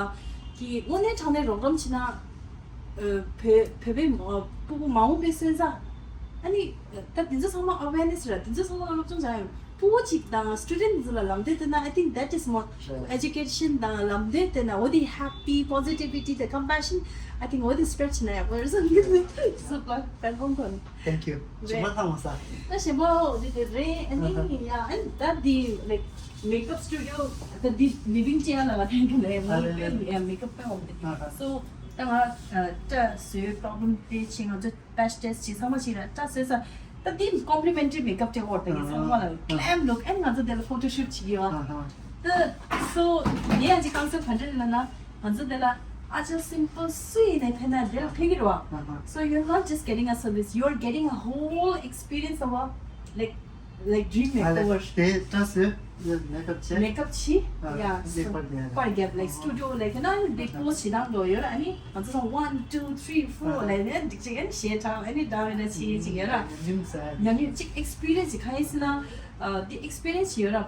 གི་དངོས་གནས་དྲང་གནས་རོགས་རམ་བྱེད་ན། བོད་བོད་པའི་སྤུ་གུ་མ་འོངས་པའི་སོན་རྩ། ཨ་ནི་ད་འདི་ཚོ་ཚང་མ་awareness ར། འདི་ཚོ་ཚང་མ་ལ་སློབ་སྦྱོང་བྱ་ཡོང་། སྤུ་གུ་གཅིག་དང་student འདི་ཚོ་ལ་ལམ་སྟོན་སྟོན་ན། I think that is more education དང་ལམ་སྟོན་སྟོན་ན། འོ་དེ་happy, positivity དང་compassion, I think འོ་དེ་spread བྱེད་ན་ཡག་པོ་རེད་བསམ་གྱི་འདུག So platform ཁོ། Thank you. ཞེ་མ་ཐང་མ་ས། ད་ཞེ་མ་འོ་དེ་དེ་རེད། ཨ་ནི་ཡ་ཨ་ནི་ད་དེ་like makeup studio ད་དེ་living chair ལ་ང་ཐེངས་དེ་ལས་ང་ཨ་ལེ་ལེ་ཡ་makeup དཔེ་འོང་དེ། So ད་ང་སྐྲ་བཟོའི་problem དེ་བྱས། ང་ཚོ་patch test བྱས། ཚང་མ་བྱས་ར། སྐྲ་བཟོས་ས་ད་དེ་complimentary makeup སྤྲད་ཡོད་དེ། ངས་ཚང་མ་ལ་glam look and ང་ཚོ་དེ་ལ photoshoot བྱེད་ཀྱི་ཡོད། ད་so ངས་ཡང་ཅིག་concept ག་འདྲ་ལབ་ན། ང་ཚོ་དེ་ལ་ཨ་ཅག་simple སུ་ཡིན་ནའི་ཕན་ན་དེ་ལ་ཕན་གྱི་རེད་བ། So you're not just getting a service, you're getting a whole experience of a, like, like, dream makeover. དེ་ད་སུ་makeup བྱེད། Makeup བྱེད། ཡ་པར་རྒྱབ། པར་རྒྱབ། Like, studio, like, you know, decor བྱེད་སྟངས་འགྲོ་ཡོད་ར། ཨ་ནི་ང་ཚོ་one, two, three, four like that འགྲིག་ཅིག་ཨ་ནི་ཞལ་གྲངས་ཨ་ནི་འདྲ་བའི་འདྲ་བྱེད་ཅིག་ཡོད་ར། ཉམས་ལེན་ཅིག་experience ཅིག་གང་ཡིན་ཟེར་ན། དེ་experience ཡོད་ར།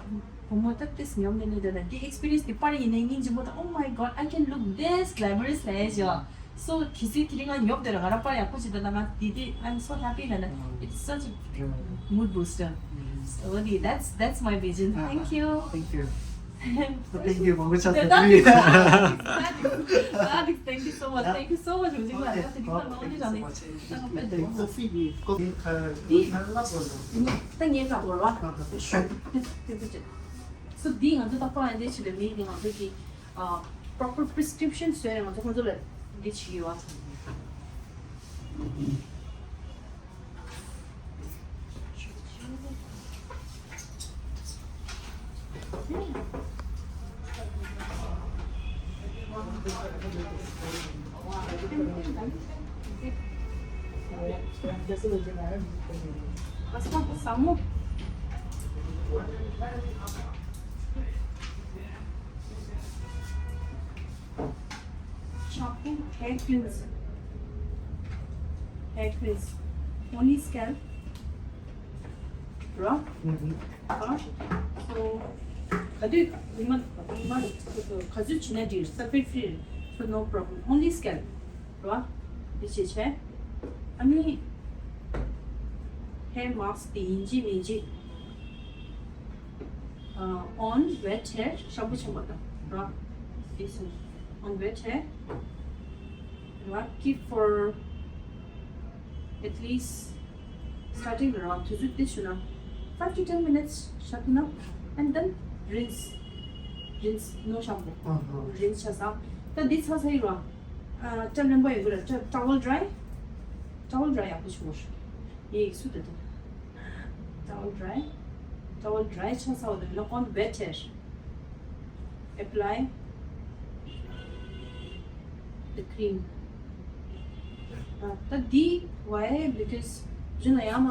བུ་མོ་ད་ཏིས་ཉམས་ལེན་ནི་འདོད་ན་དེ་experience དེ་པར་ཡིན་ནའི་སྙིང་རྗེ་མོ་དང་Oh my God, I can look this glamorous ལབ་ཡ་ཅིག So གལ་སྲིད་དེ་རིང་ང་ཉོབ་བསྡད་ན། ང་རང་པར་ཡག་པོ་ཅིག་འདུག་ད་ང་དེ་དེ་I'm so happy ལབ་ན། It's such a mood booster. So that's that's my vision. Thank you. Thank you. Thank you. མང་པོ་ཆགས་སོང་། Thank you so much. Thank you so much. ད་ངའི་ལག་པར་བ། So འདི་ང་ཚོ་ད་པར་ཡིན་དེ་ཆེད་ལས་མི་འདི་ང་ཚོ་གི་proper prescription བཟོས་ནས་ང་ཚོ་ཁོང་ཚོ་ལ་འདི་བྱེད་ཀྱི་ཡོད། Hasta samo. Shampoo, hair cleanse. Hair cleanse. Only scalp. རོ། ཨ། So ག་དུས་ཉི་མ་ཉི་མ་ག་ཚོད་བྱེད་ན་འགྲིག sulfate free. So no problem. Only scalp. རོ། འདི་བྱེད་བྱས། ཨ་ནི་hair mask དེ་ཡིན་གཅིག་མིན་གཅིག on wet hair shampoo བྱེད་པ་དང་རོ། This one. On wet hair. རོ། Keep for at least starting རོ། དུས་ཚོད་དེ་བྱུང་ན་five to ten minutes བཞག་ཐུབ་ན། And then rinse. Rinse. No shampoo. ཨ་ཧ། Rinse བྱས་ཙང་། ད་འདི་ཚར་ཚར་ཡིན་རོ། ཨ། སྐྲ་རྣམ་པ་ཡོད་ར། སྐྲ་towel dry. Towel dry ཡག་པོ་བྱུང་། ཡིག་སུ་དེ་དང་། Towel dry. Towel dry ཆ་ཚ་བ་དང་ལོག་on wet hair. Apply the cream. ཨ། ད་འདི་why? Because གཞན་ལ་ཡང་མ་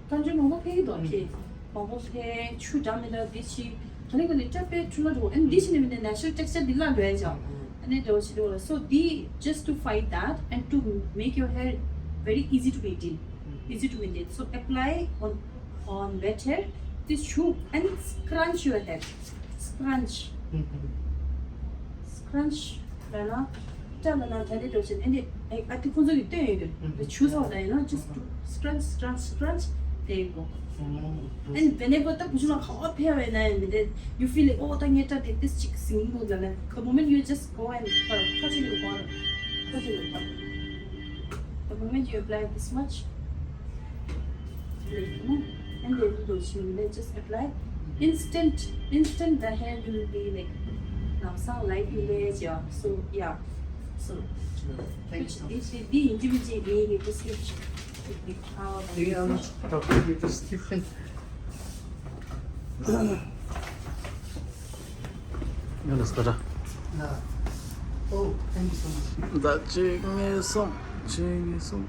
བཀའ་འགྱུར་མང་པོ་ཕེབས་ཀྱི་འདུག་ཁྱེད། མང་པོ་ཕེབས། ཆུ་འདྲ་མི་འདྲ་འདི་བྱས། ག་ལེ་ག་ལེ་སྐྲ་དཔེ་འཁྲུལ་ལ་འགྲོ། And འདི་བྱས་ནས་མི་འདི་natural texture འདི་ལ་འགྲོ་ཡ་ཅག་ཨ་ནི་འདྲ་བོ་ཞིག་འདུག་ལ། So འདི་just to fight that and to make your hair very easy to maintain. Easy to maintain. So apply on on wet hair. This shoe and scrunch your hair. Scrunch. Scrunch. ལ་ན། སྐྲ་ལ་ན་ད་དེ་འགྲོ་བྱེད། ཨ་ནི་ཨ་ཏི་ཁོང་ཚོ་གི་སྟོན་ཡོད་དུ། ཆུ་ཚ་བ་ད་ཡིན་ན་just to scrunch, scrunch, scrunch. There you go. And whenever ད་བུ་ཆུང་ལ་ག་བ་ཕེབས་པ་ཡིན་ན་ཡང་མི་དེ། You feel like, oh, ད་ངའི་སྐྲ་དེ་ཏིས་ཅིག་ཟིང་འདུག་ལབ་ན། The moment you just go and ཁ་ཁ་ཅིག་ཡོད་པ། ཁ་ཅིག་ཡོད་པ། The moment you apply this much, like, you know, and then you don't see, let's just apply. Instant, instant the hair will be like, ལམ་སང་light village, yeah. So, yeah. So, thank you so much. This is the individual way you just get, uh, Thank you so much. Doctor, you just keep it. ཡོད་ལ་སྐར། Oh, thank you so much. ད་ཅིག་ངེས་སོང་། ཅིག་ངེས་སོང་།